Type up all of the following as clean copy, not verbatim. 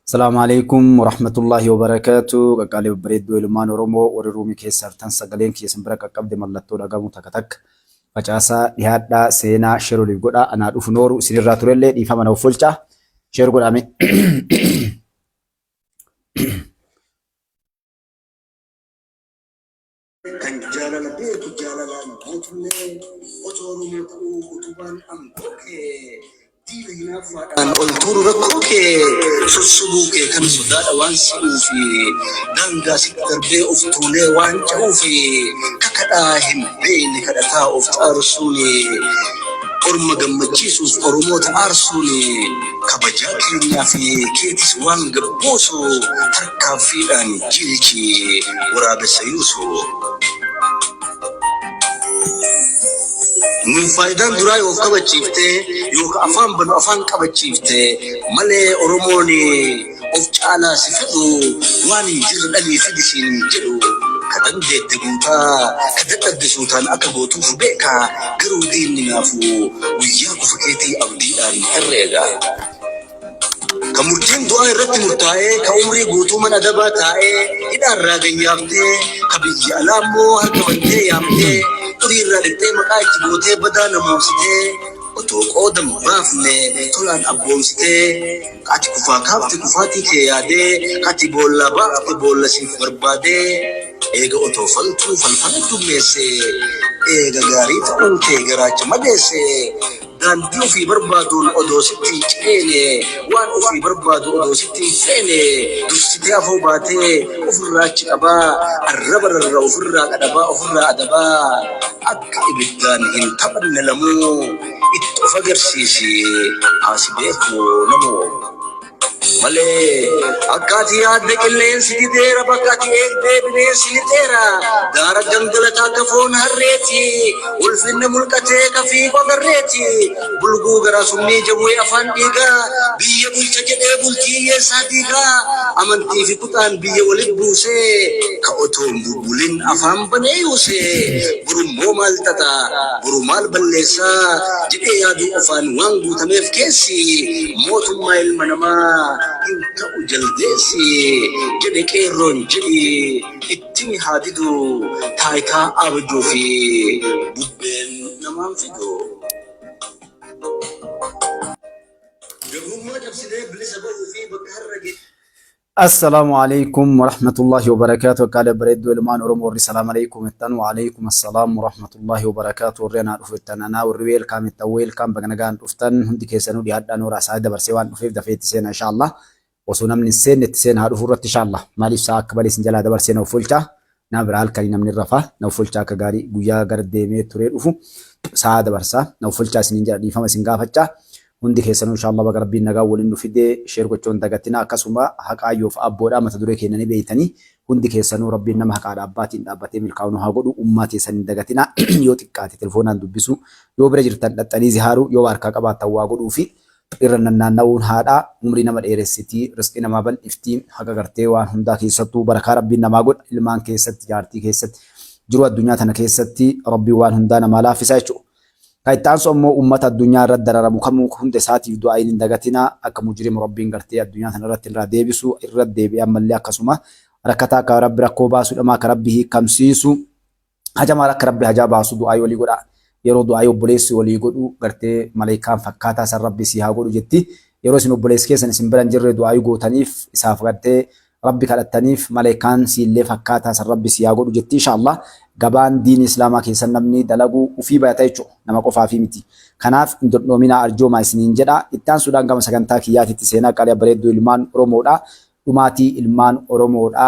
Asalaamu alaikum warahmatullahi wabarakaatu. Qaqqaalee babbareedduu ilmaan Oromoo warri ruumii keessa hartan sagaleen kiyya isin bira qaqqabde mallattoo dhagamu takka takka facaasaa dhiyaadhaa seenaa share waliif godhaa anaa dhufu nooru isinirraa turellee dhiifama na offolchaa share godhaame. Kan jaalala beeku jaalalaan guutullee otoo Oromoo ta'uu utubaan aangoo kee diina hinaaffaadhaan ol tuuru rakkoo kee sossobuu kee kan sodaadha waan si'uufi daangaa sitti darbee of tuulee waan ce'uufi kakadhaa hin beekne kadhataa of xaarsuuni orma gammachiisuuf Oromoota aarsuuni kabajaa keenyaa fi keetis waan gabbuusu tarkaanfiidhaan jiilchi waraabessa yuusu. Nuuf faayidaan duraa yoo of kabachiifte yooka afaan banu afaan qabachiifte malee Oromoon of caalaa si fedhu waan hin jirre dhalii fidi siin hin jedhu. Ka dandeette guutaa ka dadhabde suutaan akka gootuuf beeka garuu diinni naafu guyyaa kufa keetii abdiidhaan herreega. Ka murtiin du'aa irratti murtaa'ee, ka umrii guutuu mana adabaa taa'ee, hidhaarraa gayyaaftee, ka biyya alaa immoo harka bantee yaamtee, xurii irraa dhiqxee maqaa itti gootee badaa namoomsitee, otoo qooda hin baafne tolaan abboomsitee, ka ati kufaa kaafte kufaatii kee yaadee, ka ati boollaa baafte boolla siif barbaadee, eega otoo faltuu falfala dummeesse, eega gaarii ta'uun kee garaacha madeesse, Daandii ofii barbaaduun odoo sitti hin ceene, waan ofii barbaadu odoo sitti hin feene, dursitee afoo baatee ofirraa achi qabaa, arraba rarra'u ofirraa qadhabaa, ofirraa adabaa, akka ibiddaan hin taphanne lamuu, itti of agarsiisi haa si beeku namuu. Malee akka ati yaadde qilleensi dideera bakka ati eegdee bineensi lixeera gaara gangalataa akka foon harreeti ulfinna mulqatee ka fiigu agarreeti bulguu garaa summii jawwee afaan dhiigaa biyya bulcha jedhee bultii hiyyeessaa diigaa amantii fi kutaan biyya walit buusee ka otoo hin bubbulin afaan banee yuusee borummoo maal xaxa boru maal balleessaa jedhee yaaduu qofaan waan guutameef keessi mootummaa ilma namaa hin ta'u jaldeessi jedhe qeerroon jedhi ittimi haa didu taayitaa abjuu fi bubbeen namaan fidu. Gabrummaa cabsinee bilisa bahuu fi bakka har'a geenye. Assalaamu alaikum warahmatullahi wabarakaatu. Akkaalee bareedduu ilmaan Oromoo warri salaam alaikum jettan wa alaikum assalaam warahmatullahi wabarakaatu. Warri anaa dhufu jettan anaa warri weelkaam jettan weelkaam baga nagaan dhuftan hundi keessanuu dhiyaadhaa nooraa isaa dabarsee waan dhufeef dafee itti seena inshaallah. Osoo namni hin seenne itti seena haa dhufu irratti inshaallah. Maaliif sa'a akka malee isin jalaa dabarsee na offolchaa. Nama biraa halkanii namni rafa na offolchaa akka gaarii guyyaa gara deemee turee dhufu sa'a dabarsaa na offolchaa isiniin jedha dhiifama isin gaafachaa. Hundi keessanuu inshallah baga rabbiin nagaan waliin nu fidee share gochuu hin dagatinaa akkasuma haqaayyoof abboodha mata duree keenya ni beeytanii hundi keessanuu rabbiin nama haqaadha abbaatiin dhaabbatee milkaa'u nu haa godhu ummaa teessan hin dagatinaa yoo xiqqaate telefoonaan dubbisuu yoo bira jirtan dhaxxanii zihaaruu yoo harkaa qabaattan waa godhuu fi irra nannaanna'uun haadhaa umrii nama dheeressitii risqii namaa bal'iftii haqa gartee waan hundaa keessattuu barakaa rabbiin namaa godha ilmaan keessatti jaartii keessatti jiruu addunyaa tana keessatti rabbiin waan hundaa namaa laaffisaa jechuudha. Ka itti aansu ammoo ummata addunyaa irratti dararamu kamuu hunda isaatiif du'aa'iin hin dagatinaa akka mujrimu Rabbiin gartee addunyaa tana irratti irraa deebisu irra deebi'ee ammallee akkasuma rakkataa akka Rabbi rakkoo baasu hidhamaa akka Rabbi hiikkamsiisu hajamaa akka Rabbi hajaa baasu du'aa'ii walii godhaa yeroo du'aa'ii obboleessi walii godhu gartee maleekaan fakkaataa san Rabbi sii haa godhu jetti yeroo isin obboleessi keessan isin bira hin jirre du'aa'ii gootaniif isaaf gartee Rabbi kadhattaniif maleekaan siillee fakkaataa san Rabbi sii haa godhu jetti insha Allah gabaan diini islaamaa keessan namni dalagu ufii bayata jechu nama qofaafii miti kanaaf hin dondhoominaa arjoomaa isiniin jedha itti aansuudhaan gama sagantaa kiyyaatitti seenaa qaalii abbareedduu ilmaan Oromoodha dhumaatii ilmaan Oromoodha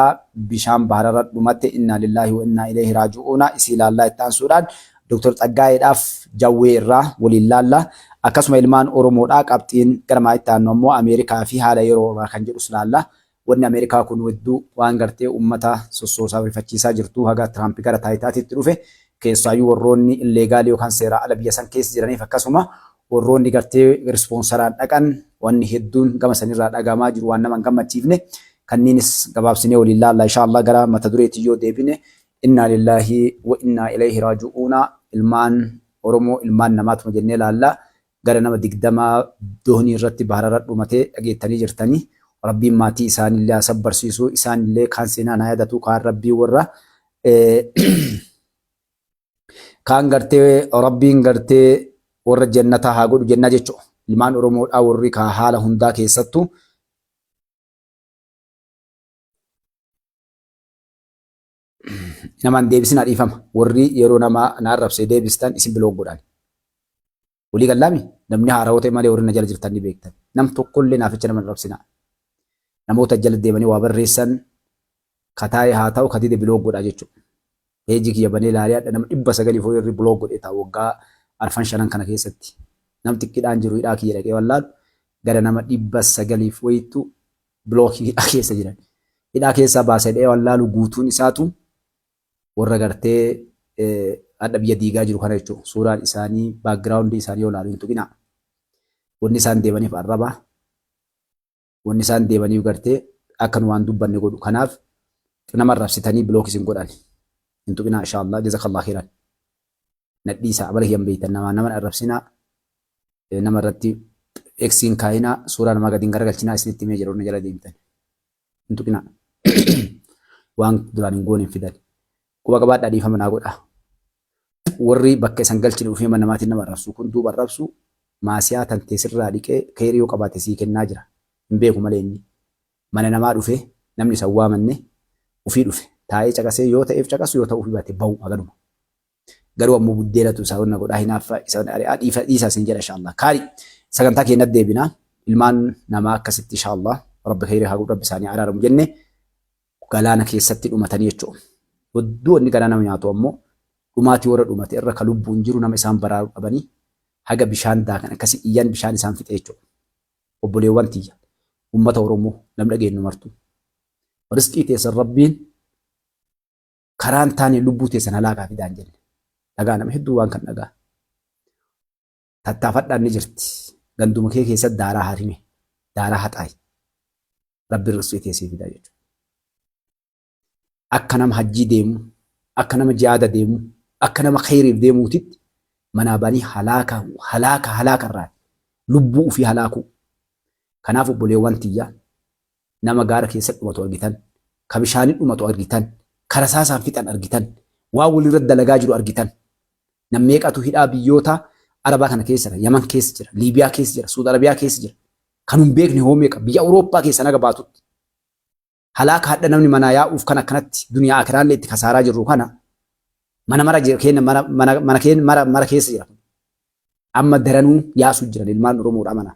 bishaan bahararra dhumatte innaa lillaahi wa innaa ilayhi raaji'uuna isii laallaa itti aansuudhaan Dr. Xaggaayeedhaaf Jawwee irraa waliin laalla. Akkasuma ilmaan Oromoodha qabxiin gara maa itti aannu ammoo Ameerikaa fi haala yeroo irraa kan jedhus laalla. Wanni Ameerikaa kun hedduu waan gartee ummata sossoosaa rifachiisaa jirtu haga Tiraamp gara taayitaatiitti dhufe keessaayyuu warroonni illeegaalii yookaan seeraa ala biyya san keessa jiraniif akkasuma warroonni gartee rispoonsaraan dhaqan wanni hedduun gama sanirraa dhagahamaa jiru waan nama hin gammachiifne kanniinis gabaabsinee waliin laalla inshaa Allah gara mata dureetii yoo deebine Innaa lillaahi wa innaa ilayhi raaji'uuna ilmaan Oromoo ilmaan namaatuma jennee laalla. Gara nama 20 doonii irratti bahararra dhumatee dhageettanii jirtanii. Rabbiin maatii isaanillee haa sabbarsiisu. Isaanillee kaan seenaan haa yaadatu. Kaan Rabbii warra kaan gartee Rabbiin gartee warra jannataa haa godhu jennaa jechuudha. Ilmaan Oromoodhaa warri kaa haala hundaa keessattuu namaan deebisinaa dhiifama. Warri yeroo nama na arrabsee deebistan isin biloog godhaan. Walii gallaami namni haarawoo ta'e malee warri na jala jirtan ni beektan. Nam tokkollee naaficha nama hin arrabsinaa. Namoota jala deemanii waa barreessan kataa'e haa ta'u katide biloog godhaa jechuudha. Peejii kiyya banee ilaalee hadha nama 900 foyirri irri biloog godhee ta'a waggaa arfan shanan kana keessatti. Nam xiqqidhaan jiru hidhaa kiyya dhaqee wallaalu gara nama 900 wayittu bilookii hidhaa keessa jiran. Hidhaa keessaa baasa hidhee wallaalu guutuun isaatu warra gartee hadha biyya diigaa jiru kana jechuudha. Suuraan isaanii background isaanii yoo ilaalu hin tuqinaa. Wanni isaan deemaniif arraba. Wanni isaan deemaniif gartee akka nu waan dubbanne godhu. Kanaaf nama arrabsitanii block isin godhan. Hin tuqinaa inshallah. Jazakallah khairan. Nadhiisa abala hiyyan beeytan namaa nama arrabsinaa. Nama irratti eksiin kaayinaa suuraa namaa gadi hin garagalchinaa isinitti himee jira warra jala deemtan. Hin tuqinaa. Waan duraan hin goone hin fidan. Quba qabaadhaa dhiifama naa godhaa. Warri bakka isan galchine dhufee mana namaatiin nama arrabsu kun duuba arrabsu maasiyaa tantee sirraa dhiqee kheyrii yoo qabaate sii kennaa jira. Hin beeku malee inni. Mana namaa dhufe namni isan waamanne ufii dhufe taa'ee caqasee yoo ta'eef caqasu yoo ta'uufii baate bahu haganuma. Garuu ammoo buddeenatu isa wanna godhaa hinaaffa isa wanna ari'aa dhiifa dhiisaa isin jedha inshallah. Kaari sagantaa keenyatti deebina. Ilmaan namaa akkasitti inshallah rabbi kheyrii haa godhu rabbi isaanii araaramu jenne galaana keessatti dhumatanii jechuudha. Hedduu wanni garaa nama nyaatu ammoo dhumaatii warra dhumate irra ka lubbuun jiru nama isaan baraaru dhabanii haga bishaan daakan akkasi iyyan bishaan isaan fixe jechuudha. Obboleewwan tiyya ummata Oromoo nam dhageennu martuu. Risqii teessan rabbiin karaa hin taane lubbuu teessan halaakaa fidaa hin jenne. Dhagaa nama hedduu waan kan dhagaa. Tattaafadhaan ni jirti. Ganduma kee keessatti daaraa harime. Daaraa haxaayi. Rabbiin rizqii tee sii fidaa jechuudha. Akka nama hajjii deemu, akka nama jihaada deemu, akka nama kheyriif deemuutitti manaa banii halaaka halaaka halaaka irraa lubbuu ufii halaakuu. Kanaaf obboleewwan tiyya nama gaara keessa dhumatu argitan, ka bishaanii dhumatu argitan, ka rasaasaan fixan argitan, waan walirra dalagaa jiru argitan. Nam meeqatu hidhaa biyyoota Arabaa kana keessa jira, Yaman keessa jira, Liibiyaa keessa jira, Suud Arabiyaa keessa jira. Kan hin beekne hoo meeqa biyya Awurooppaa keessa naga baatutti. Halaaka hadha namni manaa yaa'uuf kan akkanatti duniyaa akiraallee itti kasaaraa jirru kana mana mara jira keenya mana mana mana keenya mara mara keessa jira. Amma daranuu yaasuu jiran ilmaan Oromoodha mana.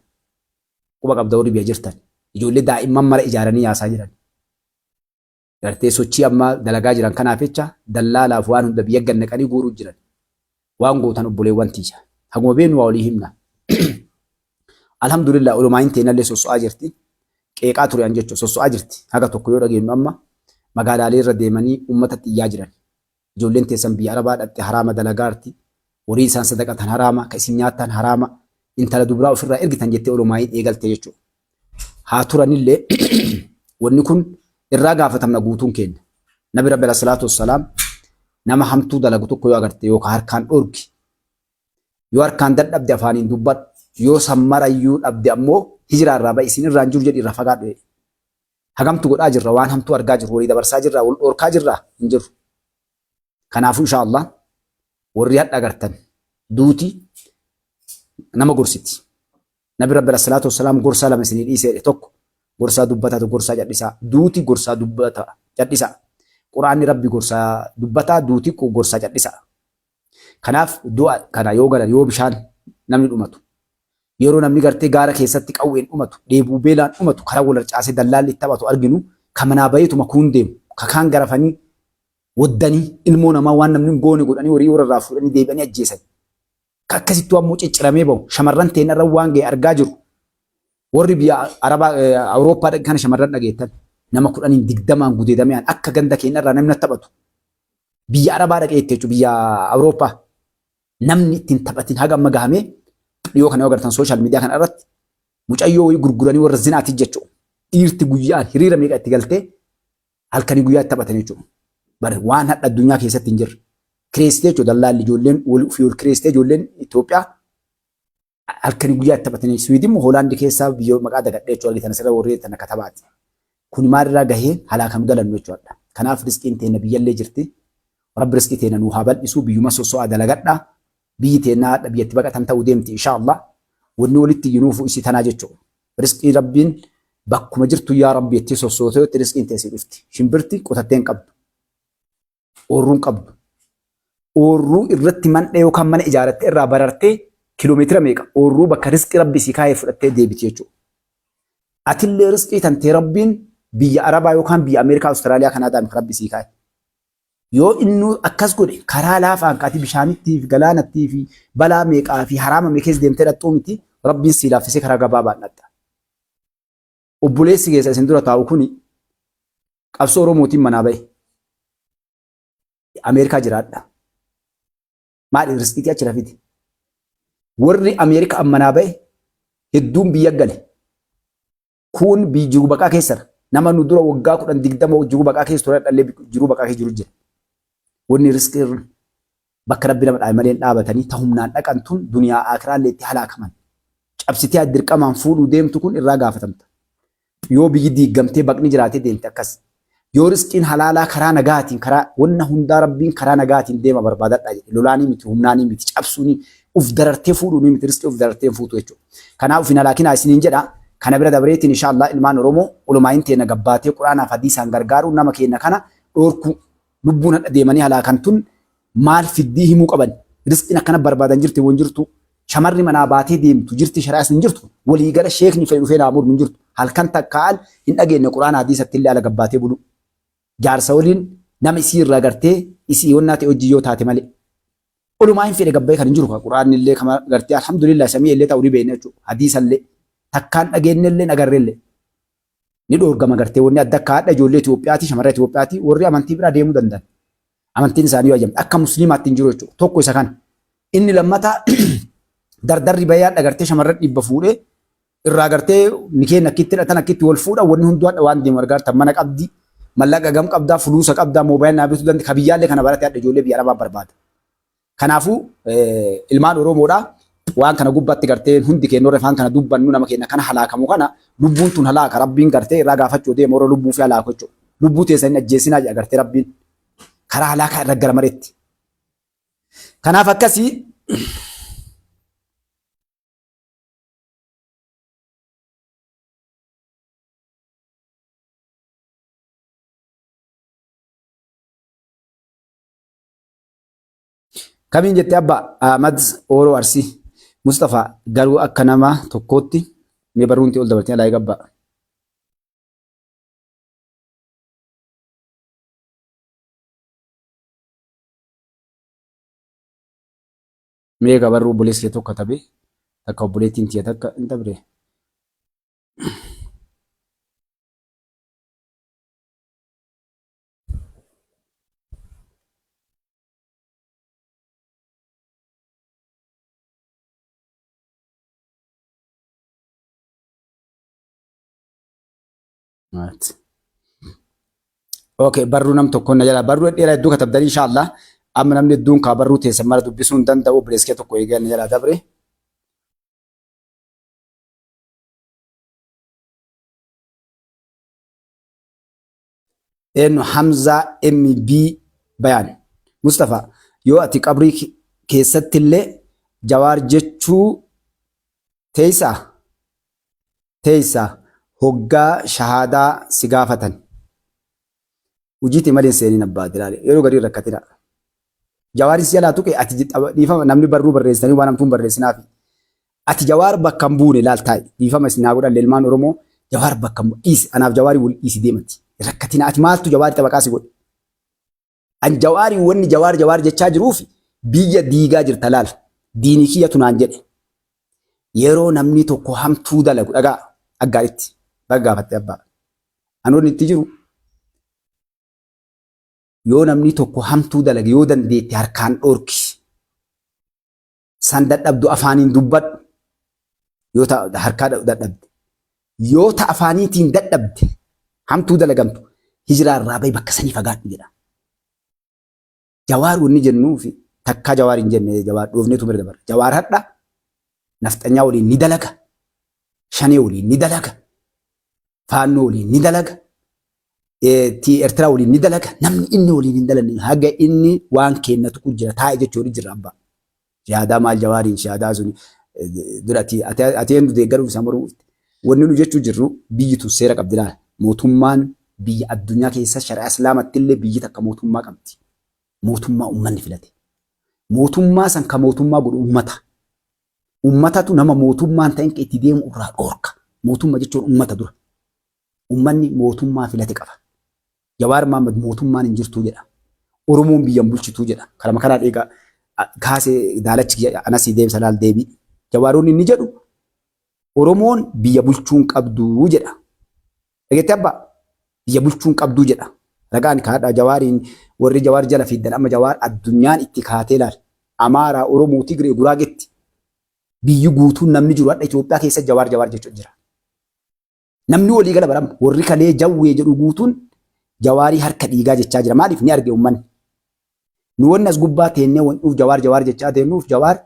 Quba qabda warri biyya jirtan. Ijoollee daa'imman mara ijaaranii yaasaa jiran. Gartee sochii amma dalagaa jiran kanaaf jecha dallaalaaf waan hunda biyya gad naqanii guuruu jiran. Waan gootan obboleewwan tiyya. Haguma beeknu waa walii himna. Alhamdulillah olomaayin teenallee sosso'aa jirti. Qeeqaa ture an jechuun sosso'aa jirti. Haga tokko yoo dhageenyu amma magaalaalee irra deemanii uummatatti iyyaa jiran. Ijoolleen teessan biyya Arabaa dhaqxe haraama dalagaarti. Horii isaan sadaqatan haraama, ka isin nyaattan haraama. Intala dubraa ofirraa ergitan jettee olomaayin eegalte jechuudha. Haa turanillee wanni kun irraa gaafatamna guutuun keenya. Nabi Rabbi alayhi salaatu wassalaam nama hamtuu dalagu tokko yoo agarte yookaan harkaan dhorki. Yoo harkaan dadhabde afaaniin dubbadhu. Yoo sammarayyuu dhabde ammoo hijiraa irraa ba'i isin irraan jiru jedhi irraa fagaadhu jedhe. Hagamtu godhaa jirra waan hamtuu argaa jirru walii dabarsaa jirra wal dhorkaa jirra hin jirru. Kanaafuu inshaa Allah warri hadha agartan duuti nama gorsiti. Nabi Rabbi alayhi salaatu wassalaam gorsaa lama isinii dhiisee jedhe tokko gorsaa dubbataa tokko gorsaa cadhisaa. Duuti gorsaa dubbata cadhisaa. Quraanni Rabbi gorsaa dubbataa duuti gorsaa cadhisaa. Kanaaf du'a kana yoo galan yoo bishaan namni dhumatu yeroo namni gartee gaara keessatti qawween dhumatu dheebuu beelaan dhumatu karaa wal harcaasee dallaalli itti taphatu arginu ka manaa bayeetuma kuun deemu ka kaan garafanii waddanii ilmoo namaa waan namni hin goone godhanii horii warra irraa fuudhanii deebi'anii ajjeesan. Ka akkasittuu ammoo cicciramee bahu shamarran teenarra waan ga'e argaa jiru. Warri biyya Arabaa Awurooppaa dhaqe kana shamarran dhageettan nama 10n 20n gudeedamee akka ganda keenyarraa namni taphatu. Biyya Arabaa dhaqee itti jechuudha biyya Awurooppaa namni ittiin taphatin haga amma gahamee dhiyoo kana yoo agartan sooshaal miidiyaa kana irratti mucayyoo wayii gurguranii warra zinaati jechuudha. Dhiirti guyyaan hiriira meeqa itti galtee halkanii guyyaa itti taphatan jechuudha. Bar waan hadha addunyaa keessatti hin jirre. Kireessitee jechuudha dallaalli ijoolleen wal ofii ol kireessitee ijoolleen Itoophiyaa. Halkanii guyyaa itti taphatanii Siwiidin moo Hoolaandi keessaa biyya maqaa dagadhee jechuudha argitan asirra warri tana katabaati. Kuni maalirraa gahee halaaka nu dalannu jechuudha. Kanaaf risqiin teenna biyyallee jirti. Rabbi risqii teenna nuu haa bal'isu biyyuma sosso'aa dalagadha. Biyyi teenna hadha biyyatti baqatan ta'uu deemti inshaa Allah. Wanni walitti iyyinuufu isii tanaa jechuudha. Risqii Rabbiin bakkuma jirtu yaa Rabbi jettee sossootee yotti risqiin tee sii dhufti. Shimbirti qotattee hin qabdu. Oorruu hin qabdu. Oorruu irratti mandhee yookaan mana ijaarattee irraa barartee kiloomeetira meeqa oorruu bakka risqii Rabbi sii kaayee fudhattee deebiti jechuudha. Atillee risqii tantee Rabbiin biyya Arabaa yookaan biyya Ameerikaa, Awustiraaliyaa, Kanaadaa miti Rabbi sii kaaye. Yoo innuu akkas godhe karaa laafaan ka ati bishaanittii fi galaanattii fi balaa meeqaa fi haraama mee keessa deemtee dhaqxuu miti Rabbiin sii laaffisee karaa gabaabaan dhaqxa. Obboleessi keessa isin dura taa'u kuni qabsoo Oromootiin manaa ba'e. Ameerikaa jiraadha. Maali riskiitii achi rafiti. Warri Ameerikaa manaa ba'e hedduun biyya gale. Kuun biyyi jiru baqaa keessara. Nama nu dura waggaa 10 20 jiru baqaa keessa ture dhallee jiru baqaa keessa jiru jira. Wanni riskii bakka rabbi nama dhaabe malee hin dhaabatanii ta humnaan dhaqan tun duniyaa akiraallee itti halaakaman. Cabsitee dirqamaan fuudhuu deemtu kun irraa gaafatamta. Yoo biyyi diiggamtee baqni jiraatee deemte akkas. Yoo risqiin halaalaa karaa nagaatiin karaa wanna hundaa rabbiin karaa nagaatiin deema barbaadadhaa jedhe. Lolaanii miti humnaanii miti cabsuunii uf darartee fuudhuunii miti risqii uf darartee hin fuutu jechuudha. Kanaaf uf hin halaakinaa isiniin jedha. Kana bira dabreetiin insha Allah ilmaan Oromoo ulumaayin teenna gabbaatee Qur'aanaaf hadiisaan gargaaruu nama keenna kana dhoorkuu lubbuun hadha deemanii halaakan tun maal fiddii himuu qaban. Risqiin akkana barbaadan jirti moo hin jirtu? Shamarri manaa baatee deemtu jirti shari'aas hin jirtu. Walii gala sheekni fedhe dhufee naa mormu hin jirtu. Halkan takka al hin dhageenye Qur'aana hadiisatti illee ala gabbaatee bulu. Jaarsa waliin nama isii irraa gartee isii wannaa ta'e hojii yoo taate malee. Olumaa hin fedhe gabbayee kan hin jiru Qur'aanni illee kama gartee alhamdulillah samii illee ta'uu ni beekna jechuudha. Hadiisa illee takkaan dhageenye illee agarre illee. Ni dhoorgama gartee wanni adda akka haadha ijoollee Itoophiyaati shamarra Itoophiyaati warri amantii biraa deemuu danda'an. Amantiin isaanii yoo ajamte akka musliimaatti hin jiru jechuudha. Tokko isa kana. Inni lammataa dardarri bahee haadha gartee shamarran dhibba fuudhee irraa gartee nikeen akkitti hidhatan akkitti wal fuudhan wanni hunduu hadha waan deemu argaartan mana qabdi mallaqa gam qabdaa fuluusa qabdaa moobaayil naa bituu dandeenya ka biyyaallee kana barate hadha ijoollee biyya arabaa barbaada. Kanaafuu ilmaan Oromoodhaa waan kana gubbaatti gartee hundi keenya warra afaan kana dubbannu nama keenya kana halaakamu kana lubbuun tun halaaka rabbiin gartee irraa gaafachuu deema warra lubbuu fi halaaku jechuudha. Lubbuu teessan hin ajjeesinaa jedha gartee rabbiin karaa halaakaa irra gara mareetti. Kanaaf akkasii Kamiin jette abba Ahmad Ooroo Arsii Mustafa garuu akka nama tokkootti mee barruunti ol dabartee alaa eegabbaa. Mee egaa barruu obboleessi kee tokko katabe takka obboleettiin tiyya takka hin dabre. Right. Okay, barruu nam tokko na jala barruu dheeraa hedduu katabdanii inshallah. Amma namni hedduun kaa barruu teessan mara dubbisuu hin danda'u obboleessi kee tokko eegaa na jalaa dabre. Eenyu Hamzaa MB Bayaan. Mustafa yoo ati qabrii keessattillee Jawaar jechuu teeysaa? Teeysa hoggaa shahaadaa si gaafatan. Hujii tee malee hin seenin abbaa dilaale. Yeroo garii hin rakkatina. Jawaarin si jalaa tuqe ati dhiifama namni barruu barreessitanii waan hamtuun barreessinaafi. Ati Jawaar bakka hin buune laal taa'i. Dhiifama isin haa godhan ilmaan Oromoo Jawaar bakka hin dhiisi anaaf Jawaarii wal dhiisi deemati. Hin rakkatina ati maaltu Jawaarii xabaqaa si godhe. An Jawaarii wanni Jawaar Jawaar jechaa jiruuf biyya diigaa jirta laal. Diinii kiyyatu naan jedhe. Yeroo namni tokko hamtuu dalagu dhagaa aggaaritti baga gaafatte abbaa. Anoonni itti jiru yoo namni tokko hamtuu dalage yoo dandeette harkaan dhorki. San dadhabdu afaaniin dubbadhu. Yoo ta harkaa dadhabde. Yoo ta afaaniitiin dadhabde hamtuu dalagamtu hijiraa irraa bahi bakka sanii fagaadhu jedha. Jawaar wanni jennuufi takkaa jawaar hin jenne jawaar dhoofneetu bira dabarra. Jawaar hadha Nafxanyaa waliin ni dalaga. Shanee waliin ni dalaga. Faannoo waliin ni dalaga. Eertiraa waliin ni dalaga. Namni inni waliin hin dalanne haga inni waan kenna tuqu jira taa'e jechuun jira abbaa. Shahaadaa maal Jawaariin shahaadaa suni dura ati eenyu deeggaruuf isa mormuuf. Wanni nu jechuu jirru biyyi tun seera qabdi laala. Mootummaan biyya addunyaa keessa shari'aa islaamatti illee biyyi takka mootummaa qabdi. Mootummaa uummanni filate. Mootummaa san ka mootummaa godhu uummata. Uummatatu nama mootummaan ta'in itti deemu irraa dhoorka. Mootummaa jechuun uummata dura. Uummanni mootummaa filate qaba. Jawaar Mahaammad mootummaan hin jirtuu jedha. Oromoon biyya hin bulchituu jedha. Karama kanaan egaa kaasee daalachi anasii deebisa laal deebii. Jawaaroonni inni jedhu Oromoon biyya bulchuu hin qabduu jedha. Dhageettee abbaa? Biyya bulchuu hin qabduu jedha. Ragaan kaadhaa Jawaariin warri Jawaar jala fiiddan amma Jawaar addunyaan itti kaatee laal. Amaaraa, Oromoo, Tigree, Guraagetti biyyi guutuun namni jiru hadha Itoophiyaa keessa Jawaar Jawaar jechuun jira. Namni walii gala barama. Warri kalee jawwee jedhu guutuun Jawaarii harka dhiigaa jechaa jira. Maaliif ni arge uummanni. Nu wanni as gubbaa teennee wan'uuf Jawaar Jawaar jechaa teennuuf Jawaar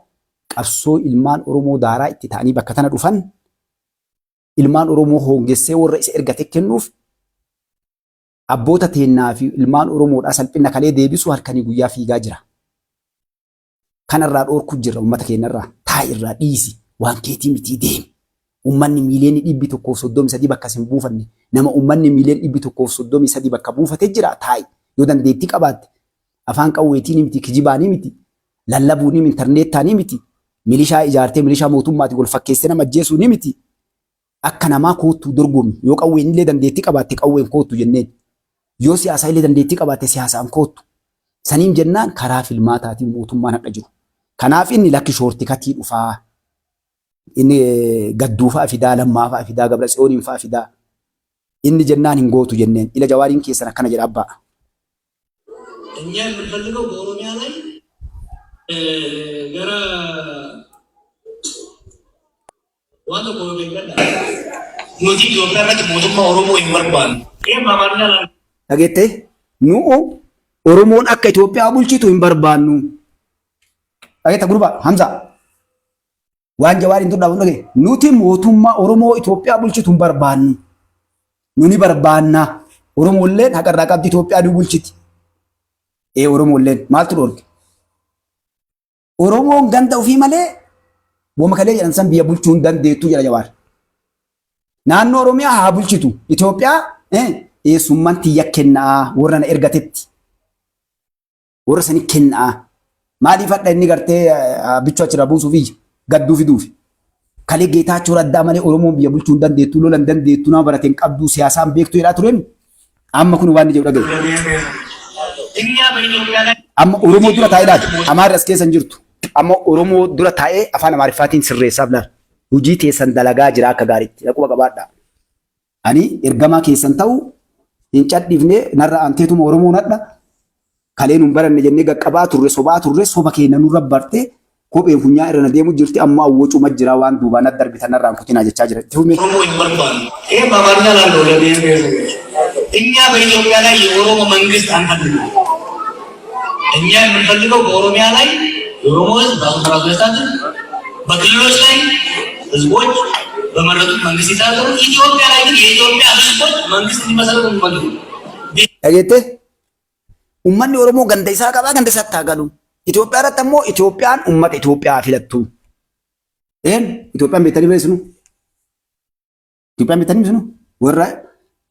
qabsoo ilmaan Oromoo daaraa itti ta'anii bakka tana dhufan ilmaan Oromoo hoongessee warra isa ergate kennuuf abboota teennaa fi ilmaan Oromoodhaa salphina kalee deebisuu halkanii guyyaa fiigaa jira. Kanarraa dhoorkuu jirra uummata keenyarraa taa'i irraa dhiisi waan keetii mitii deemi. Uummanni miiliyoonii 133 bakka sin buufanne nama uummanni miiliyoonii 133 bakka buufate jira taa'i yoo dandeettii qabaatte afaan qawweetiin miti kijibaanii miti lallabuun intarneettaanii miti milishaa ijaartee milishaa mootummaatiin wal fakkeessee nama ajjeesuu ni miti akka namaa koottuu dorgomi yoo qawween illee dandeettii qabaatte qawween koottu jenneen yoo siyaasaa illee dandeettii qabaatte siyaasaan koottu saniin jennaan karaa filmaataatiin mootummaan hadha jiru. Kanaaf inni lakki shoortikatii dhufaa inni gadduufaa fidaa lammaafaa fidaa gabratsiyooniin faa fidaa inni jennaan hin gootu jenneen ila Jawaariin keessan akkana jedha abbaa. እኛ የምንፈልገው በኦሮሚያ ላይ gara waan tokko beekadha. Nuti Itoophiyaa irratti mootummaa Oromoo hin barbaannu. Ee በአማርኛ Dhageettee nu'u Oromoon akka Itoophiyaa bulchitu hin barbaannu. Dhageetta gurbaa Hamza. Waan Jawaariin dur dhaabu dhage. Nuti mootummaa Oromoo Itoophiyaa bulchitu hin barbaannu. Nuni barbaanna. Oromoolleen haqa irraa qabdi Itoophiyaa nu bulchiti. Ee Oromoolleen maaltu dhoorge? Oromoon ganda ofii malee wama kalee jedhan san biyya bulchuu hin dandeettu jedha Jawaar. Naannoo Oromiyaa haa bulchitu. Itoophiyaa eessummaan tiyya kennaa warra na ergatetti. Warra sani kennaa. Maaliif hadha inni gartee bichuu achirraa buusuuf iyya gadduu fiduuf. Kalee Geetaachoo Raddaa malee Oromoon biyya bulchuu hin dandeettu, lola hin dandeettu, nama barate hin qabdu, siyaasaan beektu jedhaa tureem. Amma kun waan inni jedhu dhagaye. እኛ በኢትዮጵያ ላይ Amma Oromoo dura taa'ee laata. Amaarri as keessa hin jirtu. Amma Oromoo dura taa'ee afaan Amaariffaatiin sirreessaaf laata. Hojii teessan dalagaa jira akka gaariitti. Dhaquma qabaadhaa. Ani ergamaa keessan ta'u hin cadhifne narra aanteetuma Oromoo nadha. Kalee nun baranne jennee qaqqabaa turre sobaa turre soba keenya nurra bartee kopheen funyaa irra na deemu jirti amma awwacuma jira waan duubaa na darbitan narraan kutinaa jechaa jira. Itti fufee. ኦሮሞ hin barbaannu. ይሄ በአማርኛ ላለው ለብሔር ብሔረሰቦች እኛ በኢትዮጵያ ላይ የኦሮሞ መንግስት አንፈልግም። እኛ የምንፈልገው በኦሮሚያ ላይ የኦሮሞ ህዝብ ራሱን በራሱ ያስተዳድር፣ በክልሎች ላይ ህዝቦች በመረጡት መንግስት ይተዳደሩ። ኢትዮጵያ ላይ ግን የኢትዮጵያ ህዝቦች መንግስት እንዲመሰረቱ እንፈልጉ። Dhageettee uummanni Oromoo ganda isaa qabaa ganda isaatti haa galu. Itoophiyaa irratti ammoo Itoophiyaan uummata Itoophiyaa filattu. Een Itoophiyaan beektanii beeksinu? Itoophiyaan beektanii beeksinu? Warra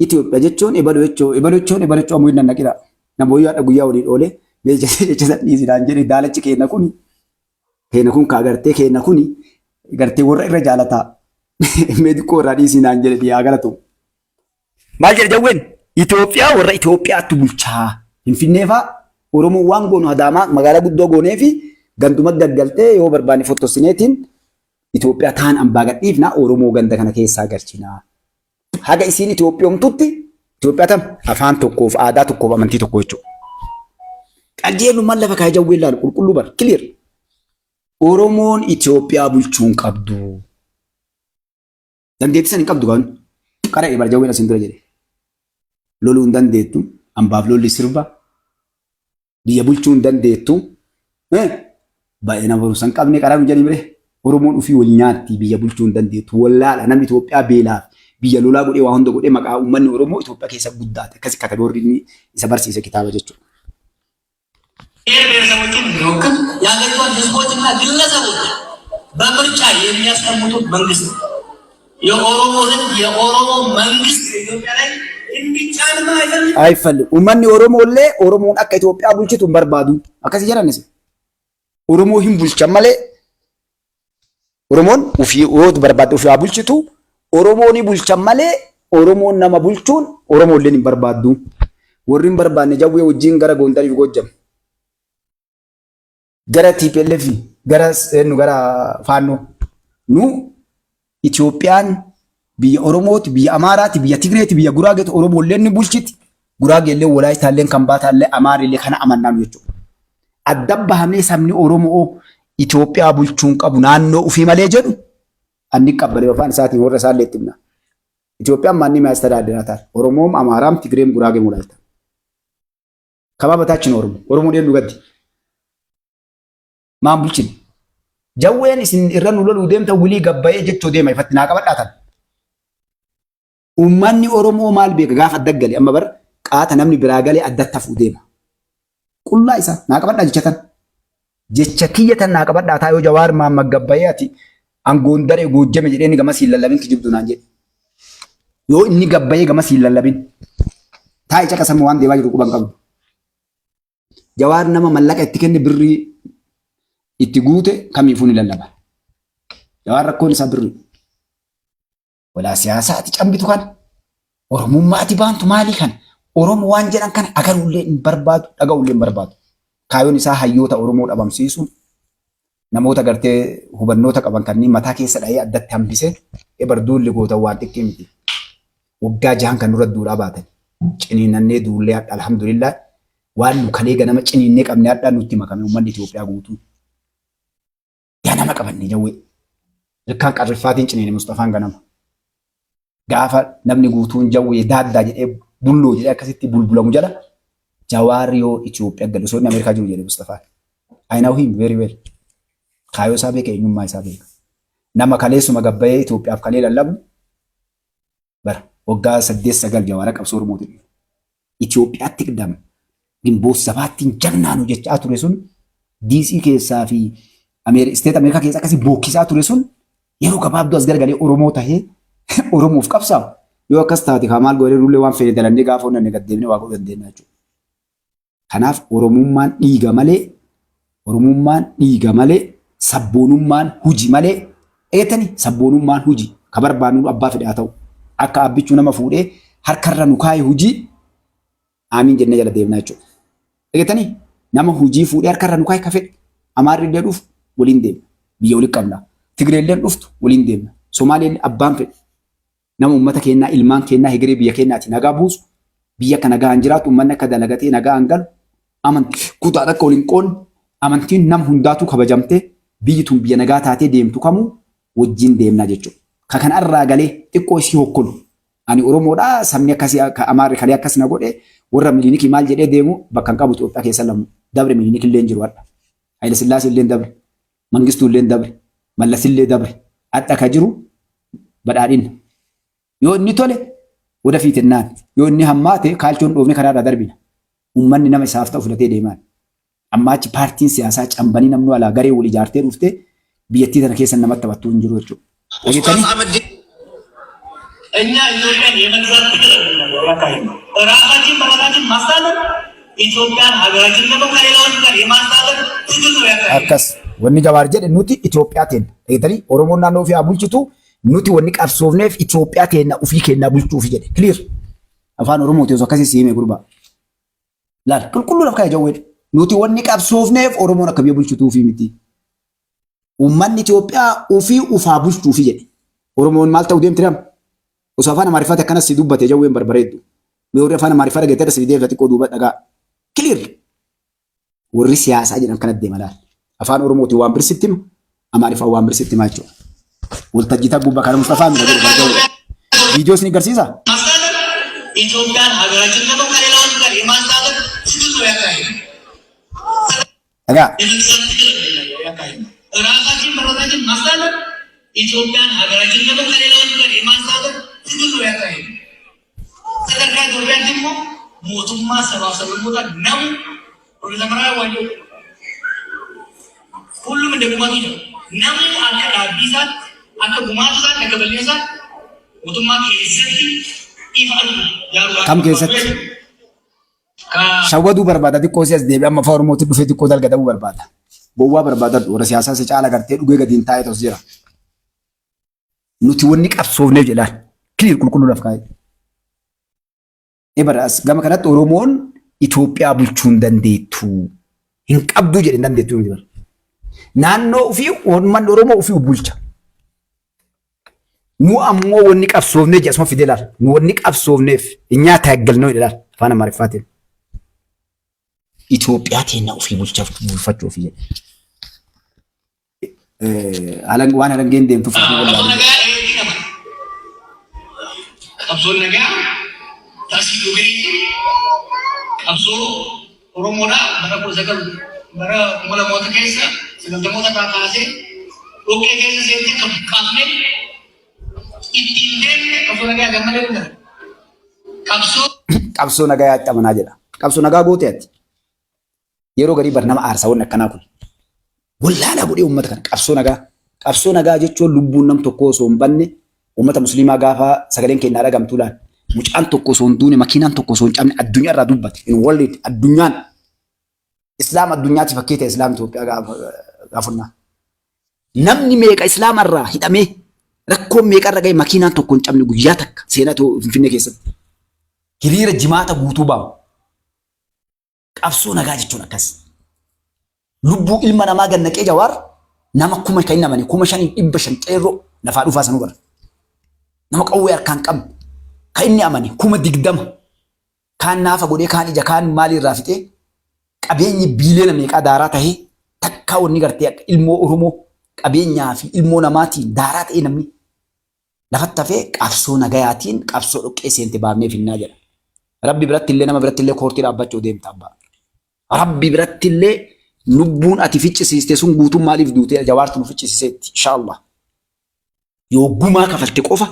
Itoophiyaa jechuun ebaluu jechuun ebaluu jechuun ebaluu jechuun ammoo hin nannaqidha. Namoonni haadha guyyaa waliin oolee jecha san dhiisinaan jedhe daalachi keenya kuni keenya kun kaa gartee keenya kuni gartee warra irra jaalataa mee xiqqoo irraa dhiisinaan jedhe dhiyaa galatu. Maal jedhe Jawween? Itoophiyaa warra Itoophiyaatti bulchaa. Finfinnee fa'aa Oromoo waan goonu Adaamaa magaalaa guddoo goonee fi ganduma gaggaltee yoo barbaanne fottosineetiin Itoophiyaa taan ambaa gadhiifnaa Oromoo ganda kana keessaa galchinaa. Haga isiin Itoophiyoomtutti Itoophiyaa tam afaan tokkoof aadaa tokkoof amantii tokko jechuudha. Qajeelummaan lafa kaayee Jawween laalu qulqulluu bar clear. Oromoon Itoophiyaa bulchuu hin qabdu. Dandeettii san hin qabdu kan qara bara Jawween asiin dura jedhe. Loluu hin dandeettu. Ambaaf lolli sirba. Biyya bulchuu hin dandeettu. Baay'ee nama barumsa hin qabne qaraa nu jedhanii bire. Oromoon ufii wal nyaatti biyya bulchuu hin dandeettu. Wallaala namni Itoophiyaa beelaaf biyya lolaa godhee waa hunda godhee maqaa uummanni Oromoo Itoophiyaa keessa guddaate. Akkasi category inni isa barsiise kitaaba jechuudha. ብሔር ብሔረሰቦችን የሚወክል የሀገሪቷን ሕዝቦችና ግለሰቦች በምርጫ የሚያስቀምጡት መንግስት ነው። የኦሮሞ ሕዝብ የኦሮሞ መንግስት በኢትዮጵያ ላይ እንዲጫንማ አይፈልግም። Ayfalli uummanni Oromoo illee Oromoon akka Itoophiyaa bulchitu hin barbaadu. Akkasi jedhan isin. Oromoo hin bulchan malee Oromoon ofii yoo barbaadde ofii haa bulchitu. Oromoo ni bulchan malee Oromoon nama bulchuun Oromoo illee hin barbaaddu. Warri hin barbaanne jawwee wajjin gara Gondariif Gojjam. Gara TPLF, gara eenyu, gara Faannoo. Nu Itoophiyaan biyya Oromooti, biyya Amaaraati, biyya Tigreeti, biyya Guraageeti, Oromoo illee ni bulchiti. Guraagee illee, Walaayitaa illee, Kambaataa illee, Amaara illee kana amannaan jechuudha. Adda bahamee sabni Oromoo Itoophiyaa bulchuun qabu naannoo ofii malee jedhu anni qabbalee afaan isaatiin warra isaallee itti himna. Itoophiyaan ማንም ያስተዳድራታል? ኦሮሞም፣ አማራም፣ ትግሬም፣ ጉራጌም ወላይታ ከማ በታች ነው ኦሮሞ ኦሮሞን eenyu gaddi maan bulchine jawween isin irra nu loluu deemta wilii gabbayee jechuu deema ifatti naa qabadhaatan. Uummanni Oromoo maal beeka gaafa adda gale amma bar qaata namni biraa galee addatti hafuu deema. Qullaa isaa naa qabadhaa jecha tan. Jecha kiyya tan naa qabadhaa taa yoo Jawaar Mahammad gabbayee ati angoon daree goojjame jedhee inni gamas hin lallabin kijibdu naan jedhe. Yoo inni gabbayee gamas hin lallabin taa'ee caqasama waan deemaa jiru quban qabdu. Jawaar nama mallaqa itti kenne birrii itti guute kamiifuu ni lallaba. Jawaar rakkoon isaa birrii. Walaa siyaasaa ati cambitu kana Oromummaa ati baantu maalii kana Oromoo waan jedhan kana agaruullee hin barbaadu, dhaga'uullee hin barbaadu. Kaayoon isaa hayyoota Oromoo dhabamsiisuun namoota gartee hubannoota qaban kanneen mataa keessa dhahee addatti hambisee ebar duulli gootan waan xiqqii miti. Waggaa 6n kan nurra duulaa baatan. Ciniinnannee duullee hadha alhamdulillah waan nu kalee ganama ciniinnee qabne hadhaa nutti makame uummanni Itoophiyaa guutuu. Ganama qabanne jawwee. Ilkaan qarriffaatiin ciniine Mustafaan ganama. Gaafa namni guutuun jawwee daaddaa jedhee bulloo jedhee akkasitti bulbulamu jala Jawaar yoo Itoophiyaa galu osoo inni Ameerikaa jiru jedhe Mustafaan. I know him very well. Kaayoo isaa beeka, eenyummaa isaa beeka. Nama kaleessuma gabbayee Itoophiyaaf kalee lallabu bara waggaa 8 9 Jawaara qabsoo Oromootiin dhufe. Itoophiyaatti qidam Ginboot sabaattiin jagnaanu jechaa ture sun DC keessaa fi State Ameerikaa keessa akkasii bookkisaa ture sun yeroo gabaabduu as garagalee Oromoo tahee Oromoof qabsaa'u. Yoo akkas taate kaa maal godhee nullee waan feene dalannee gaafa onnanne gad deemnee waa godhuu dandeenya jechuudha. Kanaaf Oromummaan dhiiga malee, Oromummaan dhiiga malee, sabboonummaan huji malee eetani sabboonummaan huji ka barbaannu abbaa fedhe haa ta'u. Akka abbichuu nama fuudhee harkarra nu kaa'e hujii aamiin jennee jala deemnaa jechuudha. Eegatanii nama hujii fuudhee harkarra nu kaa'e ka fedhe Amaarri illee dhufu waliin deemna. Biyya waliin qabna. Tigree illee dhuftu waliin deemna. Somaalee illee abbaan fedhe nama uummata keenyaa ilmaan keenyaa hegeree biyya keenyaati nagaa buusu biyya akka nagaan jiraatu uummanni akka dalagatee nagaan galu amantii kutaan akka waliin qoonne amantiin nam hundaatu kabajamtee biyyi tun biyya nagaa taatee deemtu kamuu wajjin deemnaa jechuudha. Ka kanarraa galee xiqqoo isii hokkolu ani Oromoodha sabni akkasii akka Amaarri kalee akkas na godhe warra Milinikii maal jedhee deemu bakka hin qabu. Itoophiyaa keessa lamu dabre Milinik illee hin jiru hadha. Haayile Sillaasee illee dabre. Mangistuu illee dabre. Mallas illee dabre. Hadha ka jiru badhaadhina. Yoo inni tole wada fiitennaan yoo inni hammaate kaalchoon dhoofne karaarraa darbina. Uummanni nama isaaf ta'u filatee deemaan. Amma achi paartiin siyaasaa cambanii namni alaa garee wal ijaartee dhuftee biyyattii tana keessa namatti taphattuu hin jiru jechuudha. Dhageettanii? እኛ ኢትዮጵያን የመግዛት ትግል ያካሄድ ነው። ራሳችን በራሳችን ማስተዳደር ኢትዮጵያን ሀገራችን ደግሞ ከሌላዎች ጋር የማስተዳደር ትግል ነው ያካሄድ። Akkas wanni Jawaar jedhe nuti Itoophiyaa teenna. Dhageettanii Oromoon naannoo ofii haa bulchitu nuti wanni qabsoofneef Itoophiyaa teenna ofii keenyaa bulchuufi jedhe. Clear. Afaan Oromooti osoo akkasii si hime gurbaa. Laal qulqulluu lafa kaa'e jawwee. Nuti wanni qabsoofneef Oromoon akka biyya bulchituufi miti. Uummanni Itoophiyaa ofii ufaa bulchuufi jedhe. Oromoon maal ta'uu deemti nama? Osoo afaan Amaariffaatti akkanas si dubbate jawween barbareeddu. Mee warri afaan Amaariffaa dhageettee si deemta xiqqoo duuba dhagaa. Clear. Warri siyaasaa jedhan kanatti deema laal. Afaan Oromootiin waan birsitti hima, Amaariffaan waan birsitti hima jechuudha. Waltajjii gubbaa kana Mustafaa mira jedhu jawwee. Viidiyoo isin agarsiisa? ማስተዳደር ኢትዮጵያን ሀገራችን ደግሞ ከሌላዎች ጋር የማስተዳደር ትግል ነው ያካሄድ። Dhagaa. የመግዛት ትግል ነው ያካሄድ ነው። ራሳችን በራሳችን ማስተዳደር ኢትዮጵያን ሀገራችን ደግሞ ከሌላው ጋር የማስተዳደር ትግል ነው ያካሄዱ። Sadarkaa Itoophiyaatti immoo mootummaa sabaaf sablammootaa namu Profeesar Mararaa Waayyoo ሁሉም እንደ ጉማቱ ነው። Namni akka dhaabbii isaatti, akka gumaatu isaatti, akka bal'ina isaatti mootummaa keessatti ifa argu jaaruudhaan Kam keessatti? Shawwaduu barbaada xiqqoo si as deebi'ee amma afaan Oromootti dhufee xiqqoo dalga dhabuu barbaada. Gowwaa barbaada warra siyaasaa si caala gartee dhugee gadi hin taa'e tos jira. Nuti wanni qabsoofneef jedhaan clear qulqulluu laf kaa'e. Ebara as gama kanatti Oromoon Itoophiyaa bulchuu hin dandeettu. Hin qabduu jedhe hin dandeettu miti bara. Naannoo ofii uummanni Oromoo ofii bulcha. Nu ammoo wanni qabsoofneef jedha asuma fidee laal. Nu wanni qabsoofneef እኛ ታገልነው ይላል afaan Amaariffaatiin. Itoophiyaa teenna ofii bulchaaf bulfachuu ofii jedhe. Waan halangeen deemtuuf ofii Qabsoon wallaalu. Nagaa eeyyii qaba. Qabsoon nagaa taasifuu gadiitti qabsoo Oromoodhaa bara 19 bara 2000moota keessa 90moota irraa kaasee dhoqqee keessa seentee kan buqqaafne ittiin deemne qabsoo nagaa gammalee ni jira. Qabsoo Qabsoo nagaa yaatti amanaa jedha. Qabsoo nagaa goote ati. Yeroo garii bar nama aarsaa wanni akkanaa kun. Wallaalaa godhee uummata kana qabsoo nagaa. Qabsoo nagaa jechuun lubbuun nam tokkoo osoo hin banne uummata musliimaa gaafa sagaleen kennaa dhagamtuu laal. Mucaan tokko osoo hin duune, makiinaan tokko osoo hin cabne addunyaa irraa dubbate. In world addunyaan Islaam addunyaatti fakkii ta'e Islaam Itoophiyaa gaafannaa. Namni meeqa Islaama irraa hidhamee rakkoon meeqa irra ga'e makiinaan tokko hin cabne guyyaa takka seenaa Finfinnee keessatti. Hiriira jimaata guutuu baamu. Qabsoo nagaa jechuun akkas. Lubbuu ilma namaa gannaqee Jawaar nama kuma kan namani 5,500 qeerroo lafaa dhufaa sanuu bara. Nama qawwee harkaan qabne kan inni amane 20,000 kaan naafa godhee kaan ija kaan maaliirraa fixee qabeenyi biiliyoona meeqaa daaraa tahee takkaa wanni gartee akka ilmoo Oromoo qabeenyaa fi ilmoo namaatiin daaraa ta'ee namni lafatti hafee qabsoo nagayaatiin qabsoo dhoqqee seente baafnee finnaa jedha. Rabbi biratti illee nama biratti illee koortii dhaabbachuu deemta abbaa. Rabbi biratti illee lubbuun ati ficcisiiste sun guutuun maaliif duutee Jawaartu nu ficcisiiseetti inshaallah. Yoo gumaa kafalte qofa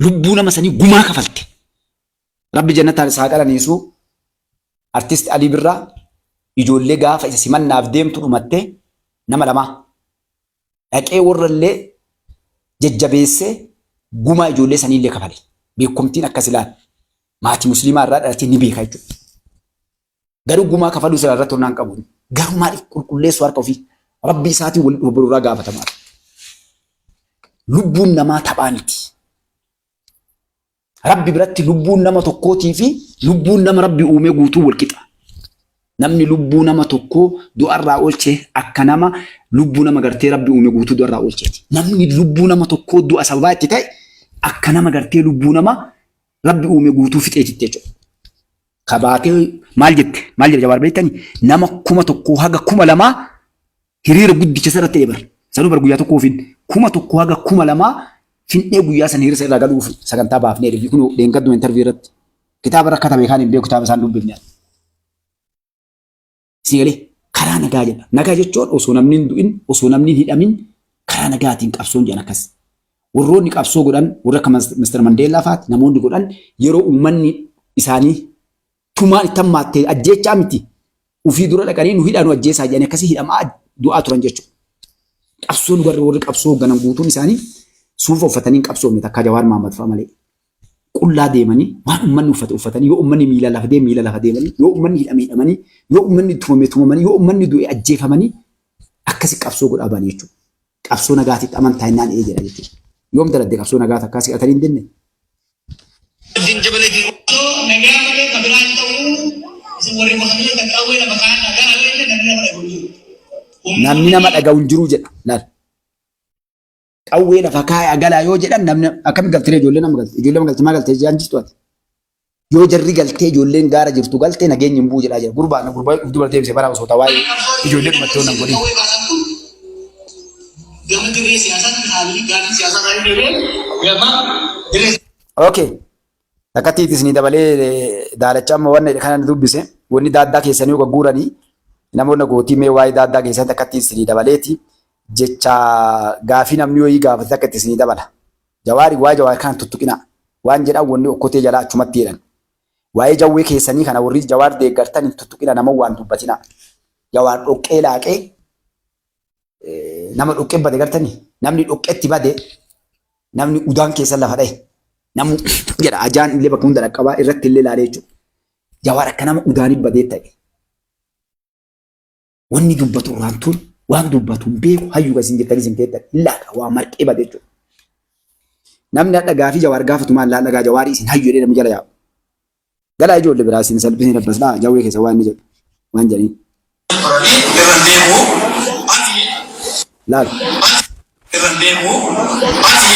lubbuu nama sanii gumaa kafalte. Rabbi jannataan isaa qananiisu artist Alii Birraa ijoollee gaafa isa simannaaf deemtu dhumattee nama lamaa dhaqee warra illee jajjabeessee gumaa ijoollee sanii illee kafale. Beekumtiin akkas ilaala. Maatii musliimaa irraa dhalatee ni beeka jechuudha. Garuu gumaa kafaluu sira irratti honnaan qabu. Garuu maaliif qulqulleessu harka ofii? Rabbii isaatiin wal dhufu irraa gaafatamaa. Lubbuun namaa taphaa miti. Rabbi biratti lubbuun nama tokkootii fi lubbuun nama Rabbi uumee guutuu wal qixa. Namni lubbuu nama tokkoo du'arraa oolche akka nama lubbuu nama gartee Rabbi uume guutuu du'arraa oolcheeti. Namni lubbuu nama tokkoo du'a sababaa itti ta'e akka nama gartee lubbuu nama Rabbi uume guutuu fixeetitti jechuudha. Kabaatee maal jette? Maal jedhe Jawaar beektani? Nama 1000 haga 2000 hiriira guddicha sarratti eebar. Sanuu bar guyyaa tokkoofiin 1000 haga 2000 fin'ee guyyaa san hiriira irraa galuuf sagantaa baafnee dhufii kun dheengadduma interview irratti kitaaba rakkatame kaan hin beeku kitaaba isaan dubbifne. Isin galee karaa nagaa jedha. Nagaa jechuun osoo namni hin du'in, osoo namni hin hidhamin karaa nagaatiin qabsoon jedhan akkas. Warroonni qabsoo godhan warra akka Mr. Mandeellaa fa'aati namoonni godhan yeroo uummanni isaanii tumaan itti hammaatte ajjeechaa miti. Ufii dura dhaqanii nu hidhaa nu ajjeesaa jedhanii akkasii hidhamaa du'aa turan jechuudha. Qabsoon warri warri qabsoo hoogganan guutuun isaanii suufa uffatanii hin qabsoofne takkaa Jawaar Mahaammad fa'a malee. Qullaa deemanii waan uummanni uffate uffatanii yoo uummanni miila lafa deeme miila lafa deemanii yoo uummanni hidhame hidhamanii yoo uummanni tumame tumamanii yoo uummanni du'e ajjeefamanii akkasi qabsoo godhaa ba'anii jechuudha. Qabsoo nagaatitti amantaa innaan ee jedha jechuudha. Yoom daladde qabsoo nagaa takkaa si qatanii hin jenne? Nagaa malee kan biraa hin ta'uu isin warri bosona jirtan qawwee lafa kaa'an nagaa yoo jenne namni nama dhaga'u hin jiru. Namni nama dhaga'u hin jiru jedha. Laal. Qawwee lafa kaa'e galaa yoo jedhan namni akkami galtee ijoollee nama galte ijoollee nama galte maa galtee jedhan jirtu ati. Yoo jarri galtee ijoolleen gaara jirtu galtee nageenyi hin bu'u jedhaa jira. Gurbaa na gurbaa of dubara deebise bara osoo tawaa'ee ijoollee dhumattee nan godhin. Qawwee baasan kun gama dirree siyaasaatti haalli gaaffii siyaasaa isaanii deebi'ee gama dirree Okay. Takkatti isin dabalee daalacha amma wanna kana dubbise wanni daaddaa keessanii gagguuranii namoonni gootii mee waa'ee daaddaa keessanii takkatti isin dabaleeti. Jecha gaafii namni wayii gaafate akka itti isinii dabala. Jawaari waa Jawaar kana tuttuqinaa. Waan jedhan wanni okkotee jalaa achumatti jedhan. Waa'ee jawwee keessanii kana warri Jawaar deeggartan hin tuttuqina nama waan dubbatinaa. Jawaar dhoqqee laaqee nama dhoqqee bade gartanii namni dhoqqetti bade namni udaan keessa lafa dhahe namu jedha ajaan illee bakka hunda dhaqqabaa irratti illee laalee jechuudha. Jawaar akka nama udaanii badee ta'e. Wanni dubbatu raantuun waan dubbatu hin beeku hayyuu kan isin jettanii isin teettan hin laata waa marqee bade jechuudha. Namni hadha gaafii Jawaar gaafatu maal laal dhagaa Jawaarii isin hayyu jedhee namni jala yaa'u. Galaa ijoollee biraa isin salphisni rabbas laa jawwee keessa waan inni jedhu waan jedhaniin. Turanii irra hin deemu ati Laal. Irra hin deemu ati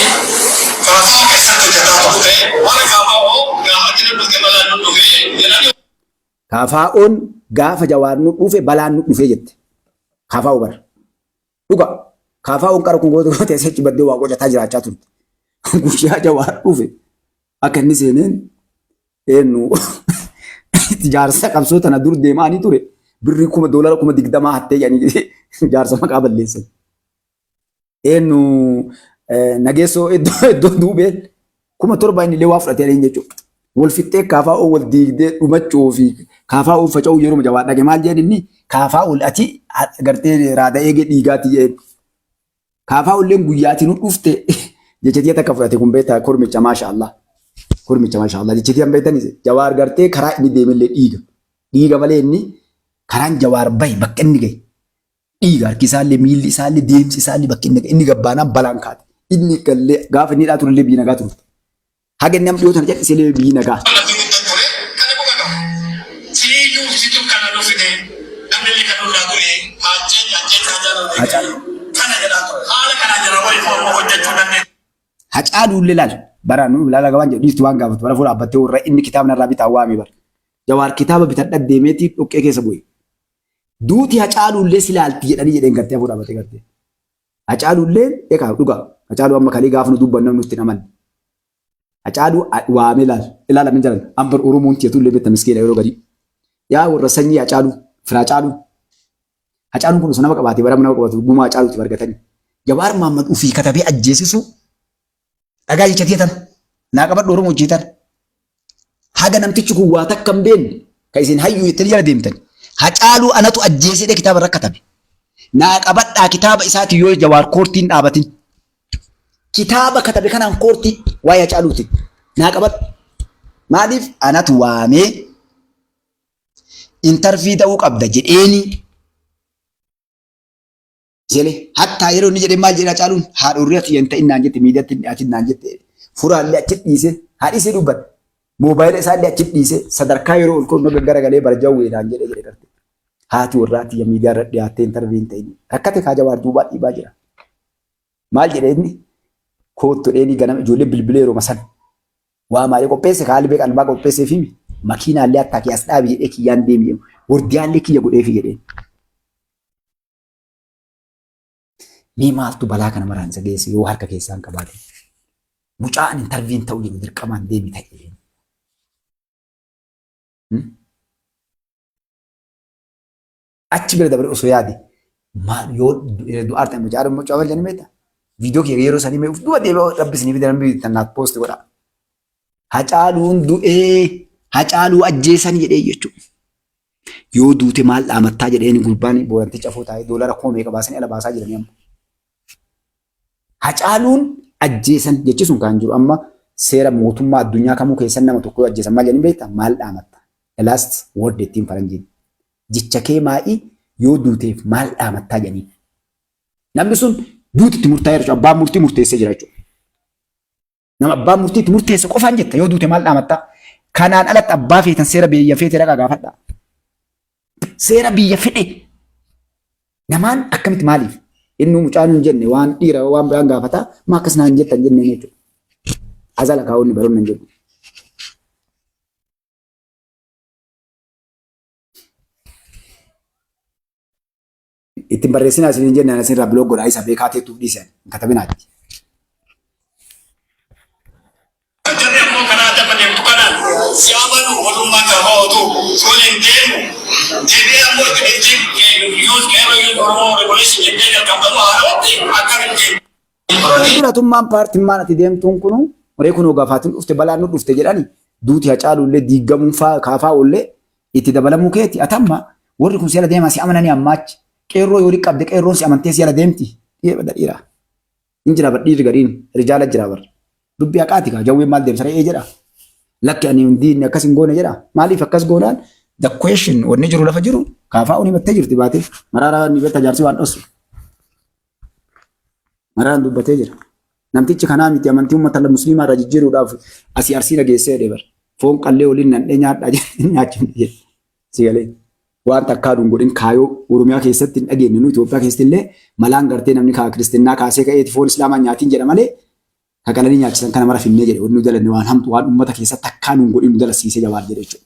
kaafaa keessatti hojjetaa turte warri kaafaa hoo gaafa jira dhufte balaan nu dhufe jedhanii KFOn gaafa Jawaar nu dhufe balaan nu dhufe jette. KFO bara. Dhuga. KFOn qara kun goota goota achi baddee waa godhataa jiraachaa turte. Guyyaa Jawaar dhufe akka inni seeneen eenyu jaarsa qabsoo tana dur deemaanii ture birrii kuma doolara 20,000 hattee jedhanii jaarsa maqaa balleessan. Eenyu nageessoo iddoo iddoo duubeen 7,000 inni illee waa fudhatee jedhanii jechuudha. Wal fixxee kaafaa wal diigdee dhumachuu fi kaafaa ol faca'uu yeroo Jawaar dhage maal jedhan inni kaafaa ol ati gartee raada eegee dhiigaati jedheen. Kaafaa olleen guyyaati nu dhufte jecha takka fudhate kun beektaa kormicha maasha Allah. Kormicha maasha Allah jecha tiyya beektanis Jawaar gartee karaa inni deemellee dhiiga. Dhiiga malee inni karaan Jawaar bahe bakka inni gahe dhiiga harki isaallee miilli isaallee deemsi isaallee bakka inni gahe inni gabbaanaan balaan kaate. Inni gallee gaafa inni hidhaa turellee biyyi nagaa turte. Haga inni amma dhiyoo tana callisellee biyyi nagaa. Lafti guddaa ture kana quba qaba. Siyyuu situ kana nu fide namni illee kan nurraa ture haachee ajjeechaa jaalala Hacaaluu. kana jedhaa ture. Haala kanaa jira waliif Oromoo hojjechuu dandeenya. Hacaaluullee laal bara nu laala waan jedhu dhiiftu waan gaafatu bara fuula dhaabbattee warra inni kitaaba narraa bitaa waame bara. Jawaar kitaaba bitadha deemeetii dhoqqee keessa bu'e. Duuti Hacaaluullee si laalti jedhanii jedheen gartee fuula dhaabbattee gartee. Hacaaluullee egaa dhugaa Hacaaluu amma kalee gaafa nu dubbannu namni nutti hin amanne. Hacaaluu waamee laal ilaala min jalan ambar Oromoon tiyatu illee beekta miskiina yeroo gadii. Yaa warra sanyii Hacaaluu fira Hacaaluu. Hacaaluun kun osoo nama qabaatee bara nama qabatu gumaa Hacaaluuti argatanii. Jawaar Mahaammad ufii katabee ajjeesisu dhagaa jecha tiyatan naa qabadhu Oromoo hojjetan. Haga namtichi kun waa takka hin beekne kan isin hayyuu jettanii jala deemtan. Hacaaluu anatu ajjeesedhe kitaaba irra katabe. Naa qabadhaa kitaaba isaati yoo Jawaar koortiin dhaabatin. Kitaaba katabe kanaan koortii waa'ee Hacaaluuti. Naa qabadhu. Maaliif anatu waamee intarvii ta'uu qabda jedheeni Sele hattaa yeroo inni jedhee maal jedhee Hacaaluun haadha hurrii ati hin ta'in naan jette miidiyaatti hin dhiyaatin naan jette furaallee achi dhiise haadhi isee dubbate moobaayila isaallee achi dhiise sadarkaa yeroo ol ka'u garagalee barjawwee naan jedhee jedhe garte. Haati warraa tiyya miidiyaa irra dhiyaattee intarvii hin ta'in rakkate kaa Jawaar duubaa dhiibaa jira. Maal jedhee inni koottu dheeni ganama ijoollee bilbilee yeroo san waa maalee qopheesse kaalli beekan qalbaa qopheessee fi makiinaallee akka kee as dhaabi jedhee kiyyaan deemi wordiyaallee kiyya godheefi jedheen. Mee maaltu balaa kana maraan isa geesse yoo harka keessaa hin qabaatin? Mucaan intarviin ta'u jedhu dirqamaan deemi ta'e. Achi bira dabre osoo yaade maal yoo du'aar ta'e mucaa mucaa wal jedhanii beektaa? Viidiyoo kiyya yeroo sanii mee uf duba deebi'ee rabbi isinii fide namni tannaaf poosti godha. Hacaaluun du'ee Hacaaluu ajjeesan jedhee jechuudha. Yoo duute maal dhaamattaa jedheen gurbaan booranticha afoo taa'ee doolara kuma meeqa baasanii ala baasaa jiranii amma. Hacaaluun ajjeesan jechi sun kan jiru amma seera mootummaa addunyaa kamuu keessan nama tokko yoo ajjeesan maal jedhanii beektaa maal dhaamatta? The last word ittiin faranjiin. Jecha kee maa'ii yoo duuteef maal dhaamattaa jedhanii. Namni sun duuti itti murtaa'ee jechuudha. Abbaan murtii murteessee jira jechuudha. Nama abbaan murtii itti murteesse qofaan jetta yoo duute maal dhaamattaa? Kanaan alatti abbaa feetan seera biyya feete dhaqaa gaafadhaa. Seera biyya fedhe namaan akkamitti maaliif? Innuu mucaan hin jenne waan dhiira waan biraan gaafataa maa akkas naan jettan jenneen jechuudha. Azala kaa'uun baroonni hin jedhu. Ittiin barreessinaa isin hin jenne ani isinirraa biloog godhaa isa beekaa teettuuf dhiise ani hin katabinaatti. Jarri ammoo karaa dafa deemtu kanaan Si amanu warrummaa kaafa'ootu si waliin deemu. Deebi'ee ammoo itti dhiftee youth Qeerroo Youth Oromoo Revolution jettee jalqabdamu haarawatti akkamitti? Duratummaan paartimmaan ati deemtuun kunu waree kunoo gaafaatiin dhufte, balaan nu dhufte jedhani, duuti Hacaaluullee diiggamuun faa kaafaa oollee itti dabalamuu keeti. Atamma warri kun si jala deemaa si amananii ammaachi qeerroo yoo qabde, qeerroon si amantee si jala deemti. Dhiira bada dhiiraa hin jira bar, dhiirri gariin rijaala jira bar. Dubbii haqaati kaa. Jawween maal deemsa re'ee jedha? Lakki, ani hin diinne, akkas hin goone jedha. Maaliif akkas goonaan? The question wanni jiru lafa jiru kaafaa uni mattee jirti baatee maraaraa ni beekta, jaarsi waan dhossu maraan dubbatee jira. Namtichi kanaa miti, amantii uummata musliimaa irraa jijjiiruudhaaf asii Arsii dhageessee jedhee bara. Foon qallee waliin nandhee nyaadhaa jedhee nyaachifne jedhe. Si galee waan takkaa duun godhin kaayoo Oromiyaa keessatti hin dhageenye. Nu Itoophiyaa keessatti illee malaan gartee namni kaa kiristinnaa kaasee ka'eeti foon islaamaa nyaatiin jedha malee ka qalanii nyaachisan kana mara finnee jedhe. Wanni nu dalanne waan hamtu, waan uummata keessatti takkaa nuun godhin nu dalasiisee Jawaar jedhe jechuudha.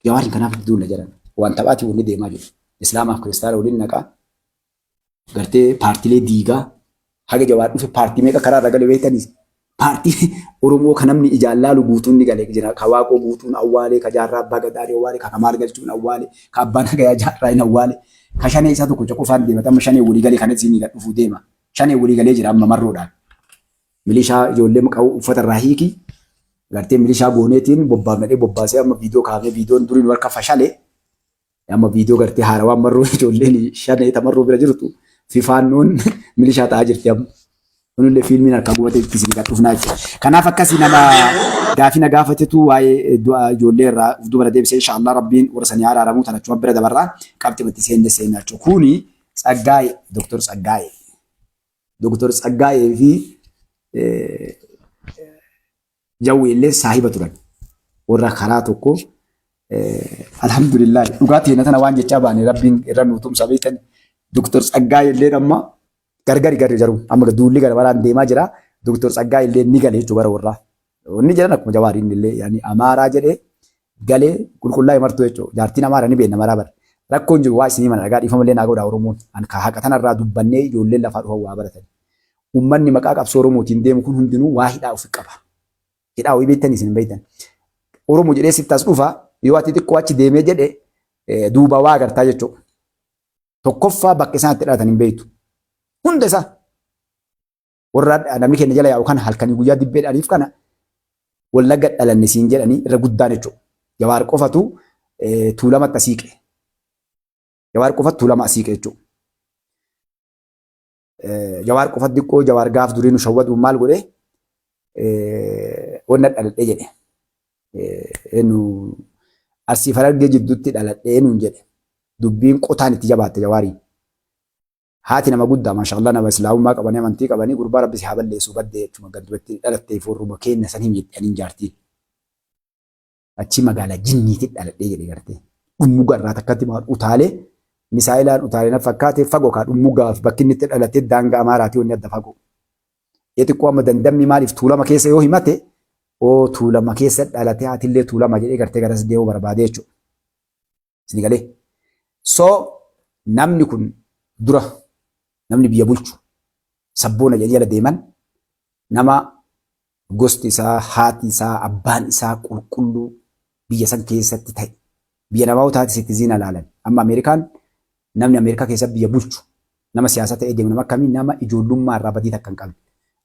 Jawaariin kanaaf duula jedhan waan taphaatii wanni deemaa jiru. Islaamaaf kiristaana waliin naqaa, gartee paartilee diigaa. Haga Jawaar dhufe paartii meeqa karaa irra gale beektanii? Paartii Oromoo kan namni ijaan laalu guutuun ni gale jira. Ka Waaqoo guutuun awwaale, ka Jaarraa Abbaa Gadaa ni awwaale, ka Kamaal Galchuun awwaale, ka Abbaan Hagayaa Jaarraa hin awwaale. Ka shanee isaa tokko qofaan deema. Amma shanee walii galee kanatti isin gad dhufuu deema. Shanee walii galee jira amma marroodhaan. Milishaa ijoollee qabu uffata irraa hiiki. Gartee milishaa gooneetiin bobbaafnadhee bobbaasee amma viidiyoo kaafnee, viidiyoon duriin warka fashale. Amma viidiyoo gartee haarawaan marroo ijoolleen shanee tamarroo bira jirtu fifaannoon milishaa ta'aa jirti amma. Kunillee fiilmiin harkaa gubatee itti isin gad dhufnaa jechuudha. Kanaaf akkasii nama gaafii na gaafatetu waa'ee du'a ijoollee irraa uf duba deebisee. Inshaallah Rabbiin warra sanii araaramuu tana achuma bira dabarraa qabxii itti seenne seenaa jechuudha. Kuni Tsaggaa'ee, Doktor Tsaggaa'ee. Doktor Tsaggaa'ee fi Jawwee illee saahiba turan. Warra karaa tokko. Alhamdulillah, dhugaa teena tana waan jechaa baane Rabbiin irra nuu tumsa beektan. Doktor Tsaggaa'ee illee amma gargari garri jiru. Amma duulli gara baraan deemaa jira. Doktor Tsaggaa'ee illee ni gale jechuudha gara warraa. Inni jedhan akkuma Jawaariin illee yaani Amaaraa jedhee galee qulqullaa'e martuu jechuudha. Jaartiin Amaaraa ni beekna maraa bara. Rakkoon jiru waa isinii mana dhagaa, dhiifama illee naa godhaa Oromoon. An ka haqa tanarraa dubbannee ijoolleen lafaa dhufan waa baratan. Uummanni maqaa qabsoo Oromootiin deemu kun hundinuu waa hidhaa ofi qaba. Hidhaa wayii beektan isin hin beektan. Oromoo jedhee sitti as dhufa, yoo ati xiqqoo achi deemee jedhe duuba waa agartaa jechuudha. Tokkoffaa, bakka isaan itti dhalatan hin beektu. Hunda isaa warra namni keenya jala yaa'u kana halkanii guyyaa dibbee dhaniif kana Wallagga dhalanne siin jedhanii irra guddaan jechuudha. Jawaar qofatu Tuulamatti asiiqe. Jawaar qofatu Tuulama asiiqe jechuudha. Jawaar qofatu xiqqoo Jawaar gaaf durii nu shawwaduun maal godhe, wanna dhaladhe jedhe. Eenyu, Arsii Harargee jidduutti dhaladhee nuun jedhe. Dubbiin qotaan itti jabaatte Jawaariin. Haati nama guddaa, maashaallah, nama islaamummaa qabanii, amantii qabanii, gurbaa Rabbi si haa balleessu, baddee jechuudha gandumatti dhalattee foorruma keenya san himi jedhaniin jaartiin. Achi magaalaa jinniitti dhaladhee jedhe gartee. Dhummuga irraa takkatti maal utaalee, misaa'ilaan utaalee na fakkaate, fagoo kaa Dhummugaaf bakki inni itti dhalatee daangaa Amaaraatii wanni adda fagoo. Xiqqoo amma dandamni maaliif Tuulama keessa yoo himate, oo Tuulama keessa dhalatee, haatillee Tuulama jedhee gartee garas deemuu barbaade jechuudha. Isin galee. So namni kun dura namni biyya bulchu sabboona jedhanii jala deeman nama gosti isaa, haati isaa, abbaan isaa qulqulluu biyya san keessatti ta'e. Biyya namaa taate sitti ziina laalan. Amma Ameerikaan, namni Ameerikaa keessa biyya bulchu, nama siyaasa ta'ee deemu nama akkamii? Nama ijoollummaa irraa badii takka hin qabne.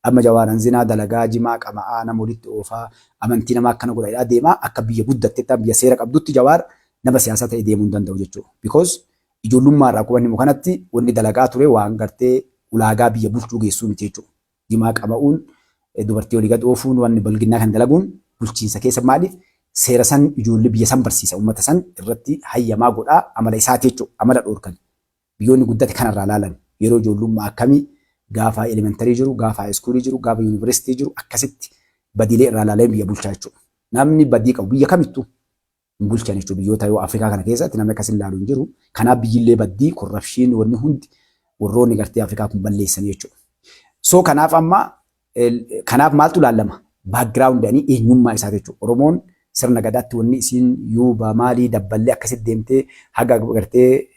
Amma Jawaaran zinaa dalagaa, jimaa qama'aa, nama walitti oofaa, amantii namaa akkana godha deemaa, akka biyya guddattetti, biyya seera qabdutti Jawaar nama siyaasaa ta'ee deemuu hin danda'u jechuudha. Because ijoollummaa irraa akkuma inni kanatti wanni dalagaa ture waan gartee ulaagaa biyya bulchuu geessuu miti jechuudha. Jimaa qama'uun, dubartii olii gad oofuun, wanni balginnaa kan dalaguun bulchiinsa keessa maaliif seera san ijoollee biyya san barsiisa, uummata san irratti hayyamaa godhaa amala isaati jechuudha. Amala dhoorkan. Biyyoonni guddate kanarraa laalan, yeroo ijoollummaa akkamii, gaafa elementary jiru, gaafa high school jiru, gaafa yuunivarsiitii jiru, akkasitti badiilee irraa laalee biyya bulchaa jechuudha. Namni badii qabu biyya kamittuu hin bulchan jechuudha. Biyyoota yoo Afrikaa kana keessatti namni akkas hin laalu hin jiru. Kanaaf biyyillee baddii, corruption, wanni hundi warroonni gartee Afrikaa kun balleessan jechuudha. So kanaaf amma kanaaf maaltu laallama? Background ani eenyummaa isaa jechuudha. Oromoon sirna gadaatti wanni isiin yuuba maalii dabballee akkasitti deemtee haga gartee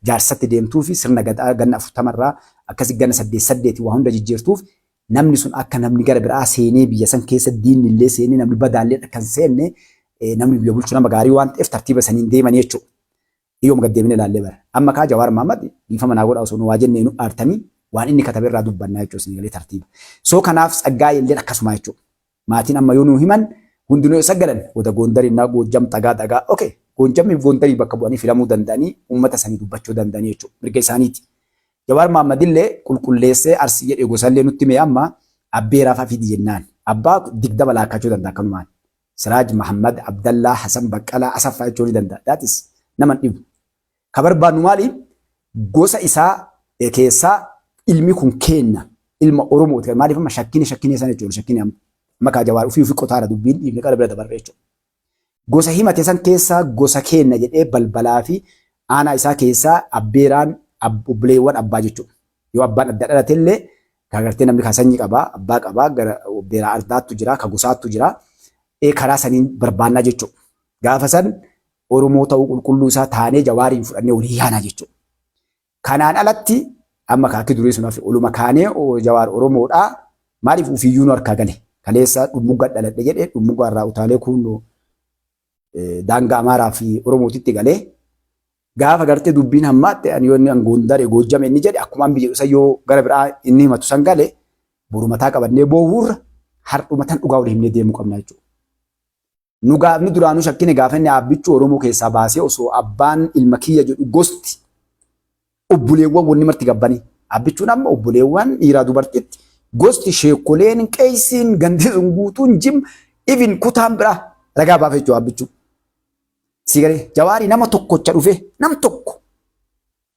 jaarsatti deemtuu fi sirna gadaa ganna 40rraa akkasi ganna 8 8 waa hunda jijjiirtuuf. Namni sun akka namni gara biraa seenee biyya san keessa diinni illee seenee namni badaallee akka hin seenne, namni biyya bulchu nama gaarii waan ta'eef tartiiba saniin deemanii jechuudha. Yoom gad deemnee ilaallee bara. Amma kaa Jawaar Mahaammad, dhiifama naa godhaa, osoo nu waa jennee nu aartanii, waan inni katabe irraa dubbannaa jechuudha isin galee tartiiba. So kanaaf Tsaggaayee illee akkasuma jechuudha. Maatiin amma yoo nu himan hundinuu eessa galan wada Goondarinnaa Goojjam xagaa xagaa, okay, Goonjammi Goondarii bakka bu'anii filamuu danda'anii uummata sanii dubbachuu danda'anii jechuudha, mirga isaaniiti. Jawaar Mahaammad illee qulqulleessee Arsii jedhee gosallee nutti hime. Amma abbeeraa fa'a fidi jennaan abbaa 20 laakkachuu danda'a akkanumaan. Siraaj Mahammad, Abdallaa, Hasan Baqqalaa, Asaffaa jechuu ni danda'a. That is nama hin dhibu. Ka barbaannu maali? Gosa isaa keessaa ilmi kun keenna, ilma Oromooti. Maaliif amma shakkini shakkini sana jechuudha, shakkini amma. Amma kaa Jawaar ofii ofii qotaara, dubbiin dhiifne qara bira dabarre jechuudha. Gosa himate san keessaa gosa keenna jedhee balbalaa fi aanaa isaa keessaa abbeeraan obboleewwan abbaa jechuudha. Yoo abbaan adda dhalate illee ka gartee namni ka sanyii qabaa, abbaa qabaa, gara obbeeraa ardaattu jira, ka gosaattu jira. Karaa saniin barbaannaa jechuudha. Gaafa san Oromoo ta'uu qulqulluu isaa taanee Jawaariin fudhannee walii yaanaa jechuudha. Kanaan alatti amma kaakki durii sun hafe, oluma kaanee Jawaar Oromoodhaa, maaliif ofiiyyuu nu harkaa gale. Kaleessa Dhummugaa dhaladhe jedhee Dhummugaa irraa utaalee kunnoo daangaa Amaaraa fi Oromootitti galee, gaafa gartee dubbiin hammaatte ani yoo inni Gondare Goojjame inni jedhe akkuma an biyya isa yoo gara biraa inni himatu san gale, boru mataa qabannee boohuurra har'uma tan dhugaa walii himnee deemuu qabna jechuudha. Nu gaafni duraanuu shakkine gaafa inni Aabbichuu Oromoo keessaa baasee, osoo abbaan ilma kiyya jedhu gosti obboleewwan wanni marti gabbanii. Aabbichuun amma obboleewwan dhiiraa dubartitti gosti sheekoleen qeeysiin gandi sun guutuun jim even kutaan biraa ragaa baafa jechuudha Aabbichuu. Si galee Jawaarii nama tokkocha dhufe nam tokko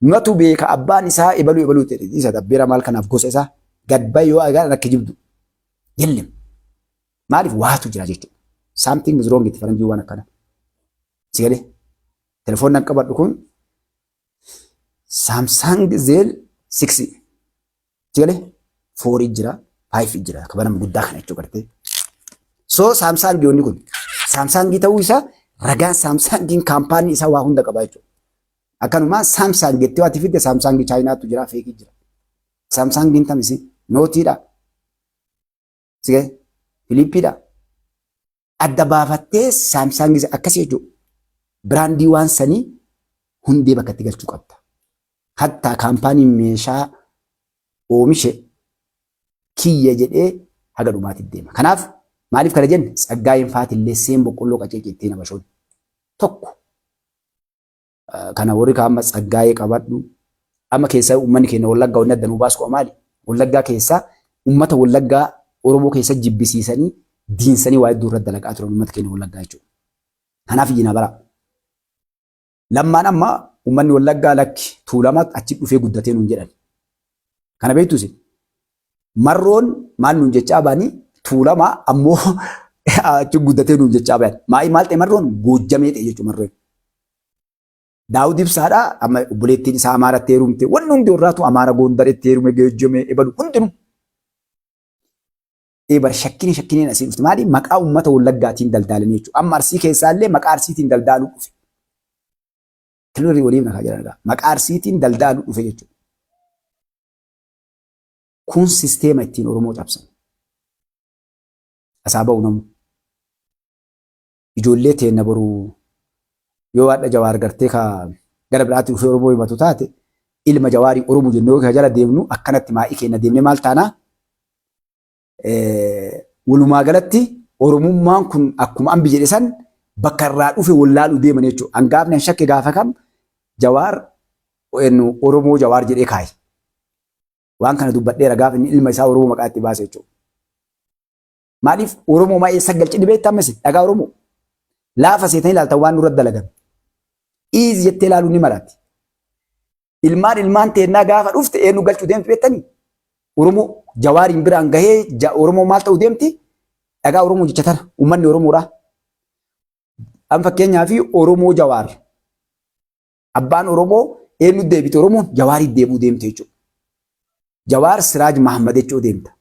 natu beeka abbaan isaa ebaluu ebaluu ta'e isa dabbeera maal kanaaf gosa isaa gad bahe yoo agaraan akka jibdu jellem. Maaliif waatu jira jechuudha. Something is wrong itti faranjii waan akkana. Si galee telefoon nan qabadhu kun Samsung Zel 6, si galee 4 jira, 5 jira, kabanama guddaa kana jechuudha gartee. So Samsung yoonni kun Samsung ta'uu isaa ragaan Samsungiin kaampaanii isaa waa hunda qaba jechuudha. Akkanuma Samsung jettee waati fidde Samsung Chaayinaatu jira, fake jira. Samsungiin tamisi Noteiidha. Si galee Philipsiidha. Adda baafattee Samsung akkasii jechuudha. Brandii waan sanii hundee bakka itti galchuu qabda. Hattaa kaampaaniin meeshaa oomishe kiyya jedhee haga dhumaatti deema. Kanaaf maaliif kana jenne? Tsaggaayeen faatillee seen boqqolloo qaceecettiin habashoon. Tokko kana warri kaama Tsaggaayee qabadhu. Amma keessaa uummanni keenya Wallaggaa wanni adda nuu baasu maali? Wallaggaa keessaa uummata Wallaggaa Oromoo keessa jibbisiisanii diinsanii waa hedduu irratti dalagaa turan uummata keenya Wallaggaa jechuudha. Kanaaf iyyina bara. Lammaan amma uummanni Wallaggaa lakki Tuulama achi dhufee guddatee nuun jedhan. Kana beektu isin. Marroon maal nuun jechaa ba'anii, Tuulama ammoo achi guddatee nuun jechaa ba'an. Maa'ii maal ta'e, Marroon Goojjamee ta'e jechuudha Marroon. Daawud Ibsaadha amma obboleettiin isaa Amaaratti heerumte, wanni hundi warraatu Amaara Goondaretti heerume, Goojjamee ebalu hundinuu. Bar shakkini shakkiniin asii dhufte maali? Maqaa uummata Wallaggaatiin daldaalanii jechuudha. Amma Arsii keessaallee maqaa Arsiitiin daldaaluu dhufe. Kilirri waliif nakaa jiran egaa maqaa Arsiitiin daldaaluu dhufe jechuudha. Kun sisteema ittiin Oromoo cabsan. Asaa ba'u namu. Ijoollee teenna boru yoo hadha Jawaar gartee ka gara biraatti dhufee Oromoo himatu taate, ilma Jawaarii Oromoo jennee yoo jala deemnu akkanatti maa'ii keenya deemnee maal taanaa? Walumaa galatti Oromummaan kun akkuma ambi jedhe san bakka irraa dhufe wallaaluu deeman jechuudha. Hangaafni an shakke gaafa kam Jawaar Oromoo Jawaar jedhee kaaye. Waan kana dubbadheera gaafa inni ilma isaa Oromoo maqaa itti baase jechuudha. Maaliif Oromoo maa eessa galche dhibee itti ammasi dhagaa Oromoo. Laafa seetanii ilaaltan waan nurra dalagan. Iizi jettee ilaaluun ni maraatti. Ilmaan ilmaan teennaa gaafa dhufte eenyu galchuu deemti beektanii? Oromoo Jawaariin biraan gahee Oromoo maal ta'uu deemti? Dhagaa Oromoo jecha tana uummanni Oromoodha. An fakkeenyaa fi Oromoo Jawaar. Abbaan Oromoo eenyu deebite, Oromoon Jawaariin deebuu deemte jechuudha. Jawaar Siraaj Mahammad jechuu deemta.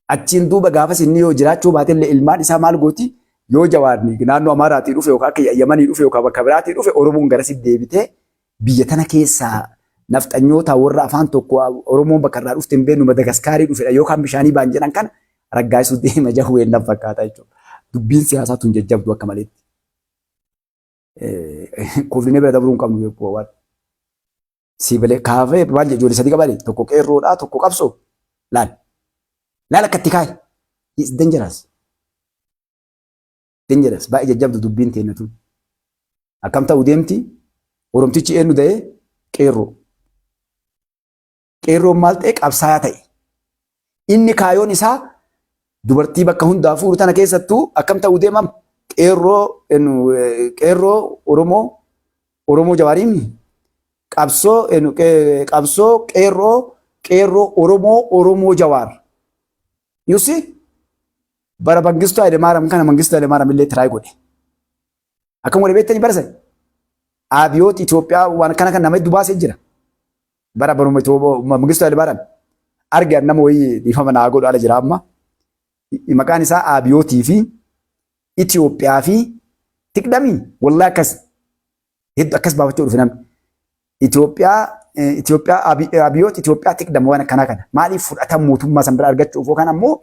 Achiin duuba gaafas inni yoo jiraachuu baatellee ilmaan isaa maal gooti? Yoo Jawaarni naannoo Amaaraatii dhufe yookaan akka Yamanii dhufe yookaan bakka biraatii dhufe, Oromoon garasitti deebitee biyya tana keessaa Nafxanyoota warra afaan tokko Oromoon bakka irraa dhufte hin beeknu, Madagaskaarii dhufedha yookaan bishaanii baan jedhan kana raggaasisuu deema jawween nan fakkaata jechuudha. Dubbiin siyaasaa tun jajjabdu akka maleetti. Koflinee bira dabruu hin qabnu jechuudha waan. Siibalee kaafee maal jedhu, ijoollee sadii qabani, tokko qeerroodha, tokko qabsoo. Laal. Laal akka itti kaaye. It's dangerous. Dangerous. Baay'ee jajjabdu dubbiin teenna tun. Akkam ta'u deemti? Oromtichi eenyu ta'e? Qeerroo. Qeerroon maal ta'e? Qabsaayaa ta'e. Inni kaayoon isaa dubartii bakka hundaa fuudhu tana keessattuu akkam ta'uu deemam? Qeerroo, qeerroo Oromoo, Oromoo Jawaariin qabsoo, qabsoo qeerroo, qeerroo Oromoo, Oromoo Jawaar. You see? Bara Mangistuu Hayilemaariyaam kana Mangistuu Hayilemaariyaam illee try godhe. Akkam godhe beektanii bara sana? Abiyoot Itoophiyaa waan kana kan nama hedduu baasee jira. Bara baruma Mangistuu Hayilemaariyaam arge nama wayii, dhiifama naa godhu, ala jira amma. Maqaan isaa Abiyootii fi Itoophiyaa fi Tiqdamii, wallaahi akkas hedduu akkas baafachuu dhufe namni. Itoophiyaa, Itoophiyaa, Abiyoot Itoophiyaa Tiqdama, waan akkanaa kana. Maaliif? Fudhatama mootummaa san bira argachuuf yookaan ammoo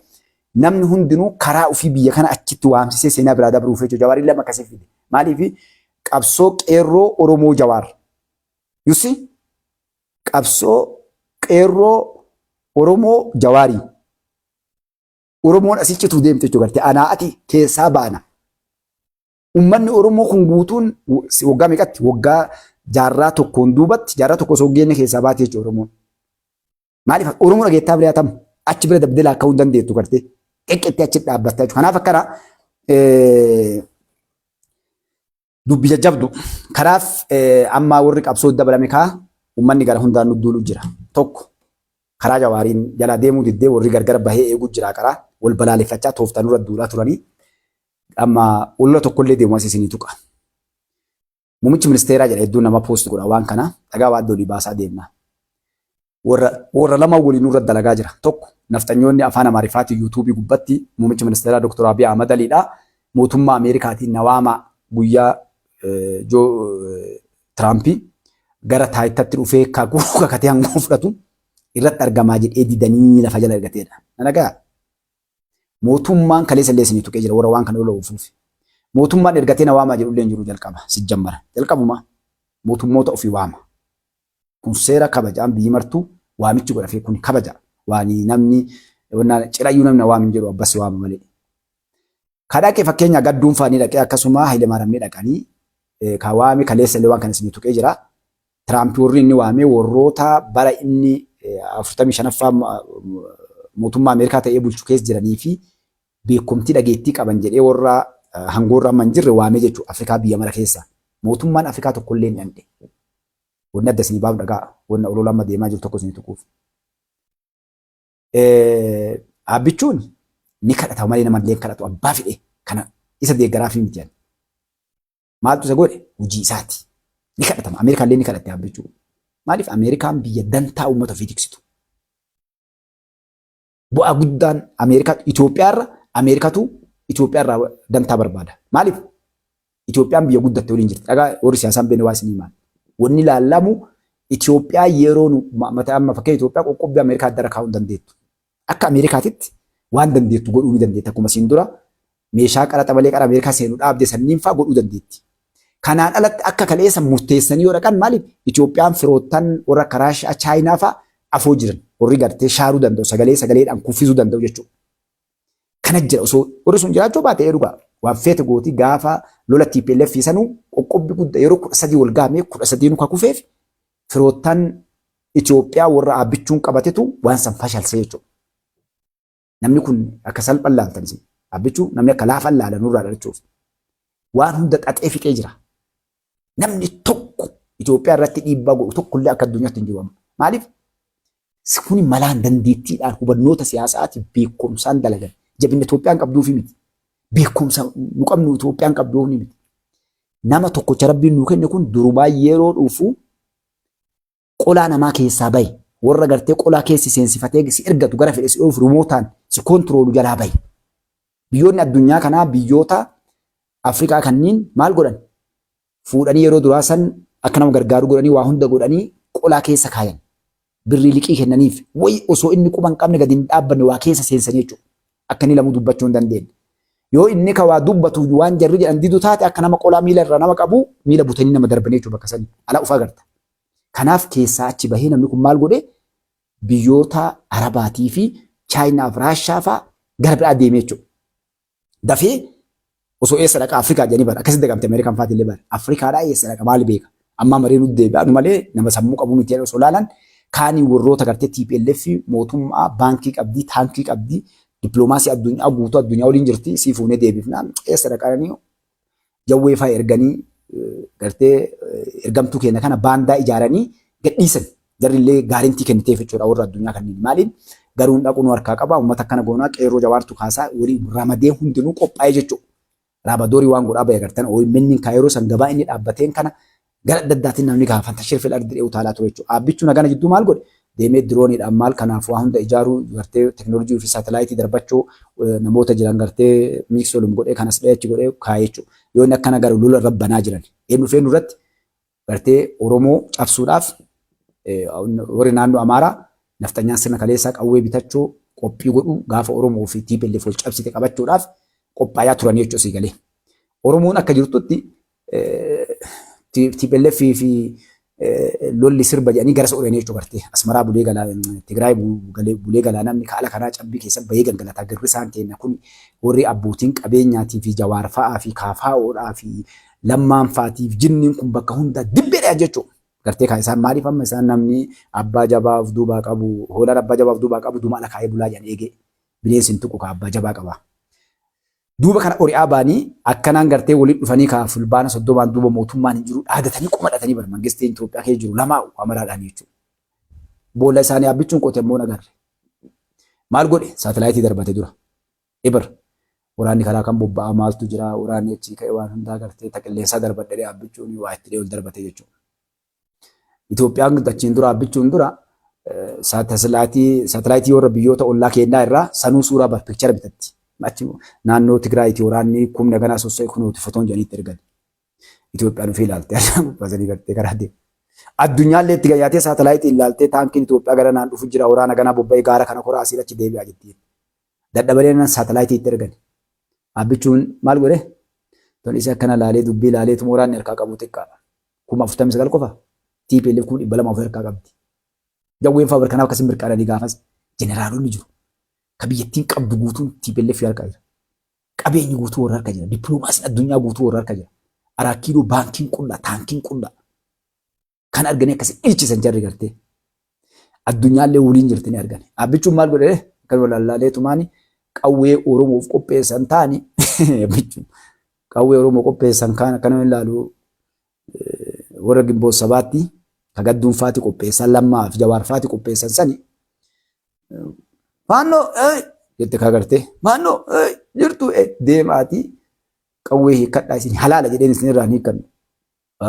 namni hundinuu karaa ofii biyya kana achitti waamsisee seenaa biraa dabruuf jechuudha. Jawaarii lama akkasii fide. Maaliif? Qabsoo qeerroo Oromoo Jawaar. You see? Qabsoo qeerroo Oromoo Jawaarii. Oromoon asii cituu deemte jechuudha. Gartee anaa ati keessaa baana. Uummanni Oromoo kun guutuun waggaa meeqatti, waggaa jaarraa tokkoon duubatti, jaarraa tokko osoo geenne keessaa baate jechuudha Oromoon. Maaliif? Oromoo dhageettaa bira tamu achi bira dabdee laakka'uu hin dandeettu, gartee qeqqettee achi dhaabbatta jechuudha. Kanaaf akkana dubbi jajjabdu. Kanaaf amma warri qabsoo dabalame kaa uummanni gara hundaan nu duulu jira. Tokko karaa Jawaariin jalaa deemuu diddee warri gargar bahee eeguu jira, karaa wal balaaleffachaa tooftaan irra duulaa turanii amma olola tokkollee deemu as isinii tuqa. Muummichi ministeeraa jedha, hedduun nama post godha waan kana, dhagaa waan dolii baasaa deemna. Warra lama waliin nurra dalagaa jira. Tokko nafxanyoonni afaan Amaariffaatiin yuutuubii gubbatti muummichi ministeeraa Dr. Abiy Ahmad Aliidha. Mootummaa Ameerikaatiin nawaama guyyaa Tiraampii gara taayitatti dhufee kakuu kakatee aangoo fudhatu irratti argamaa jedhee didanii lafa jala ergateedha. Na dhagaa. Mootummaan kaleessa illee isinii tuqee jira warra waan kana lola oofuuf. Mootummaan ergatee na waamaa jedhu illee hin jiru jalqaba. Sijjammara. Jalqabuma mootummoota ofii waama. Kun seera kabajaan biyyi martuu waamichi godhafee kun kabaja. Waan namni cidhayyuu namni na waam hin jedhu, abbas waama malee. Ka dhaqe fakkeenya gadduun faanii dhaqee, akkasuma Hayilemaariyaam ni dhaqanii ka waame kaleessa illee waan kana isinii tuqee jira. Tiraamp warri inni waamee warroota bara inni 45ffaa mootummaa Ameerikaa ta'ee bulchu keessa jiranii fi beekumtii dhageettii qaban jedhee warra hangoorra amma hin jirre waamee jechuudha Afrikaa biyya mara keessa. Mootummaan Afrikaa tokkollee hin dandhe. Wanni adda isinii baafu dhagaa, wanna olola amma deemaa jiru tokko isinii tuquuf. Abbichuun ni kadhata malee namallee hin kadhatu, abbaa fedhe kana isa deeggaraa fi miti. Maaltu isa godhe? Hojii isaati. Ni kadhatama. Ameerikaan illee ni kadhatte Abbichuu. Maaliif? Ameerikaan biyya dantaa uummata ofii tiksitu. Bu'aa guddaan Ameerikaa Itoophiyaarra, Ameerikatu Itoophiyaarraa dantaa barbaada. Maaliif? Itoophiyaan biyya guddatte waliin jirti. Dhagaa, warri siyaasaan beekne waa isinii maal. Wanni ilaalamu Itoophiyaa yeroo nu mata amma fakkeenya Itoophiyaa qoqqobbii Ameerikaa addara kaa'uu hin dandeettu. Akka Ameerikaatitti waan dandeettu godhuu ni dandeetti. Akkuma siin dura meeshaa qaraxa malee qara Ameerikaa seenu dhaabde sanniin fa'aa godhuu dandeetti. Kanaan alatti akka kaleessa murteessanii yoo dhaqan, maaliif? Itoophiyaan firoottan warra akka Raashiyaa, Chaayinaa fa'aa afoo jiran, warri gartee shaaruu danda'u, sagalee sagaleedhaan kuffisuu danda'u jechuudha. Kana jira, osoo warri sun jiraachuu baate dhugaa waan feete gootii. Gaafa lola TPLF sanuu qoqqobbi guddaa yeroo 13 wal gahamee 13 ka kufeef firoottan Itoophiyaa warra Abbichuun qabatetu waan san fashalse jechuudha. Namni kun akka salphaan laaltan isin. Abbichuu namni akka laafan laalan nurraa dhalachuuf. Waan hunda xaxee fixee jira. Namni tokko Itoophiyaa irratti dhiibbaa godhu tokkollee akka addunyaatti hin jiru amma. Maaliif? Kuni malaan dandeettiidhaan, hubannoota siyaasaatiin, beekumsaan dalagan. Jabina Itoophiyaan qabduufi miti. Beekumsa nu qabnu Itoophiyaan qabduufi miti. Nama tokkocha Rabbiin nuu kenne kun durumaa yeroo dhufu qolaa namaa keessaa bahe, warra gartee qolaa keessi seensifatee si ergatu, gara fedhe si oofu, rimootaan si koontiroolu jalaa bahe. Biyyoonni addunyaa kanaa, biyyoota Afrikaa kanniin maal godhan? Fuudhanii yeroo duraa san akka nama gargaaru godhanii, waa hunda godhanii Qolaa keessa kaayan. Birrii liqii kennaniif. Wayi osoo inni quba hin qabne gadi hin dhaabbanne waa keessa seensanii jechuudha. Akka inni lamuu dubbachuu hin dandeenye. Yoo inni ka waa dubbatu waan jarri jedhan didu taate akka nama qolaa miila irraa nama qabu miila butanii nama darbanii jechuudha bakka sanii. Ala ufaa garta. Kanaaf keessaa achi bahee namni kun maal godhe biyyoota Arabaatii fi Chaayinaa fi Raashaa fa'aa gara biraa deemee jechuudha. Dafee osoo eessa dhaqa Afrikaa jedhanii bara akkasitti dagamte Ameerikaan fa'aati illee bara Afrikaadhaa eessa dhaqa maal beeka ammaa maree nutti deebi'a nu malee nama sammuu qabu miti jedhanii osoo laalan kaanii warroota gartee TPLF mootummaa baankii qabdii taankii qabdii dippiloomaasii addunyaa guutuu addunyaa waliin jirti sii fuunee deebifnaan eessa dhaqanii jawwee fa'aa erganii gartee ergamtuu keenya kana baandaa ijaaranii gadhiisan. Jarri illee gaarintii kenniteef jechuudha warra addunyaa kanneen. Maaliin garuun dhaquu nu harkaa qaba uummata akkana goonaa qeerroo jawaartu kaasaa walii ramadee hundinuu qophaa'ee jechuudha. Raabadoorii waan godhaa bahe agartan OMN kaayiroo san gabaa inni dhaabbateen kana gara adda addaatiin namni gaafanta shirfil ardi dhee utaalaa ture jechuudha. Aabbichuun hagana jidduu maal godhe deemee dirooniidhaan maal kanaaf waa hunda ijaaruu gartee teknoolojii fi saatalaayitii darbachuu namoota jiran gartee miiksii olum godhee kanas dhee achi godhee kaa'ee jechuudha. Yoo inni akkana garu lola irra banaa jiran. Eenyu fi eenyu irratti gartee Oromoo cabsuudhaaf warri naannoo Amaaraa nafxanyaan sirna kaleessaa qawwee bitachuu qophii godhuu gaafa Oromoo fi TPLF wal cabsite qabachuudhaaf qophaayaa turan jechuudha sii galee. Oromoon akka jirtutti TPLF fi lolli sirba jedhanii gara so'oranii jechuudha gartee. Asmaraa bulee galaa Tigraay bulee galaa namni kaala kanaa cabbii keessa bahee gangalataa girrisaan keenya kun warri abbootiin qabeenyaatii fi jawaar fa'aa fi kaafaa'oodhaa fi lammaan fa'aatiif jinniin kun bakka hundaa dibbeedha jechuudha. Gartee kaa isaan maaliif amma isaan namni abbaa jabaa of duubaa qabu hoolaan abbaa jabaa of duubaa qabu duma ala kaa'ee bulaa jedhan eegee bineensi hin tuqu kaa abbaa jabaa qaba. Duuba kana ori'aa ba'anii akkanaan gartee waliin dhufanii kaa fulbaana 30n duuba mootummaan hin jiru dhaadatanii qoma dhatanii bar mangistiin Itoophiyaa keessa jiru lamaa amaraadhaan jechuudha. Boolla isaanii abbichuun qote immoo nagarre. Maal godhe saatalaayitii darbate dura. Ibr waraanni karaa kan bobba'aa maaltu jira waraanni achii ka'e waan hundaa gartee taqilleensaa darbadhe abbichuun waa itti ol darbate jechuudha. Itoophiyaan achiin dura abbichuun dura saatalaayitii warra biyyoota ollaa keenyaa irraa sanuu suuraa bar pikchara bitatti. Achi naannoo Tigraayitii waraanni kumna ganaa sossa'e kunuuti fotoon jedhaniitti ergan. Itoophiyaan ofii ilaalte baasanii gartee karaa deemu. Addunyaallee itti gayyaatee saatalaayitii ilaaltee taankiin Itoophiyaa gara naan dhufu jira waraana ganaa bobba'ee gaara kana koraa asii achi deebi'aa jetti. Dadhabanii nan saatalaayitii itti ergan. Abbichuun maal godhe? Ton isa akkana laalee dubbii laalee tuma waraanni harkaa qabu xiqqaadha. 49,000 qofa TPLF 200,000 of harkaa qabdi. Jawween fa'aa kanaaf akkasiin mirqaananii gaafas jeneraalonni jiru. Ka biyyattiin qabdu guutuun TPLF harkaa jira. Qabeenyi guutuu warra harka jira. Dippiloomaasiin addunyaa guutuu warra harka jira. Araa kiiloo baankiin qullaa taankiin qullaa. Kan arganii akkasi dhiichisan jarri gartee. Addunyaallee waliin jirti ni argani. Abbichuun maal godhe kan walallaalee tumaani qawwee Oromoof qopheessan taani abbichuun qawwee Oromoo qopheessan kaan akkana ilaalu warra Gimboot Sabaatti ka gadduun faati qopheessan Lammaa fi Jawaar faati qopheessan sani faannoo jette kaa gartee faannoo jirtu deemaatii qawwee hiikkadhaa isin halaala jedheen isin irraa hin hiikkannu.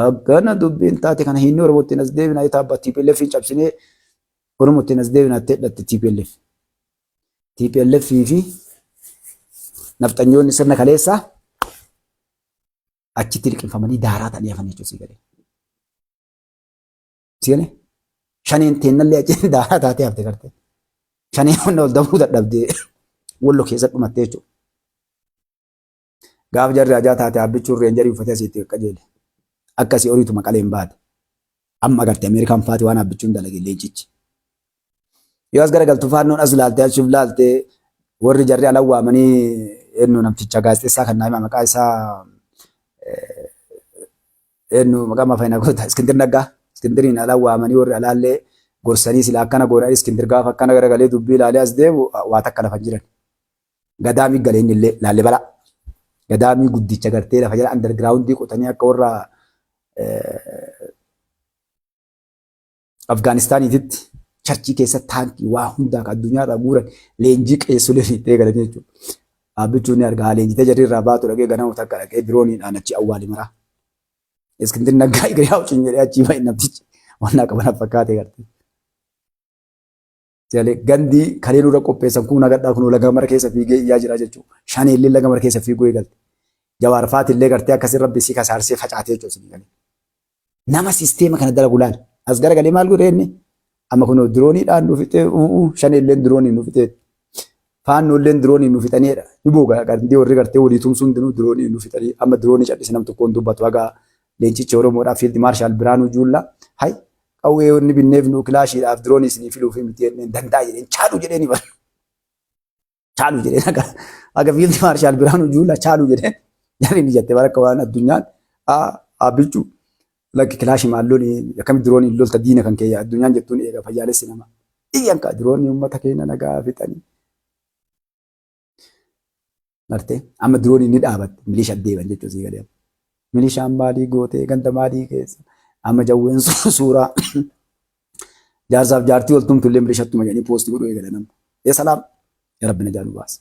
Akkana dubbiin taate kana hinni Oromootti as deebina itti abbaa TPLF hin cabsinee Oromootti as deebina itti hidhatte TPLF. TPLF fi nafxanyoonni sirna kaleessaa achitti liqimfamanii daaraa ta'anii hafan jechuudha sii galee. Sii galee? Shaneen teennallee achitti daaraa taatee hafte gartee. Shaneen hunda ol dabuu dadhabdee wallo keessa dhumattee jechuudha. Gaaf jarri ajaa taate abbichuun reenjarii uffatee asiitti qajeele. Akkasii horiitu maqaleen baate. Amma agarte Ameerikaan faati waan abbichuun dalage leencichi. Yoo as garagaltu faannoon as laaltee achiif laaltee warri jarri ala waamanii eenyu namticha gaazexeessaa kan naa maqaa isaa eenyu maqaa maafaa goota Iskindir Naggaa Iskindiriin ala waamanii warri alaallee gorsanii sila akkana goona Iskindir gaafa akkana garagalee dubbii ilaalee as deemu waa takka lafa hin jiran. Gadaamii galee inni illee Laallibalaa. Gadaamii guddicha gartee lafa jala underground qotanii akka warra Afgaanistaaniititti charchii keessa taankii waa hundaa kan addunyaa irraa guuran leenjii qeessolee itti eegalanii jechuudha. Dhaabbichuun ni argaa leenjitee jarri irraa baatu dhaqee ganama takka dhaqee dirooniidhaan achi awwaali maraa. Iskindir Naggaa Igiriyaa wajjin jedhee achii bahe namtichi wannaa qaban fakkaate gartee. Jalee gandi kalee nurra qopheessan kun nagadhaa kun laga mara keessa fiigee iyyaa jira jechuudha. Shaneellee laga mara keessa fiiguu eegalte. Jawaar faatillee gartee akkasii rabbi si kasaarsee facaatee jechuudha isin galee. Nama sisteema kana dalagu laal. As garagalee maal godhe inni? Amma kunoo dirooniidhaan nu fixee shaneelleen dirooniin nu fixee faannoolleen dirooniin nu fixaniidha. Ni booga gartee warri gartee walii tumsuun hundinuu dirooniin nu fixanii amma diroonii cal'ise nam tokkoon dubbatu haga leencichi Oromoodhaa Fiild Maarshaal Biraanuu Juullaa hay qawwee wanni binneef nu kilaashiidhaaf diroonii isinii filuuf miti jenneen danda'a jedheen chaalu jedheen bara. Chaalu jedheen haga Fiild Maarshaal Biraanuu Juullaa chaalu jedheen jarri ni jette bara akka waan addunyaan abbichuu lakki kilaashii maal loli akkamitti dirooniin lolta diina kan kee addunyaan jettuun eega fayyaalessi nama. Iyyan kaa diroonii uummata keenya nagaa fixanii. Gartee amma dirooniin ni dhaabatte milisha deeban jechuun sii galee. Milishaan maalii gootee ganda maalii keessa amma jawween suuraa jaarsaaf jaartii ol tumtu illee milishattuma jedhanii poosti godhuu eegalan amma. Yaa salaam yaa rabbi najaa nu baasi.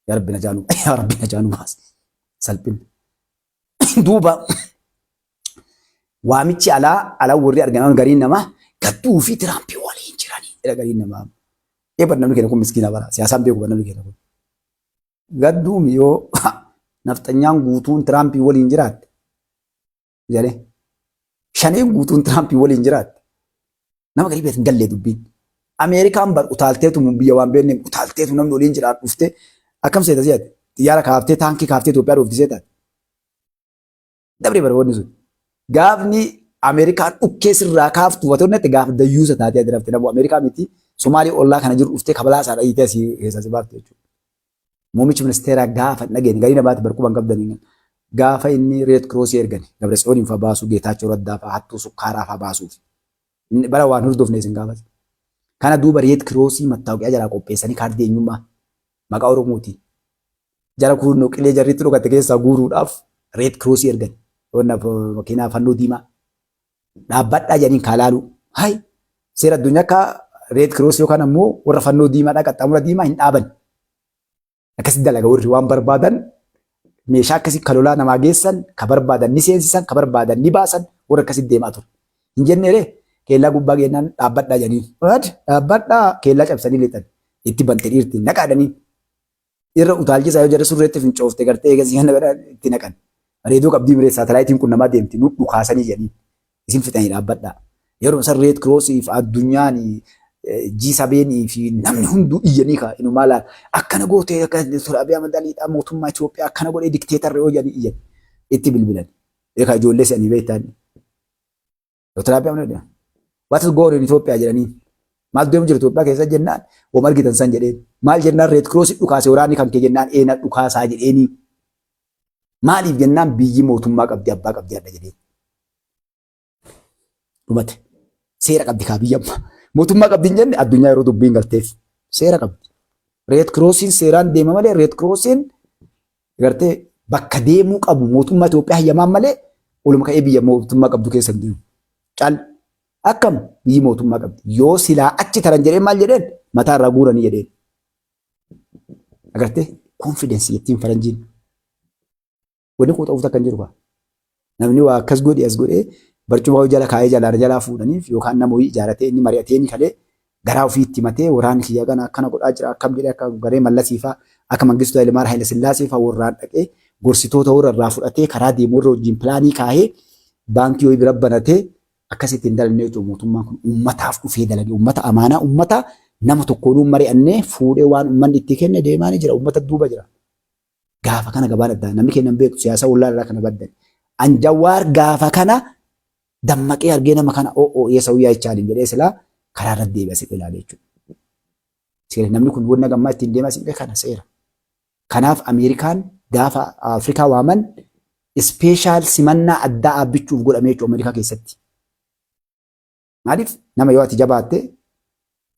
Yaa rabbi najaa nu yaa rabbi najaa nu baasi. Salphinni. Duuba waamichi alaa alaa warri argaman gariin namaa gadduu fi Tiraampii waliin jiranii jedha gariin namaa. Eebba namni keenya kun miskiina bara siyaasaan beeku bara namni keenya kun. Gadduum yoo nafxanyaan guutuun Tiraampii waliin jiraatte jedhee shaneen guutuun Tiraampii waliin jiraatte nama garii beekan gallee dubbiin. Ameerikaan bar utaalteetu biyya waan beekneef utaalteetu namni waliin jiraatu dhuftee akkam seeta si'ate xiyyaara kaaftee taankii kaaftee Itoophiyaa dhufti seeta. Dabree bara wanni sun. Gaafni Ameerikaan dhukkee sirraa kaaftu watoonni gaafa dayyuusa taatee ati rafte namu Ameerikaa miti Somaalii ollaa kana jiru dhuftee kabalaa isaa dhahiitee asii keessaa si baafte jechuudha. Muummichi ministeeraa gaafa hin dhageenye garii namaatti barquma hin qabdanii gaafa inni Reed Kiroosii ergani Gabratsiyooniin fa baasuu Geetaachoo Raddaa fa hattuu sukkaaraa fa baasuuf bara waan hordofne isin gaafas. Kana duuba Reed Kiroosii mattaawoqiyaa jalaa qopheessanii kaardii eenyummaa maqaa Oromootiin jara kuunnoo qilee jarriitti dhokate keessaa guuruudhaaf Reed Kiroosii ergan. Wanna makiinaa fannoo diimaa dhaabbadhaa jedhaniin kaa laaluu. Hay seera addunyaa akka Reed Kiroosii yookaan ammoo warra fannoo diimaadhaa qaxxaamura diimaa hin dhaaban. Akkasitti dalaga warri waan barbaadan meeshaa akkasii ka lolaa namaa geessan ka barbaadan ni seensisan ka barbaadan ni baasan warra akkasitti deemaa ture. Hin jennee ree keellaa gubbaa geennaan dhaabbadhaa jedhaniin. What? Dhaabbadhaa keellaa cabsanii lixan. Itti bante dhiirti naqaadhaniin. Irra utaalchisaa yoo jarri surreetti fincoofte gartee eegasii kana godhan itti naqan. Reediyoo qabdii miree saatalaayitiin kun namaa deemti nu dhukaasanii jedhaniin. Isin fixanii dhaabbadhaa. Yeroo san Reed Kiroosii fi addunyaan G7 fi namni hunduu iyyanii kaa inumaa laal akkana gootee akka Dr. Abiy Ahmed Aliidha mootummaa Itoophiyaa akkana godhee dikteetarri yoo jedhanii iyyan itti bilbilan. Eekaa ijoollee se'anii beektaan. Dr. Abiy Ahmed what is going on in Ethiopia jedhanii maal deemu jira Itoophiyaa keessa jennaan wama argitan san jedheen maal jennaan Red Cross dhukaase waraanni kan kee jennaan eena dhukaasaa jedheenii maaliif jennaan biyyi mootummaa qabdi abbaa qabdi hadha jedheen. Dhumate. Seera qabdi kaa biyya amma. Mootummaa qabdi hin jenne addunyaa yeroo dubbiin galteef seera qabdi. Red Crossiin seeraan deema malee Red Crossiin gartee bakka deemuu qabu mootummaa Itoophiyaa hayyamaan malee oluma ka'ee biyya mootummaa qabdu keessa hin deemu. Cal akkam biyyi mootummaa qabdi. Yoo silaa achi taran jedheen maal jedheen mataa irraa guuranii jedheen. Agartee confidence jettiin faranjiin. Wanni quuxamuuf takka hin jiru kaa. Namni waa akkas godhi as godhee barcuma wayii jala kaa'ee jalaan jalaa fuudhaniif yookaan nama wayii ijaaratee inni mari'atee inni kalee garaa ofii itti himatee waraanni kiyya kana akkana godhaa jira akkam jedhee akka garee Mallasii fa'aa akka Mangistuu Hayilemaariyaam Hayila Sillaasee fa'aa warraan dhaqee gorsitoota warra irraa fudhatee karaa deemu warra wajjin pilaanii kaahee baankii wayii bira banatee akkasitti hin dalagne jechuudha. Mootummaan kun uummataaf dhufee dalage uummata amaanaa uummata nama tokkoonuu mari'annee fuudhee waan uummanni itti kenne deemaa ni jira uummata duuba jira. Gaafa kana gabaan addaa namni keenya hin beeku siyaasa ollaa irraa kana baddan. An Jawaar gaafa kana dammaqee argee nama kana o'oo eessa wayyaa jechaanin jedhee silaa karaa irra deebi'a si ilaale jechuudha. Seera namni kun wanna gammaa ittiin deemaa si kana seera. Kanaaf Ameerikaan gaafa Afrikaa waaman ispeeshaal simannaa addaa dhaabbichuuf godhame jechuudha Ameerikaa keessatti. Maaliif nama yoo ati jabaatte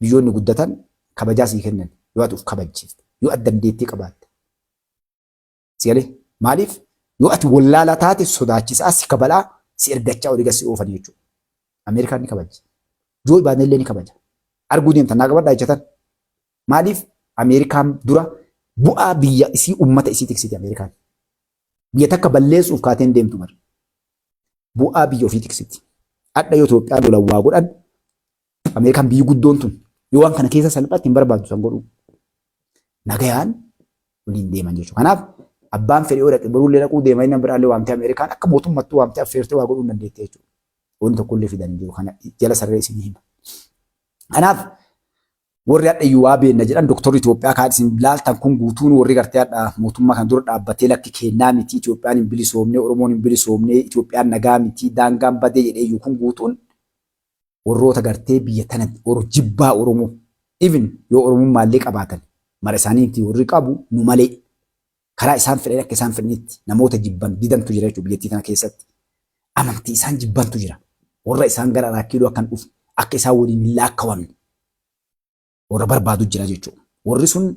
biyyoonni guddatan kabajaa sii kennan yoo ati of kabajjiifte yoo ati dandeettii qabaatte. Si galee maaliif yoo ati wallaalaa taate sodaachisaa si kabalaa si ergachaa olii gad si oofan jechuudha. Ameerikaan ni kabajji. Joo Baayiden illee ni kabaja. Arguu deemtan naa qabadhaa jechatan. Maaliif Ameerikaan dura bu'aa biyya isii uummata isii tiksiti Ameerikaan. Biyya takka balleessuuf kaateen deemtu mara. Bu'aa biyya ofii tiksiti. Hadha yoo Itoophiyaa lolan waa godhan Ameerikaan biyyi guddoon tun yoo waan kana keessa salphatti hin barbaaddu san godhuu. Nagayaan waliin deeman jechuudha. Kanaaf abbaan fedhe yoo dhaqe boruullee dhaquu deema inni biraallee waamtee Ameerikaan akka mootummattuu waamtee affeertee waa godhuu hin dandeette jechuudha. Wanni tokkollee fidan hin jiru kana jala sararee isin hima. Kanaaf warri hadha iyyuu waa beenna jedhan, doktorri Itoophiyaa kaan isin laaltan kun guutuun, warri gartee hadha mootummaa kan dura dhaabbatee lakki kennaa miti, Itoophiyaan hin bilisoomne, Oromoon hin bilisoomne, Itoophiyaan nagaa miti, daangaan badee jedhee iyyuu kun guutuun warroota gartee biyya tana jibbaa Oromoo, even yoo Oromummaallee qabaatan mara isaaniitti warri qabu nu malee karaa isaan fedhan akka isaan fedhanitti namoota jibban didantu jira jechuudha biyyattii tana keessatti. Amantii isaan jibbantu jira. Warra isaan gara Araakiiloo akka hin dhufne, akka isaan waliin hin laakkawamne warra barbaadu jira jechuudha. Warri sun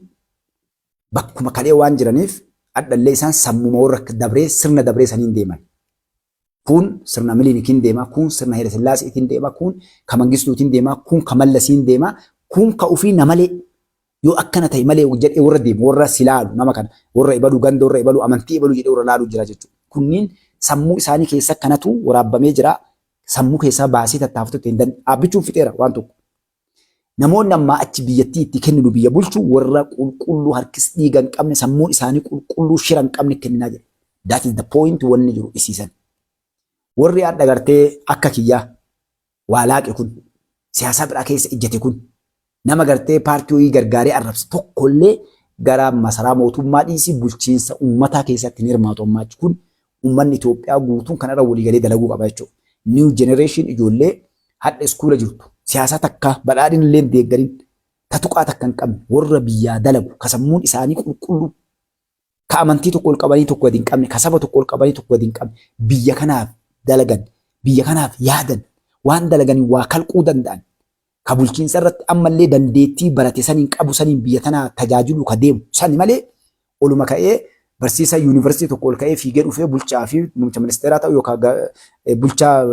bakkuma kalee waan jiraniif adhallee isaan sammuma warra dabree, sirna dabree saniin deeman. Kun sirna Minilikiin deema, kun sirna Haile Sillaaseetiin deema, kun ka Mangistuutiin deema, kun ka Mallasiin deema, kun ka ofii namalee yoo akkana ta'e malee jedhee warra deemu, warra si laalu nama kana, warra ibalu ganda, warra ibalu amantii, ibalu jedhee warra laalu jira jechuudha. Kunniin sammuu isaanii keessa kanatu waraabbamee jira. Sammuu keessaa baasee tattaafatu ittiin dhaabbichuun fixeera waan tokko. Namoonni ammaa achi biyyattii itti kenninu biyya bulchu warra qulqulluu, harkis dhiiga hin qabne, sammuun isaanii qulqulluu, shira hin qabne kenninaa jedhe. That is the point wanni jiru isiisan. Warri adda gartee akka kiyyaa waa laaqe kun, siyaasaa biraa keessa ijjate kun, nama gartee paartii wayii gargaaree arrabse tokkollee gara masaraa mootummaa dhiisii bulchiinsa uummataa keessatti hin hirmaatu ammaa achi. Kun uummanni Itoophiyaa guutuun kanarra waliigalee dalaguu qaba jechuudha. New generation, ijoollee hadha iskuula jirtu, siyaasaa takka badhaadhina illee hin deeggarin, tatuqaa takka hin qabne, warra biyyaa dalagu, ka sammuun isaanii qulqulluu, ka amantii tokko ol qabanii tokko gadi hin qabne, ka saba tokko ol qabanii tokko gadi hin qabne, biyya kanaaf dalagan, biyya kanaaf yaadan, waan dalaganii waa kalquu danda'an, ka bulchiinsa irratti ammallee dandeettii barate saniin qabu saniin biyya tanaa tajaajilu ka deemu sani malee, oluma ka'ee barsiisaa yuunivarsiitii tokko ol ka'ee fiigee dhufee bulchaa fi muummicha ministeeraa ta'u yookaan bulchaa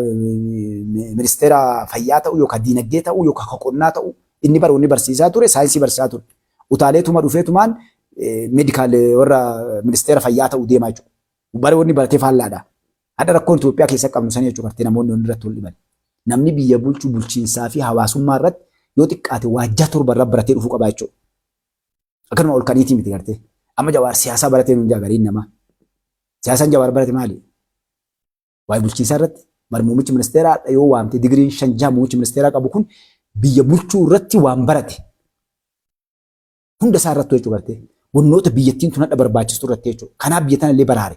ministeera fayyaa ta'u yookaan diinagdee ta'u yookaan ka qonnaa ta'u. Inni bara inni barsiisaa ture saayinsii barsiisaa ture. Utaaleetuma dhufeetumaan medical warra ministeera fayyaa ta'u deemaa jechuudha. Bara wanni baratee faallaadha. Hadha rakkoon Itoophiyaa keessa qabnu sanii jechuudha gartee namoonni hundi irratti wal dhiban. Namni biyya bulchu bulchiinsaa fi hawaasummaa irratti yoo xiqqaate waajjira 7 irra baratee dhufuu qaba jechuudha. Akkanuma ol kaniitii miti gartee. Amma Jawaar siyaasaa baratee nuun gariin namaa. Siyaasaan Jawaar barate maali? Waa'ee bulchiinsaa irratti bar muummichi ministeeraa yoo waamte digiriin shan jaha muummichi ministeeraa qabu kun biyya bulchuu irratti waan barate. Hunda isaa irratti jechuudha gartee. Wannoota biyyattiin tun hadha barbaachistu irratti jechuudha. Kanaaf biyya tana illee baraare.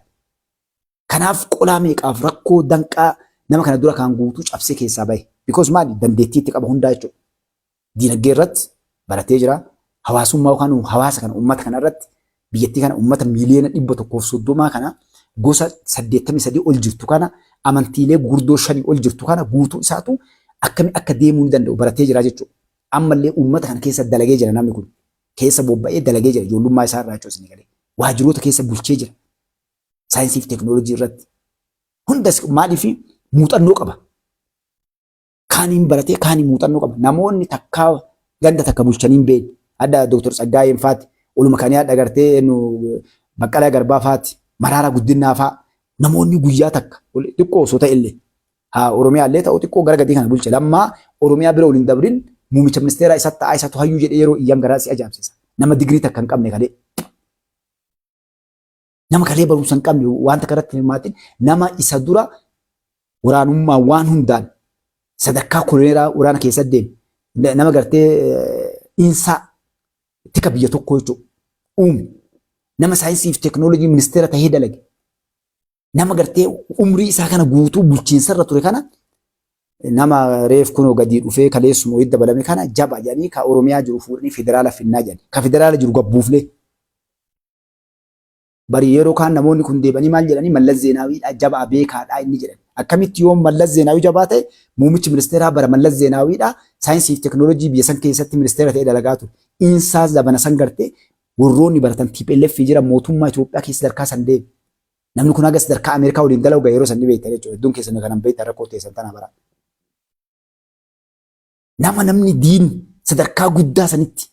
Kanaaf qolaa meeqaaf rakkoo danqaa nama kana dura kaan guutuu cabsee keessaa bahe. Because maali, dandeettii itti qaba hundaa jechuudha. Diinagdee irratti baratee jira. Hawaasummaa yookaan hawaasa kana, uummata kana irratti, biyyattii kana, uummata miiliyoona 130 kana, gosa 83 ol jirtu kana, amantiilee gurguddoo shanii ol jirtu kana guutuu isaatu akkami akka deemuu ni danda'u baratee jira jechuudha. Ammallee uummata kana keessa dalagee jira namni kun. Keessa bobba'ee dalagee jira ijoollummaa isaa irraa jechuudha isin galee. Waajjiroota keessa bulchee jira. Saayinsii fi teekinooloojii irratti. Hundas maaliif muuxannoo qaba. Kaaniin baratee kaaniin muuxannoo qaba. Namoonni takkaa ganda takka bulchanii hin beekne. Adda Dooktar Tsaggaayeen faati. Oluma kanii adda gartee nu Baqqalaa Garbaa faati. Maraaraa Guddinaa faa. Namoonni guyyaa takka xiqqoo osoo ta'e illee haa Oromiyaa illee ta'u xiqqoo gara gadii kana bulche. Lammaa Oromiyaa bira waliin dabrin muummicha ministeeraa isa ta'aa isatu hayyuu jedhee yeroo iyyan garaa si ajaa'ibsiisa. Nama digirii takka hin qabne kalee. Nama kalee barumsa hin qabne, waan takka irratti hin hirmaatin, nama isa dura waraanummaa waan hundaan sadarkaa koloneeraa waraana keessa deeme, nama gartee insaa tika biyya tokkoo jechuudha uume, nama saayinsii fi teekinooloojii ministeera tahee dalage, nama gartee umrii isaa kana guutuu bulchiinsa irra ture kana, nama reef kunoo gadii dhufee kaleessuma wayii dabalame kana jaba jedhanii ka Oromiyaa jiru fuudhanii federaala finnaa jedhanii ka federaala jiru gabbuuflee. Bari yeroo kaan namoonni kun deebanii maal jedhanii, Mallas Zeenaawiidha jabaa beekaadha inni jedhan. Akkamitti yoo Mallas Zeenaawii jabaa ta'e, muummichi ministeeraa bara Mallas Zeenaawiidha saayinsii fi teekinooloojii biyya san keessatti ministeera ta'ee dalagaa ture. Insaa zabana san gartee warroonni baratan TPLF jira mootummaa Itoophiyaa keessa sadarkaa san deeme. Namni kun haga sadarkaa Ameerikaa waliin dalagu yeroo san ni beektan jechuudha. Hedduun keessan kanan beektan rakkoo teessan tana bara. Nama namni diin sadarkaa guddaa sanitti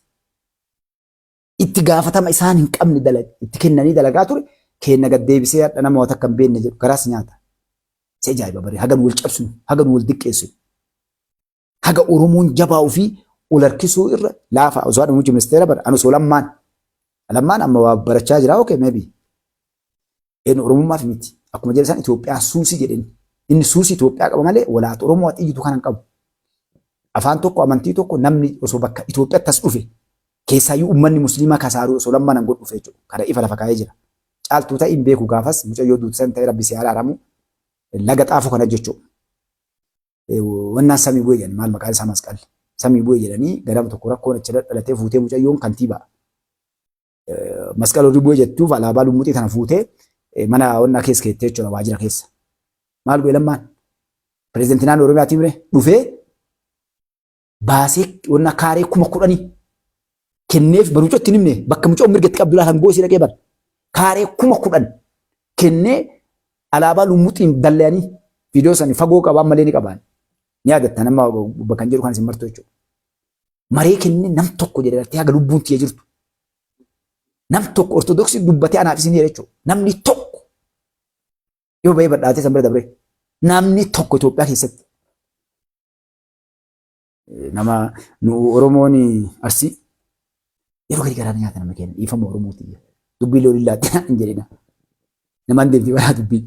itti gaafatama isaan hin qabne itti kennanii dalagaa ture kenna gad deebisee hadha nama waan takka hin beekne jedhu garaas nyaata. Si ajaa'iba bare haga nu wal cabsinu, haga nu wal diqqeessinu, haga Oromoon jabaa ofii ol harkisuu irra laafa. Osoo haadha muummicha ministeera bara ani osoo Lammaan amma waa barachaa jira, okay, maybe. Een Oromummaaf miti, akkuma jedhan isaan Itoophiyaa suusii jedhani. Inni suusii Itoophiyaa qaba malee walaata Oromoo ati iyyitu kana hin qabu. Afaan tokko, amantii tokko, namni osoo bakka Itoophiyaatti as dhufe, keessaayyuu uummanni musliimaa kasaaruu osoo lammaan an godhu dhufe jechuudha. Kana ifa lafa kaa'ee jira. Caaltuu ta'e hin beeku, gaafas mucayyoo duutu san ta'e rabbi si araaramu, laga xaafuu kana jechuudha. Wannaan samii bu'ee jedhan, maal maqaan isaa, masqalli. Samii bu'ee jedhanii ganama tokko rakkoon achi dhalatee fuutee mucayyoon kantiibaa. Masqala horii bu'ee jettuuf alaabaa lummuxii tana fuutee mana wannaa keessa keettee jechuudha, waajjira keessa. Maal godhe Lammaan? Pireezidantii naannoo Oromiyaatii mire dhufee baasee wannaa kaaree 10,000 kenneef. Baruucoo itti himne, bakka mucoo mirga itti qabdu laatan goosii dhaqee bara. Kaaree 10,000 kennee alaabaa lummuxiin dallayanii viidiyoo sani fagoo qabaan malee ni qabaan. Ni yaadattan amma bakka hin jedhu kan isin martu jechuudha. Maree kennee nam tokko jedhe gartee haga lubbuun tiyya jirtu. Nam tokko Ortodoksii dubbatee anaaf isin jedhe jechuudha. Namni tokko yoo bahee badhaatee san bira dabree namni tokko Itoophiyaa keessatti. Nama nu Oromoon Arsii yeroo gadi garaa nyaata nama kenna, dhiifama Oromooti. Dubbii loolillaatti hin jedhina. Namaan deemti baraa dubbii.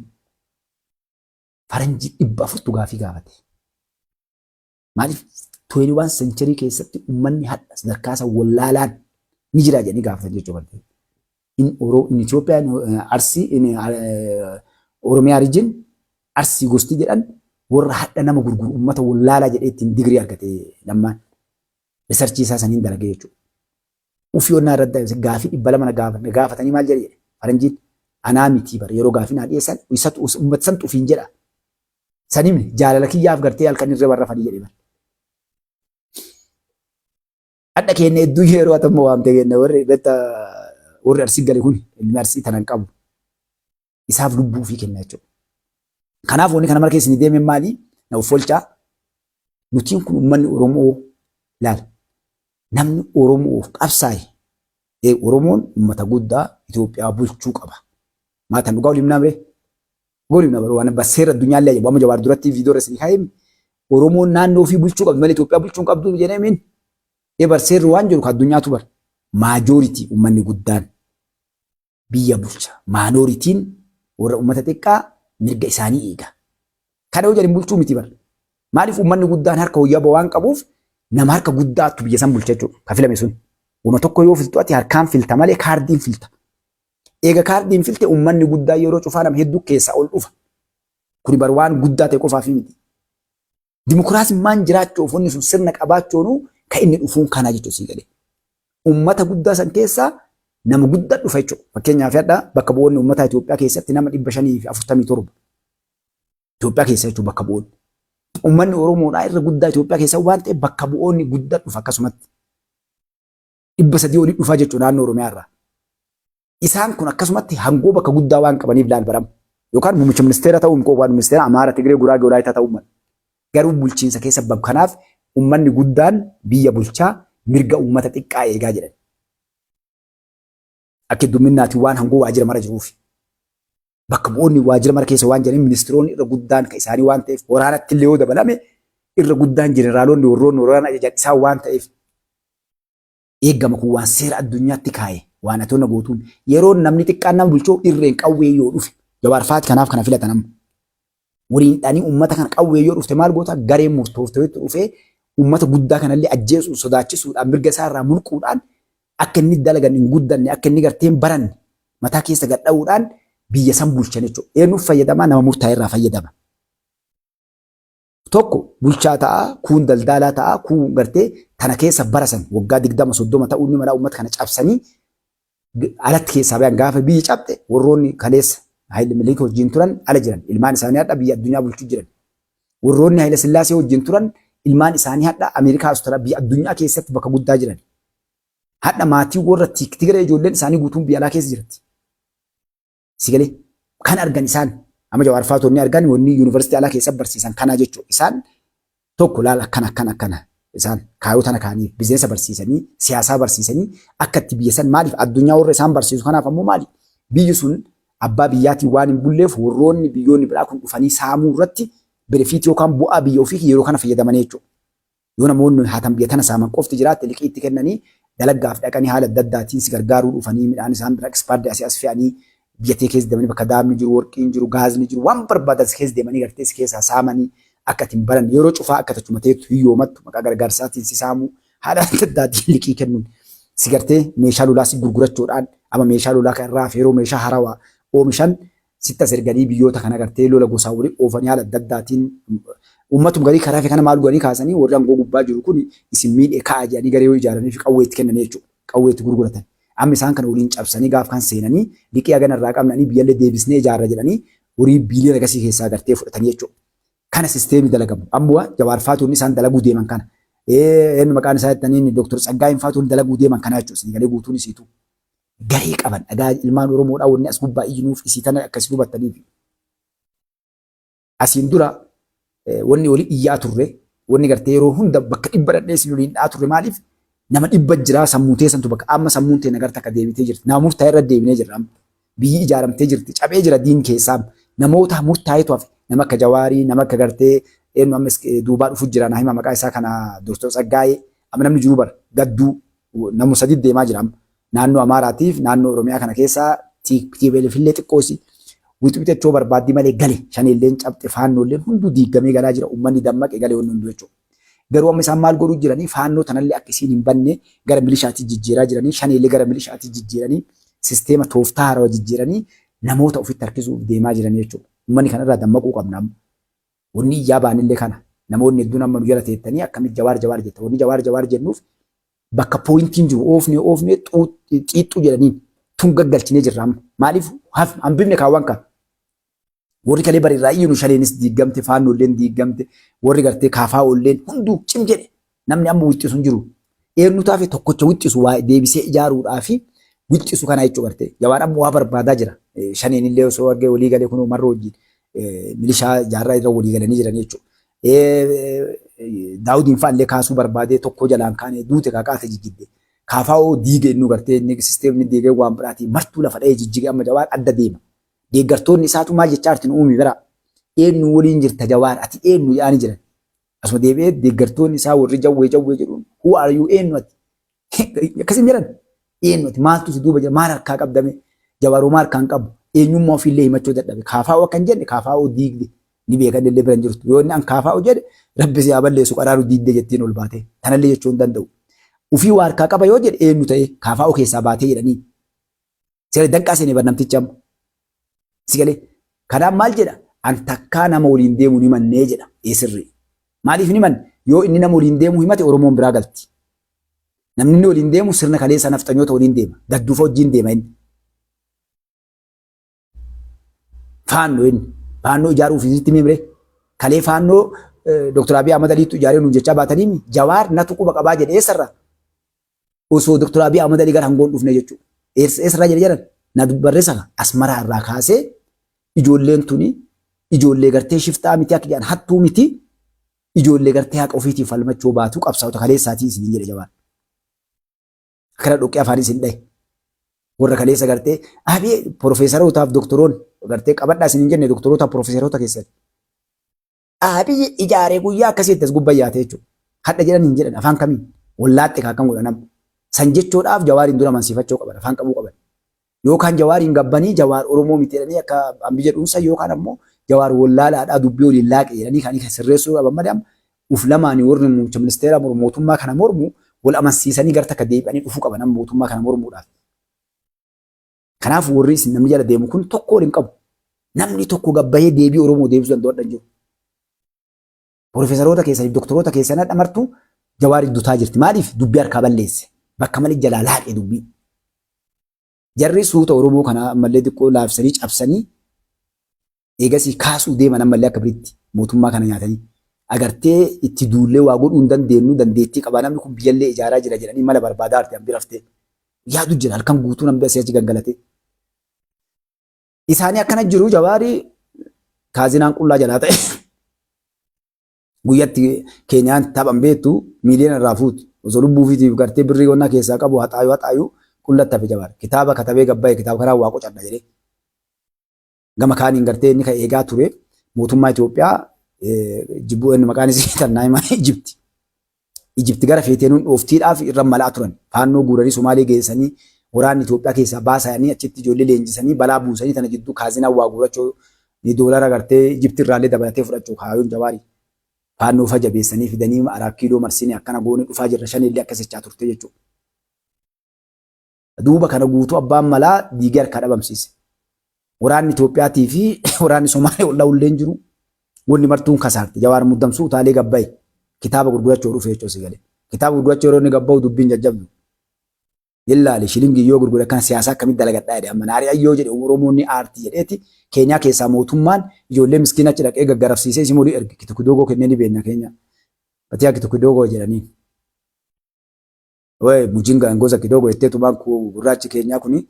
Faranjii 400tu gaafii gaafate. Maaliif 21 century keessatti uummanni hadha sadarkaa isa wallaalaan ni jira jedhanii gaafatan jechuudha. In Oro, in Ethiopia, in Arsii, in Oromiyaa region, Arsii gosti jedhan warra hadha nama gurguru, uummata wallaalaa jedhee ittiin digirii argate Lammaan. Researchii isaa saniin dalagee jechuudha. Ufii onnaa irratti gaafii 200 na gaafatanii maal jedhe faranjiin, anaa mitii bara yeroo gaafii naa dhiyeessan isatu uummata santu ufiin jedha. Sanimni jaalala kiyyaaf gartee halkan irra barrafanii jedhe bara. Hadha keenya hedduu yeroo atammoo waamte kenna warri betta warri Arsii gale kun ilmi Arsii tanan qabu. Isaaf lubbuu ofii kenna jechuudha. Kanaaf wanni kana mara keessa ni deeme maali? Na uffolchaa. Nutiin kun uummanni Oromoo laal. Namni Oromoof qabsaa'e, Oromoon uummata guddaa Itoophiyaa bulchuu qaba. Maatan dhugaa waliin namre? Dhugaa waliin namre waan seera addunyaallee ajaa'ibaa amma Jawaar duratti viidiyoo irra isin kaa'e, Oromoon naannoo ofii bulchuu qabdi malee Itoophiyaa bulchuu hin qabdu jedhee min. Bar seerri waan jiru kan addunyaatu bar. Majority, uummanni guddaan biyya bulcha. Minorityn warra uummata xiqqaa mirga isaanii eega. Kana yoo jedhan bulchuu miti bar. Maaliif uummanni guddaan harka hoyyaba waan qabuuf nama harka guddaattu biyya san bulcha jechuudha. Ka filame sun. Wama tokko yoo filtu ati harkaan filta malee kaardiin filta. Eega kaardiin filte uummanni guddaa yeroo cufaa nama hedduu keessaa ol dhufa. Kuni bar waan guddaa ta'e qofaaf miti. Dimokiraasummaan jiraachuuf wanni sun sirna qabaachuun kan inni dhufuun kana jechuudha sii galee. Uummata guddaa san keessaa nama guddaa dhufa jechuudha. Fakkeenyaaf hadha bakka bu'oonni uummataa Itoophiyaa keessatti nama 547. Itoophiyaa keessa jechuudha bakka bu'oonni. Uummanni Oromoodhaa irra guddaa Itoophiyaa keessa waan ta'eef bakka bu'oonni guddaa dhufa akkasumatti. 300 olii dhufaa jechuudha naannoo Oromiyaa irraa. Isaan kun akkasumatti hangoo bakka guddaa waan qabaniif laal baramu. Yookaan muummicha ministeera ta'uu hin waan ministeera Amaara, Tigree, Guraagee, Walaayitaa ta'uu mala. Garuu bulchiinsa keessa babu. Kanaaf uummanni guddaan biyya bulchaa, mirga uummata xiqqaa eegaa jedhan. Akka heddumminnaatiin waan hangoo waajjira mara jiruufi. Bakka bu'oonni waajjira mara keessa waan jiraniif, ministiroonni irra guddaan kan isaanii waan ta'eef, waraanatti illee yoo dabalame irra guddaan jeneraalonni warroonni waraana ajajan isaan waan ta'eef eeggama. Kun waan seera addunyaatti kaa'e, waan ati onna gootuun yeroo namni xiqqaan nama bulchoo irreen qawwee yoo dhufe Jawaar faati kanaaf kana filatan amma. Waliin dhanii uummata kana qawwee yoo dhufte maal goota? Gareen murtoofteetu dhufee uummata guddaa kanallee ajjeesuun, sodaachisuudhaan, mirga isaa irraa mulquudhaan, akka inni dalagan hin guddanne, akka inni gartee hin baranne mataa keessa gad dha'uudhaan biyya san bulchan jechuudha. Eenyuuf fayyadamaa? Nama murtaa'e irraa fayyadama. Tokko bulchaa ta'a, kuun daldaalaa ta'a, kuun gartee tana keessa barasan waggaa 20 30 ta'uu ni mala. Uummata kana cabsanii alatti keessaa bayan. Gaafa biyyi cabxe warroonni kaleessa Haayile Minilik wajjin turan ala jiran ilmaan isaanii hadha biyya addunyaa bulchuu jiran. Warroonni Haayile Sillaasee wajjin turan ilmaan isaanii hadha Ameerikaa, Awustiraaliyaa, biyya addunyaa keessatti bakka guddaa jiran. Hadha maatii warra Tigree ijoolleen isaanii guutuun biyya alaa keessa jirti. Sigalee kan argan isaan amma Jawaar faatonni argan wanni yuunivarsiitii alaa keessa barsiisan kana jechuudha. Isaan tokko laala akkana akkana akkana isaan kaayoo tana kaanii bizinesa barsiisanii, siyaasaa barsiisanii, akka itti biyya san maaliif addunyaa warra isaan barsiisu. Kanaaf ammoo maali biyyi sun abbaa biyyaatiin waan hin bulleef warroonni biyyoonni biraa kun dhufanii saamuu irratti benefitii yookaan bu'aa biyya ofii yeroo kana fayyadamanii jechuudha. Yoo namoonni haatan biyya tana saaman qofti jiraatte liqii itti kennanii dalaggaaf dhaqanii haala adda addaatiin si gargaaruu dhufanii midhaan isaan bira expired asii as fe'anii Biyya tee keessa deemanii bakka daabni jiru, warqiin jiru, gaazni jiru, waan barbaadan si keessa deemanii gartee si keessaa saamanii akka ati hin baranne yeroo cufaa akka tachuma teettu hiyyoomattu maqaa gargaarsaatiin si saamuu haala adda addaatiin liqii kennuun si gartee meeshaa lolaa si gurgurachuudhaan amma meeshaa lolaa kan irraa hafe yeroo meeshaa harawaa oomishan sitti as erganii biyyoota kana gartee lola gosaa walii oofanii haala adda addaatiin uummatuma garii karaa fi kana maal godhanii kaasanii warri aangoo gubbaa jiru kun isin miidhee ka'a jedhanii garee yoo ijaaranii fi qawwee itti kennanii jechuudha. Qawwee itti gurguratan. Amma isaan kana waliin cabsanii gaaf kan seenanii liqii hagana irraa qabnanii biyyallee deebisnee ijaarra jedhanii horii biiliyoona gasii keessaa gartee fudhatanii jechuudha. Kana sisteemii dalagamu. Amma Jawaar faatuun isaan dalaguu deeman kana. Eenyu maqaan isaa jettaniin Dooktar Tsaggaayeen faatuun dalaguu deeman kana jechuudha. Isin galee guutuun isiitu. Garee qaban dhagaa ilmaan Oromoodhaa wanni as gubbaa iyyinuuf isii tana akkasii hubattaniif. Asiin dura wanni olii iyyaa turre wanni gartee yeroo hunda bakka dhibba dhadhee isin waliin dha'aa turre maaliif nama dhibba jiraa sammuu teessantu bakka amma sammuun teenya gara takka deebitee jirti. Nama murtaa'e irra deebinee jirra amma. Biyyi ijaaramtee jirti cabee jira diin keessaa namoota murtaa'etu hafe nama akka Jawaarii nama akka gartee eenyu amma duubaa dhufu jira naa hima maqaa isaa kana Dooktar Tsaggaayee amma namni jiru bara gadduu namu sadi deemaa jira amma. Naannoo Amaaraatiif naannoo Oromiyaa kana keessaa TPLF illee xiqqoosi wixwixachoo barbaaddi malee gale shaneelleen cabxe faannoolleen hunduu diigamee galaa jira uummanni dammaqe gale wanni hunduu jechuudha. Garuu amma isaan maal godhuu jiranii faannoo tanallee akka isiin hin banne gara milishaatti jijjiiraa jiranii shaneellee gara milishaatti jijjiiranii sisteema tooftaa haarawaa jijjiiranii namoota ofitti harkisuuf deemaa jiran jechuudha. Uummanni kanarraa dammaquu qabna amma. Wanni iyyaa baanillee kana namoonni hedduun amma nu jala teettanii akkamitti jawaar jawaar jetta wanni jawaar jawaar jennuuf bakka pooyintiin jiru oofnee oofnee xiixxuu jedhaniin tun gaggalchinee jirra amma. Maaliif hambifne kaawwan kana. Warri kalee bari irraa iyyuu shaneenis diigamte faannoolleen diigamte warri gartee kaafaa'oolleen hunduu cim jedhe namni amma wixxisu hin jiru. Eenyu taafe tokkocha wixxisu waa deebisee ijaaruudhaa fi wixxisu kana jechuu gartee jawaan amma waa barbaadaa jira. Shaneen illee osoo argee walii galee kunoo marroo wajjin milishaa jaarraa irra walii galanii jiran jechuudha. Daawudiin fa'aa illee kaasuu barbaadee tokko jalaan kaane duute kaakaate jijjigde. Kaafaa'oo diige inni gartee inni sisteemni diigee waan biraatii martuu lafa dha'ee jijjige amma jawaar adda deema. Deeggartoonni isaatu maal jechaa jirti nu uumi bira. Eenyu waliin jirta jawaar ati eenyu jedhaanii jiran. Asuma deebi'ee deeggartoonni isaa warri jawwee jawwee jedhuun who are you eenyu ati. Akkasiin jedhan eenyu ati maaltu si duuba jira maal harkaa qabdame jawaaroo maal harkaa hin qabu eenyummaa ofiillee himachuu dadhabe kaafaa'oo akka hin jenne kaafaa'oo diigde ni beekan illee bira hin jirtu yoo inni an kaafaa'oo jedhe rabbi si haa balleessu qaraaru diigde jettiin ol baatee tanallee jechuu hin danda'u. Ufii waa harkaa qaba yoo jedhe eenyu ta'e kaafaa'oo keessaa baatee jedhanii Sigalee danqaa seenee bar namtichi amma. Sigalee kanaaf maal jedha an takkaa nama waliin deemu ni mannee jedha ee sirrii. Maaliif ni manne yoo inni nama waliin deemu himate Oromoon biraa galti. Namni inni waliin deemu sirna kaleessa nafxanyoota waliin deema. Gadduufa wajjin deema inni. Faannoo inni. Faannoo ijaaruuf isitti mimre. Kalee faannoo Dr. Abiy Ahmad Aliitu ijaaree nuun jechaa baatanii Jawaar natu quba qabaa jedhe eessarraa? Osoo Dr. Abiy Ahmad Alii gara hangoon dhufne jechuudha. Eessarraa jedhe jedhan na barreessa Asmaraa irraa kaasee ijoolleen tuni ijoollee gartee shiftaa miti akka jedhan hattuu miti ijoollee gartee haqa ofiitiif falmachuu baatu qabsaa'ota kaleessaatii isiniin jedhe Jawaar. Akkana dhoqqee afaan isin dhahe. Warra kaleessa gartee abiy profeesarootaaf doktoroon gartee qabadhaa isin hin jenne doktorootaaf profeesaroota keessatti. Abiy ijaaree guyyaa akkasiitti as gubbaa yaate jechuudha. Hadha jedhan hin jedhan afaan kamiin wallaaxxe kaa akkam godhan amma. San jechuudhaaf jawaariin dura amansiifachuu qaban afaan qabuu qaban. Yookaan jawaariin gabbanii jawaar Oromoo miti jedhanii akka ambi jedhuunsa yookaan ammoo jawaar wallaalaadhaa dubbii waliin laaqe jedhanii kan sirreessuu qaban malee amma uf lamaanii warri muummicha ministeeraa mormu mootummaa kana mormu wal amansiisanii gara takka deebi'anii dhufuu qaban amma mootummaa kana mormuudhaaf. Kanaaf warri isin namni jala deemu kun tokko waliin qabu. Namni tokko gabbayee deebii Oromoo deebisuu danda'u hin jiru. Profeesaroota keessaniif doktoroota keessan hadha martuu jawaari dutaa jirti. Maaliif dubbii harkaa balleesse? Bakka malee jalaa laaqe dubbii. Jarri suuta Oromoo kana ammallee xiqqoo laafisanii cabsanii eegasii kaasuu deeman ammallee akka biritti mootummaa kana nyaatanii. Agartee itti duullee waa godhuu hin dandeenyu dandeettii qabaa namni kun biyyallee ijaaraa jira jedhanii mala barbaadaa arti hambi raftee. Yaadu jira halkan guutuu namni asii achi gangalatee. Isaanii akkana jiru jawaari kaazinaan qullaa jalaa ta'e. Guyyatti Keeniyaan taphan beektu miiliyoona irraa fuuti. Osoo lubbuu ofiitiif gartee birrii qonnaa keessaa qabu haxaayu haxaayu qullatti hafe jawaar. Kitaaba katabee gabbaye kitaaba kanaan waa qocadha jedhee. Gama kaaniin gartee inni kan eegaa ture mootummaa Itoophiyaa jibbuu inni maqaan isii tannaa himaa Ijipti. Ijipti gara feeteenuun dhooftiidhaaf irra malaa turan. Faannoo guuranii Somaalee geessanii Waraanni Itoophiyaa keessaa baasanii achitti ijoollee leenjisanii balaa buusanii tana jidduu kaazinaa waa guurachuu ni doolara gartee Ijipti irraallee dabalatee fudhachuu kaayoon Jawaarii. Faannoo fa jabeessanii fidanii Araat Kiiloo marsinee akkana goone dhufaa jirra shanillee akkas jechaa turte jechuudha. Duuba kana guutuu abbaan malaa diigee harkaa dhabamsiise. Waraanni Itoophiyaatii fi waraanni Somaalee wal dha'ullee hin jiru. Wanni martuun kasaarte. Jawaar muddamsuu utaalee gabbaye. Kitaaba gurgurachuu dhufe jechuudha si galee. Kitaaba gurgurachuu yeroo inni gabba'u dubbiin jajjabdu. Illaali shilingii yoo gurgure akkana siyaasaa akkamitti dalagadhaa jedhe amma naarii ayyoo jedhe Oromoon ni aarti jedheeti Keenyaa keessaa mootummaan ijoollee miskiina achi dhaqee gaggarafsiisee isin olii erge kitu kidoogoo kennee ni beekna keenya. Batiyaa kitu kidoogoo jedhanii. Wee mujinga ngoza kidogo jettee tumaan gurraachi keenyaa kuni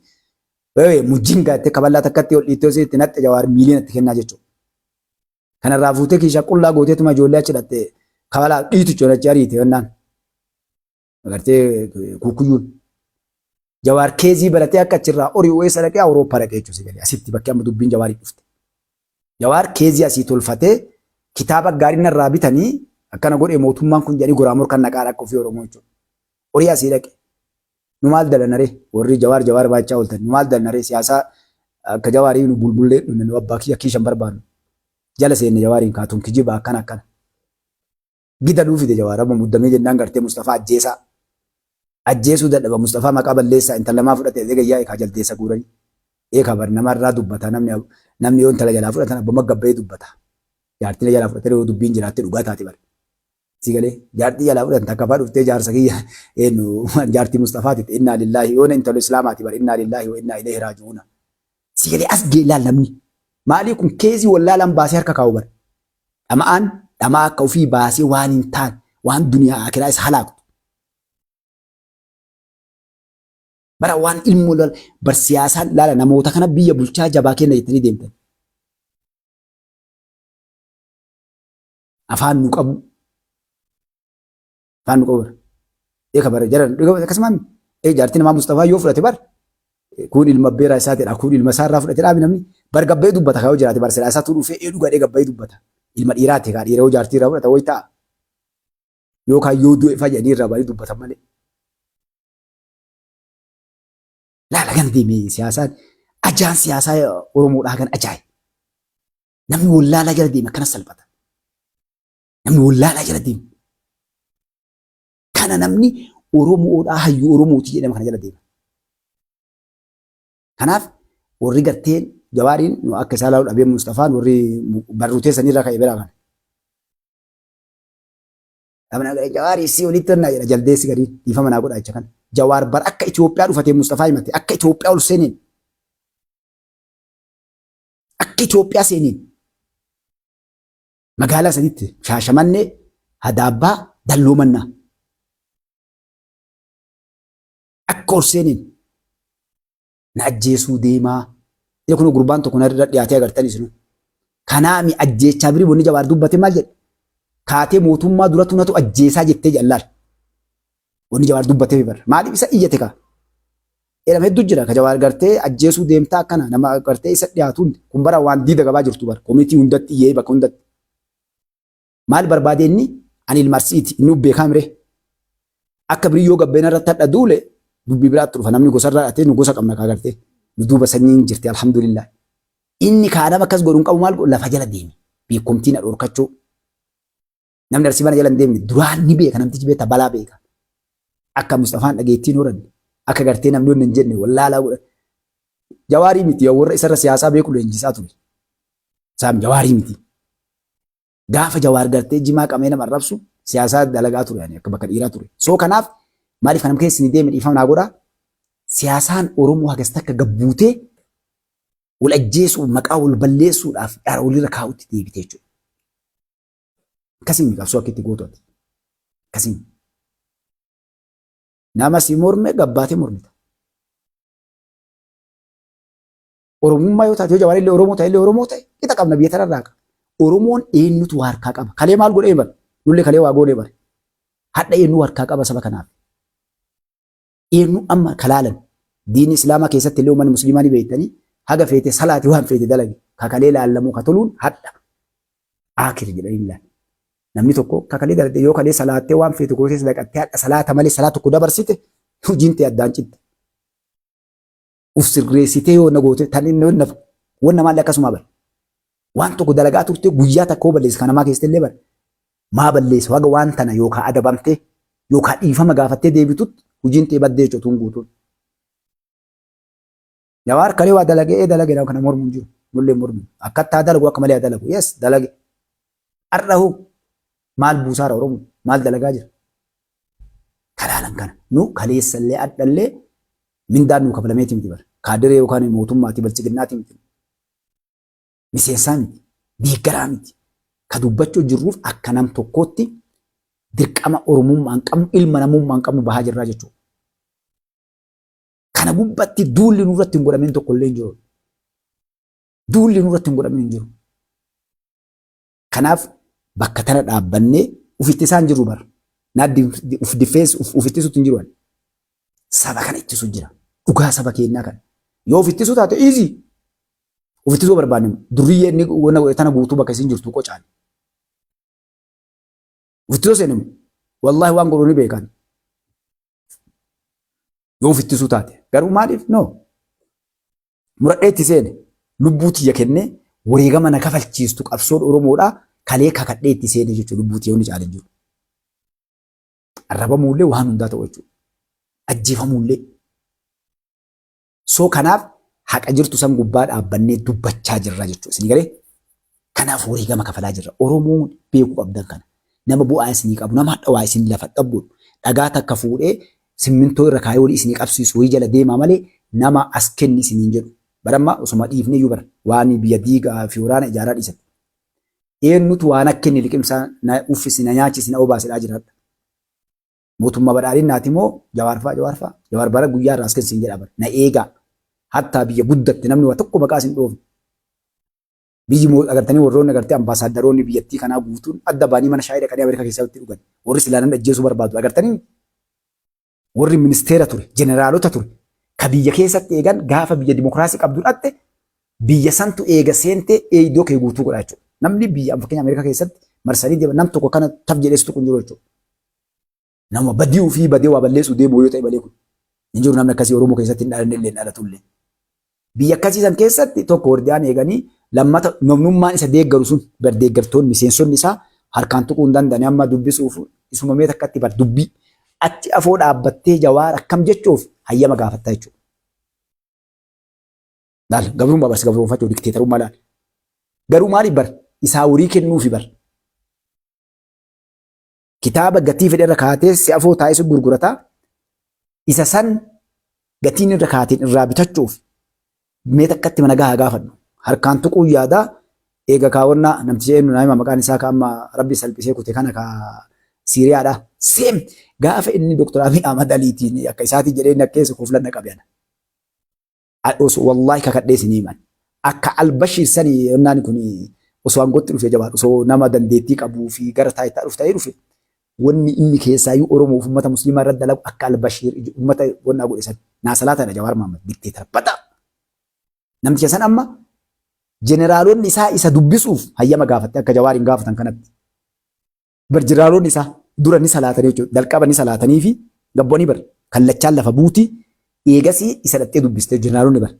wee mujinga jettee kaballaa takkatti ol dhiittee itti naqxe Jawaar miiliyoona itti kennaa jechuudha. Kanarraa fuutee kiisha qullaa gooteetuma ijoollee achi dhatte kabalaa dhiitu jechuudha achi ariite jennaan. Agartee kukuyyuun. Jawaar keezii baratee akka achirraa ori'u eessa dhaqee Awurooppaa dhaqee jechuudha si galee asitti bakki amma dubbiin Jawaarii dhufte. Jawaar keezii asii tolfatee kitaaba gaarii narraa bitanii akkana godhee mootummaan kun jedhanii goraa morkan naqaa akka ofii Oromoo jechuudha. Horii asii dhaqe. Nu maal dalanaree warri Jawaar Jawaar baachaa ooltan nu maal dalanaree siyaasaa akka Jawaarii nu bulbullee dhumne nu abbaa kiyya kiishan barbaannu. Jala seenne Jawaariin kaatuun kijiba akkana akkana. Gida nuu fide Jawaar amma muddamee jennaan gartee Mustafaa ajjeesaa. Ajjeesuu dadhaba Mustafaa maqaa balleessaa intalamaa fudhate eega yaa'e kaa jaldeessa guuranii. Eekaa bar namarraa dubbata namni namni yoo intala jalaa fudhatan abbuma gabbayee dubbata. Jaartiin jalaa fudhatee yoo dubbiin jiraatte dhugaa taati bar. Si galee jaartii jalaa fudhatan takka faa dhuftee jaarsa kiyya eenyu jaartii Mustafaati innaa lillaahi yoo intala islaamaati bar innaa lillaahi wa innaa ilayhi raaji'uuna. Si galee as gee laal namni. Maalii kun keezii wallaalaan baasee harka kaa'u bar. Dhama'aan dhamaa akka ofii baasee waan hin taane waan duniyaa akiraa isa halaaktu. Bara waan ilmoo lal bar siyaasaan laala namoota kana biyya bulchaa jabaa kenna jettanii deemtan. Afaan nu qabu. Afaan nu qabu bara. Eeka bara jaran akkasumaan ee jaartii namaa Mustafaa yoo fudhate bar kun ilma beeraa isaatidha kun ilma isaarraa fudhate dhaabi namni bar gabbayee dubbata kaayoo jiraate bar silaa isaatu dhufee ee dhugadhee gabbayee dubbata. Ilma dhiiraati kaa dhiira yoo jaartii irraa fudhata wayi ta'a. Yookaan yoo du'e fa'a jedhanii irraa ba'anii dubbatan malee. Laala gana deemee siyaasaan ajaan siyaasaa Oromoodhaa kan ajaa'iba. Namni wallaalaa jala deeme akkana salphata. Namni wallaalaa jala deema. Kana namni Oromoodhaa hayyuu Oromooti jedhama kana jala deema. Kanaaf warri garteen Jawaariin nu akka isaa laalu dhabee Mustafaan warri barruu teessan irraa ka'e biraa kana. Dhabna gara Jawaarii si olitti onnaa jedha jaldeessi garii dhiifama naa godha jecha kana. Jawaar bar akka Itoophiyaa dhufatee Mustafaa himate akka Itoophiyaa ol seeneen akka Itoophiyaa seeneen magaalaa sadiitti Shaashamannee, Hadaabbaa, Dalloo Mannaa. Akka ol seeneen na ajjeesuu deemaa. Inni kun gurbaan tokko narra dhiyaatee agartan isinuu. Kanaami ajjeechaa birii wanni Jawaar dubbate maal jedhe? Kaatee mootummaa duratu natu ajjeesaa jettee jallaal. Wanni Jawaar dubbatee bara. Maaliif isa iyyate kaa? Jedhama hedduu jira ka Jawaar gartee ajjeesuu deemtaa akkana nama gartee isa dhiyaatu hundi. Kun bara waan diida gabaa jirtu bara. Komitii hundatti iyyee bakka hundatti. Maal barbaade inni? Ani ilma Arsiiti. Inni beekaa mire. Akka birii yoo gabbeena irratti hadha duule dubbii biraatti dhufa. Namni gosa irraa dhatee nu gosa qabna kaa gartee. Nu duuba sanyiin jirti alhamdulillah. Inni kaa nama akkas godhu hin qabu maal godhu lafa jala deeme. Beekumtii na dhorkachuu. Namni Arsii mana jala hin deemne duraan ni beeka namtichi beekta balaa beeka. Akka Mustafaan dhageettiin horanne akka gartee namni hin jenne wallaalaa godhan. Jawaarii miti warra isarra siyaasaa beeku leenjisaa ture. Saam jawaarii miti. Gaafa Jawaar gartee jimaa qamee nama arrabsu siyaasaa dalagaa ture ani akka bakka dhiiraa ture. So kanaaf maaliif kanam keessa ni deeme dhiifama naa godhaa. Siyaasaan Oromoo hagas takka gabbuutee wal ajjeesuu maqaa wal balleessuudhaaf dhara walirra kaa'utti deebite jechuudha. Akkasiin qabsoo akka itti gootu ati. Akkasiin. Nama si morme gabbaatee mormita. Oromummaa yoo taate yoo Jawaar illee Oromoo ta'e illee Oromoo ta'e qixa qabna biyya tanarraa qaba. Oromoon eenyutu waa harkaa qaba? Kalee maal godhee bare? Nullee kalee waa goonee bare. Hadha eenyu harkaa qaba saba kanaaf? Eenyu amma kalaalan diinni Islaamaa keessatti illee uummanni musliimaa ni beektanii haga feete salaati waan feete dalagi kakalee laallamuu ka toluun hadha aakir jedhanii ilaala. Namni tokko kakalee dalagde yoo kalee salaattee waan feete gootee sadaqattee hadha salaata malee salaa tokko dabarsite hojiin tee addaan citte. Uf sirreessitee yoo na goote tan inni wanna wanna maalli akkasuma bara. Waan tokko dalagaa turte guyyaa takka hoo balleesse kan namaa keessatti illee bara. Maa balleesse haga waan tana yookaan adabamtee yookaan dhiifama gaafattee deebitutti hojiin tee baddee jechuudha tun guutuun. Jawaar kalee waa dalagee ee dalage kana mormu hin jiru. Nullee mormu. Akkatti haa dalagu akka malee haa dalagu. Yes dalage. Har'a hoo maal buusaara Oromoo? Maal dalagaa jira? Kalaalan kana. Nu kaleessallee hadhallee mindaan nuu kafalameeti miti bara. Kaadiree yookaan mootummaati bilchiginnaati miti. Miseensaa miti. Deeggaraa miti. Ka dubbachuu jirruuf akka nam tokkootti dirqama Oromummaan qabnu ilma namummaan qabnu bahaa jirraa jechuudha. Kana gubbatti duulli nurratti hin godhamin tokko illee hin jiru. Duulli nurratti hin godhamin hin jiru. Kanaaf bakka tana dhaabbannee ufitti isaan jiru bara. Naa uf difees uf ittisuutti hin jiru. Saba kana ittisu jira. Dhugaa saba keenyaa kana. Yoo uf ittisuu taate easy. Uf ittisuu barbaanne durriyyee inni wanna godhe tana guutuu bakka isin jirtu qocaani. Uf ittisuu seenamu. Wallaahi waan godhu ni beekan. Yoo uf ittisuu taate. Garuu maaliif? No. Muradhee itti seene. Lubbuu tiyya kennee wareegama na kafalchiistu qabsoon Oromoodhaa kalee kakadhee itti seene jechuudha. Lubbuu tiyya hundi caalee jiru. Arrabamuullee waan hundaa ta'u jechuudha. Ajjeefamuullee. So kanaaf haqa jirtu san gubbaa dhaabbannee dubbachaa jirra jechuudha. Isin galee? Kanaaf wareegama kafalaa jirra. Oromoon beekuu qabdan kana. Nama bu'aa isinii qabu, nama hadha waa isin lafa dhabbu, dhagaa takka fuudhee simmintoo irra kaayee walii isinii qabsiisu wayii jala deemaa malee nama as kenni isiniin jedhu. Baramma osuma dhiifne iyyuu bara waan biyya diigaa fi waraana ijaaraa dhiisan. Eenyutu waan akka inni liqimsaa na uffisi, na nyaachisi, na obaasidhaa jiraadha. Mootummaa badhaadhinnaati moo Jawaar fa'a Jawaar fa'a? Jawaar bara guyyaa irraa as kenni siin jedha bara. Na eegaa. Hattaa biyya guddatte namni waa tokko maqaa isin dhoofne. Biyyi moo agartanii warroonni agartee ambaasaaddaroonni biyyattii kanaa guutuun adda ba'anii mana shaayii dhaqanii Ameerikaa keessatti dhugan. Warri silaa namni ajjeesuu barbaadu agartanii warri ministeera ture, jeneraalota ture, ka biyya keessatti eegan gaafa biyya dimokiraasii qabdu dhatte biyya santu eega seentee eeydoo kee guutuu godha jechuudha. Namni biyya fakkeenya Ameerikaa keessatti marsanii deeman nam tokko kana taf jedhee tuqu hin jiru jechuudha. Nama badii ofii badee waa balleessuu deemu yoo ta'e malee kun hin jiru namni akkasii Oromoo keessatti hin dhalanne illee hin dhalatu illee. Biyya akkasii san keessatti tokko wardiyaan eeganii lammata namnummaan isa deeggaru sun bar deeggartoonni miseensonni isaa harkaan tuquu hin danda'ani amma dubbisuuf isuma mee takkatti bar dubbii achi afoo dhaabbattee Jawaar akkam jechuuf hayyama gaafatta jechuudha. Laal gabrummaa barsi gabroonfachuu dikteetarummaa laal. Garuu maaliif bar isaa horii kennuufi bar. Kitaaba gatii fedhe irra kaatee si afoo taa'ee si gurgurata. Isa san gatiin irra kaateen irraa bitachuuf mee takkatti mana gahaa gaafadhu. Harkaan tuquu yaadaa eega kaawwannaa namticha eenyu naa hima maqaan isaa ka amma rabbi salphisee kute kana ka Siiriyaadha. Seem gaafa inni Dr. Abiy Ahmad Aliitiin akka isaatii jedhee inni akkeessa koflan qabe ana. Osoo wallaahi kakadhee isin himan. Akka Albashiir sani yennaan kun osoo aangootti dhufee jabaadha. Osoo nama dandeettii qabuu fi gara taayitaa dhufu ta'ee dhufe wanni inni keessaayyuu Oromoof uummata Musliimaa irratti dalagu akka Albashiir uummata wannaa godhe san naa salaataadha Jawaar Mahammad dikteetara badaa. Namticha san amma jeneraalonni isaa isa dubbisuuf hayyama gaafatte akka Jawaariin gaafatan kanatti. Bar jeneraalonni isaa dura ni salaatanii jechuudha. Jalqaba ni salaatanii fi gabboonii bar kallachaan lafa buuti eegasii isa dhattee dubbiste jeneraalonni bar.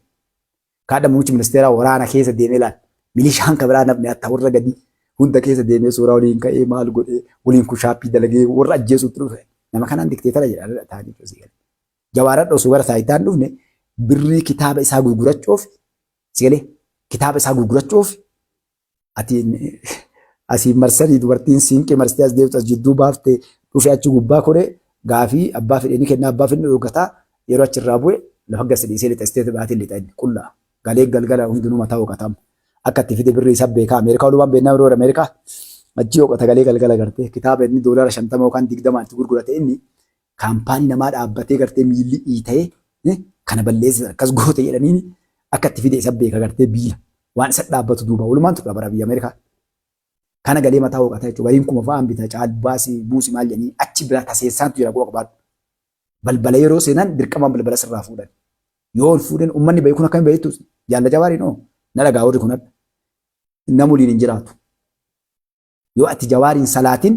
Kaadha muummichi ministeeraa waraana keessa deemee laal. Milishaan ka biraa namni hatta warra gadii hunda keessa deemee suuraa waliin ka'ee maal godhee waliin kushaappii dalagee warra ajjeesuutti dhufe. Nama kanaan dikteetara jedha ta'anii jechuudha. Jawaaradha osoo gara taayitaan dhufne birrii kitaaba isaa gurgurachuuf sigalee kitaaba isaa gurgurachuuf ati asii marsanii dubartiin siinqee marsitee as deemtu as jidduu baaftee dhufe achi gubbaa koree gaafii abbaa fedhe ni kenna abbaa fedhe ni dhorkataa yeroo achirraa bu'e lafa gadi dhiisee lixa isteet baatiin lixa inni qullaa galee galgala hundinuu mataa hooqatamu akka itti fide birrii isaa beekaa Ameerikaa olumaan beennaa yeroo Ameerikaa achi hooqata galee galgala gartee kitaaba inni doolara 50 yookaan 20 itti gurgurate inni kaampaanii namaa dhaabbatee gartee miilli dhiita'ee kana balleessa akkas goote jedhaniini akka itti fide isa beeka gartee biila waan isa dhaabbatu duuba walumaan tura bara biyya Ameerikaa. Kana galee mataa hooqata jechuudha. Gariin kuma fa'aan bita caal baasi buusi maal jedhanii achi biraa taseessaantu jira quba qabaadhu. Balbala yeroo seenan dirqamaan balbala sirraa fuudhan. Yoo ol fuudhan uummanni bahe kun akkamiin baheettu jaalla jawaariin oo na dhagaa warri kun hadha. Nama waliin hin jiraatu. Yoo ati jawaariin salaatin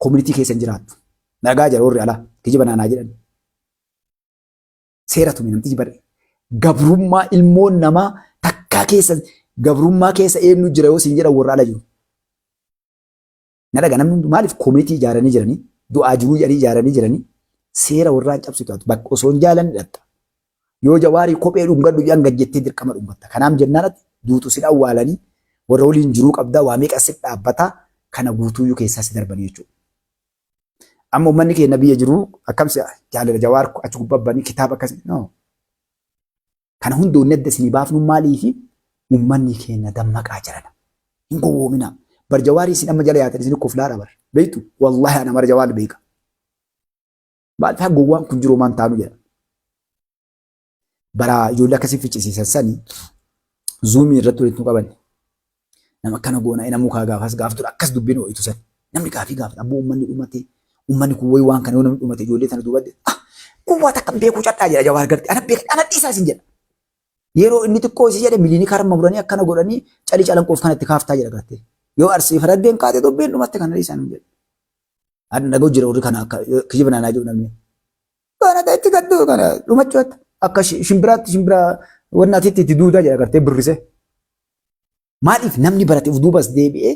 koominitii keessa hin jiraattu. Nagaa jira warri alaa kijiba naanaa jedhan. Seera tumi namtichi bare. Gabrummaa ilmoon namaa takkaa keessa gabrummaa keessa eenyu jira yoo siin jedhan warra ala jiru. Na dhaga namni hundi maaliif komitii ijaaranii jiranii du'aa jiruu jedhanii ijaaranii jiranii seera warraa hin cabsitu ati bakka osoo hin jaalanne dhatta. Yoo jawaarii kophee dhungadhu jedhan gad jettee dirqama dhungatta. Kanaaf jennaan ati duutu si awwaalanii warra waliin jiruu qabdaa waa meeqa si dhaabbataa kana guutuuyyuu keessaa si darbanii jechuudha. Amma uummanni keenya biyya jiru akkam si jaalala jawaar achi gubbaa banii kitaaba akkasii no. Kana hunda wanni adda isinii baafnu maaliifi uummanni keenya dammaqaa jirana. Hin gowwoominaa. Bar jawaarii isin amma jala yaatan isin koflaadha bar. Beektu wallaahi ana mara jawaar beeka. Maaliif haa gowwaan kun jiru maan taanu jedha. Bara ijoollee akkasii ficcisiisan sani zuumii irratti walitti nu qabanne. Nama akkana goona namuu kaa gaafas gaaf ture akkas dubbiin ho'itu san. Namni gaafii gaafata abboo uummanni dhumate uummanni kun wayi waan kana yoo namni dhumate ijoollee tana duubatti ah gowwaa takka hin beekuu cadhaa jedha jawaar garte ana beeka ana dhiisaa isin jedha. Yeroo inni xiqqoo isii jedhe miliinii karma muranii akkana godhanii calii calanqoof kanatti kaaftaa jedha garte. Yoo arsii faraddeen kaate dubbiin dhumatte kana dhiisaa nu jedha. Ani dhaga'u jira warri kana akka kijiba naanaa jiru namni. Kana itti gaddu kana dhumachuu akka shimbiraatti shimbira wanna atitti itti duudaa jedha gartee birrise. Maaliif namni barate of duubas deebi'ee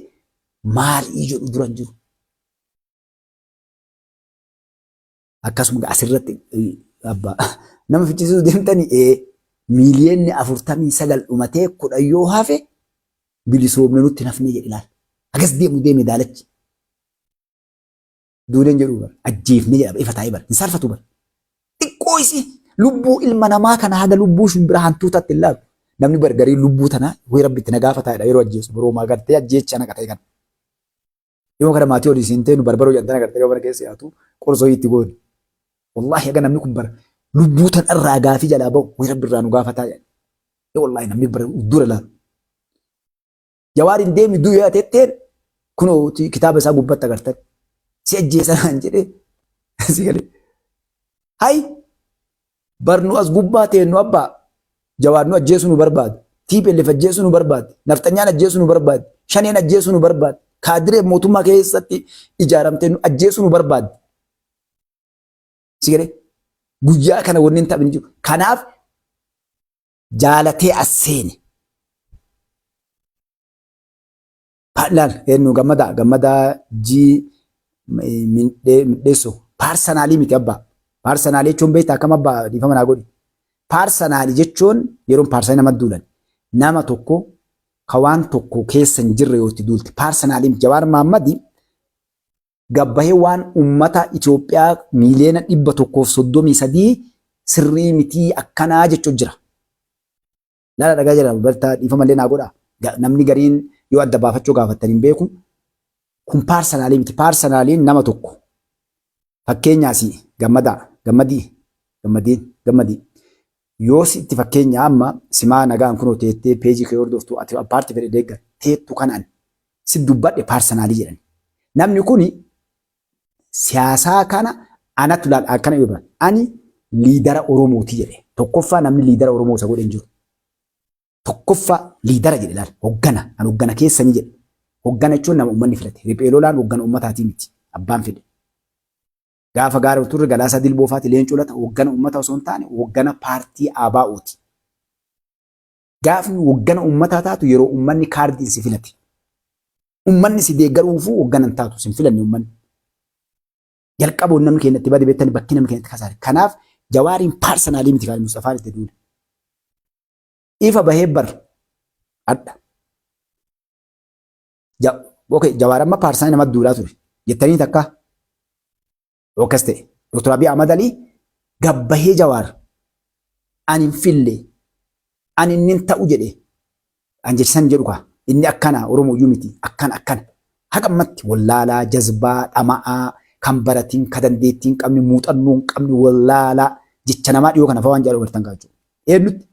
maalii jedhu dura hin jiru. Akkasuma asirratti abbaa nama fichisiisuu deemtanii ee miiliyoonni 49 dhumatee 10 yoo hafe bilisoomne nutti nafnee jedhe ilaal. Agas deemu deeme daalachi. Duuleen jedhuu bar ajjeefne jedha ifa taa'ee bar hin saalfatu bar. Xiqqoo isii lubbuu ilma namaa kana haga lubbuu shimbira hantuutatti hin laalu. Namni bar garii lubbuu tana wayi rabbi itti na gaafataadha yeroo ajjeesu boroomaa gartee ajjeecha naqa ta'e kana. Yoo kana maatii olii siin teenu barbaroo jedhan tana gartee yoo mana keessa yaatu qorsoo itti goone. Wallaahi haga namni kun bar lubbuu tana irraa gaafii jalaa bahu wayi rabbi irraa nu gaafataa jedha. Wallaahi namni bar dura laalu. Jawaariin deemi du'u yoo tetteen kunoo kitaaba isaa gubbatti agartan. Si ajjeesa naan jedhee si galee. Hay barnu as gubbaa teennu abbaa Jawaar nu ajjeesuu nu barbaada. TPLF ajjeesuu nu barbaada. Nafxanyaan ajjeesuu nu barbaada. Shaneen ajjeesuu nu barbaada. Kaadiree mootummaa keessatti ijaaramtee nu ajjeesuu nu barbaada. Si galee guyyaa kana wanni hin taphni jiru. Kanaaf jaalatee as seene. Laal eenyu gammadaa gammadaa jii midheessu paarsanaalii miti abbaa. Paarsanaalii jechuun beektaa akkam abbaa dhiifama naa godhi. Paarsanaalii jechuun yeroon paarsanaalii nama duulan nama tokko ka waan tokko keessa hin jirre yoo itti duulte paarsanaalii miti. Jawaar Mahaammadi gabbahee waan ummata Itoophiyaa miiliyoona 133 sirrii mitii akkanaa jechuun jira. Laala dhagaa jira bartaa dhiifama illee naa godha. Namni gariin yoo adda baafachuu gaafattan hin beeku. Kun paarsanaalii miti. Paarsanaaliin nama tokko. Fakkeenyaas gammadaa gammadii gammadiin gammadii. Yoo sitti fakkeenya amma simaa nagaan kunoo teettee peejii kee hordoftu ati paartii fedhe deeggar teettu kanaan si dubbadhe paarsanaalii jedhani. Namni kuni siyaasaa kana anatu laal akkana yoo bara ani liidara Oromooti jedhe. Tokkoffaa namni liidara Oromoo isa godhe hin jiru. Tokkoffaa liidara jedhe laal hoggana an hoggana keessanii jedhe. Hoggana jechuun nama uummanni filate. Riphee lolaan hoggana uummataatii miti abbaan fedhe. Gaafa gaara turre Galaasaa Dilboo faati Leencoo Lata hoggana uummataa osoo hin taane hoggana paartii ABOti. Gaafni hoggana uummataa taatu yeroo uummanni kaardiin si filate. Uummanni si deeggaruufuu hoggana hin taatu sin filanne uummanni. Jalqaba namni keenya itti bade beektani bakki namni keenya itti kasaare. Kanaaf Jawaariin paarsanaalii miti kan Mustafaan itti duule. Ifa bahee bar adda. Okay, Jawaar amma paarsanaalii namatti duulaa ture. Jettanii takka akkas ta'e. Dr. Abiy Ahmad Ali gabbahee Jawaar ani hin fille ani inni hin ta'u jedhe an jechisan jedhu kaa inni akkana Oromoo iyyuu miti akkana akkana haqa ammatti wallaalaa jazbaa dhama'aa kan baratiin ka dandeettii hin qabne muuxannoo hin qabne wallaalaa jecha namaa dhiyoo kana fa'aa waan jedhu agartan kaa jechuudha. Eenyutti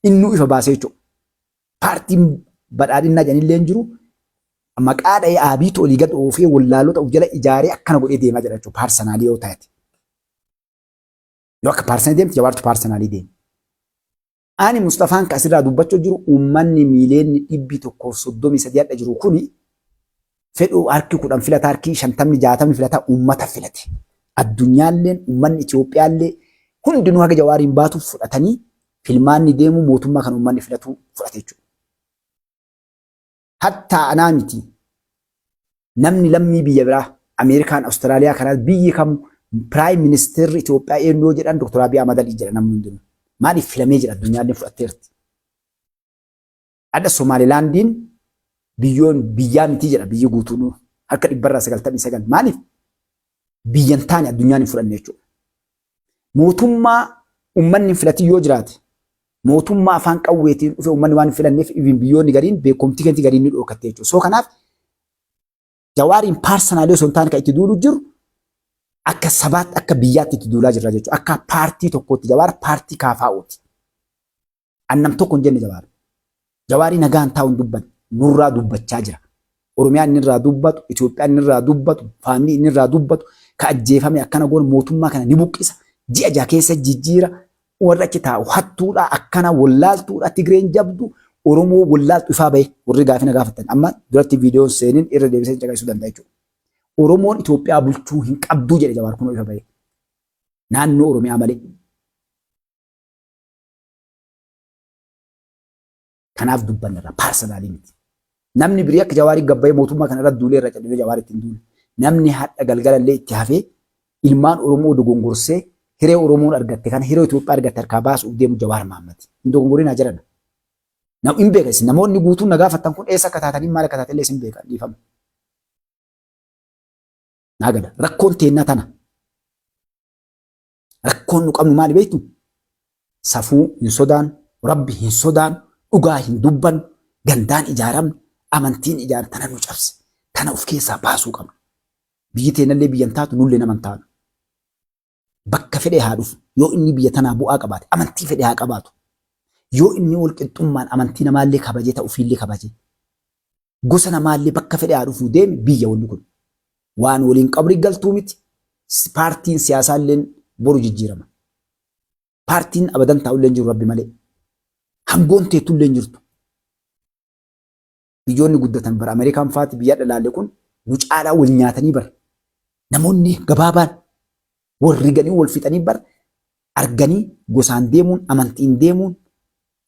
innuu ifa baasee jechuudha. Paartiin badhaadhinnaa jedhanillee hin jiru. Maqaa dha'ee aabiitu olii gad oofee wallaalota of jala ijaaree akkana godhee deemaa jira jechuudha. Paarsanaalii yoo taate. Yoo akka paarsanaalii deemte jawaartu paarsanaalii deema. Ani Mustafaan ka asirraa dubbachuu jiru uummanni miiliyoonni 133 hadha jiru kuni fedhu harki 10 filata harki 50 60 filata uummata filate. Addunyaalleen uummanni Itoophiyaallee hundinuu haga jawaariin baatuuf fudhatanii Filmaanni deemu mootummaa kan uummanni filatu fudhate jechuudha. Hattaa anaa miti namni lammii biyya biraa Ameerikaan, Awustiraaliyaa kanaas biyyi kamu prime ministerri Itoophiyaa eenyu yoo jedhan Dr. Abiy Ahmad Ali jedha namni hundinuu. Maaliif filamee jira addunyaallee fudhatteerti. Adha Somaalilaandiin biyyoon biyyaa miti jedha biyyi guutuun harka dhibbarraa 99 maaliif biyyan taane addunyaan hin fudhanne jechuudha. Mootummaa uummanni hin filatin yoo jiraate mootummaa afaan qawweetiin dhufe uummanni waan hin filanneef even biyyoonni gariin beekumtii keenya gariin ni dhorkatte jechuudha. So kanaaf Jawaariin personally osoo hin taane kan itti duulu jiru akka sabaatti akka biyyaatti itti duulaa jirra jechuudha. Akka paartii tokkootti Jawaar paartii KFOti. Annam tokko hin jenne Jawaar. Jawaarii nagaan taa'u hin dubbanne nurraa dubbachaa jira. Oromiyaa inni irraa dubbatu, Itoophiyaa inni irraa dubbatu, family inni irraa dubbatu, ka ajjeefame akkana goona mootummaa kana ni buqqisa. Ji'a 6 keessa jijjiira warra achi taa'u hattuudha akkana wallaaltuudha Tigreen jabdu Oromoo wallaaltu ifaa bahe warri gaafina gaafattan amma duratti viidiyoon seenin irra deebisee caqasuu danda'a jechuudha. Oromoon Itoophiyaa bulchuu hin qabduu jedhe Jawaar kunoo ifa bahe. Naannoo Oromiyaa malee. Kanaaf dubbanna irra personally miti. Namni birii akka Jawaarii gabbayee mootummaa kana irra duulee irra callisee Jawaar ittiin duule. Namni hadha galgala illee itti hafee ilmaan Oromoo dogongorsee hiree Oromoon argatte kana hiree Itoophiyaa argatte harkaa baasuuf deemu Jawaar Mahaammad. Hin dogongorinaa jedhana. Nam hin beeka isin namoonni guutuun na gaafattan kun eessa akka taatanii maal akka taatellee isin beeka dhiifama. Naa gala rakkoon teennaa tana. Rakkoon nu qabnu maali beektu? Safuu hin sodaan, Rabbi hin sodaan, dhugaa hin dubbannu, gandaan ijaaramne, amantiin ijaaramne tana nu cabse. Tana of keessaa baasuu qabna. Biyyi teenallee biyya hin taatu, nullee nama hin taanu. Bakka fedhe haa dhufu. Yoo inni biyya tanaa bu'aa qabaate, amantii fedhe haa qabaatu. Yoo inni wal qixxummaan amantii namaallee kabajee ta'u ofiillee kabajee. Gosa namaallee bakka fedhe haa dhufu deemi biyya wanni kun. Waan waliin qabrii galtuu miti. Paartiin siyaasaalleen boru jijjiirama. Paartiin abadan taa'ullee hin jiru Rabbi malee. Hangoon teettullee hin jirtu. Biyyoonni guddatan bara Ameerikaan faati biyya dhalaalle kun nu caalaa wal nyaatanii bara. Namoonni gabaabaan wal riganii wal fixanii bara arganii gosaan deemuun amantiin deemuun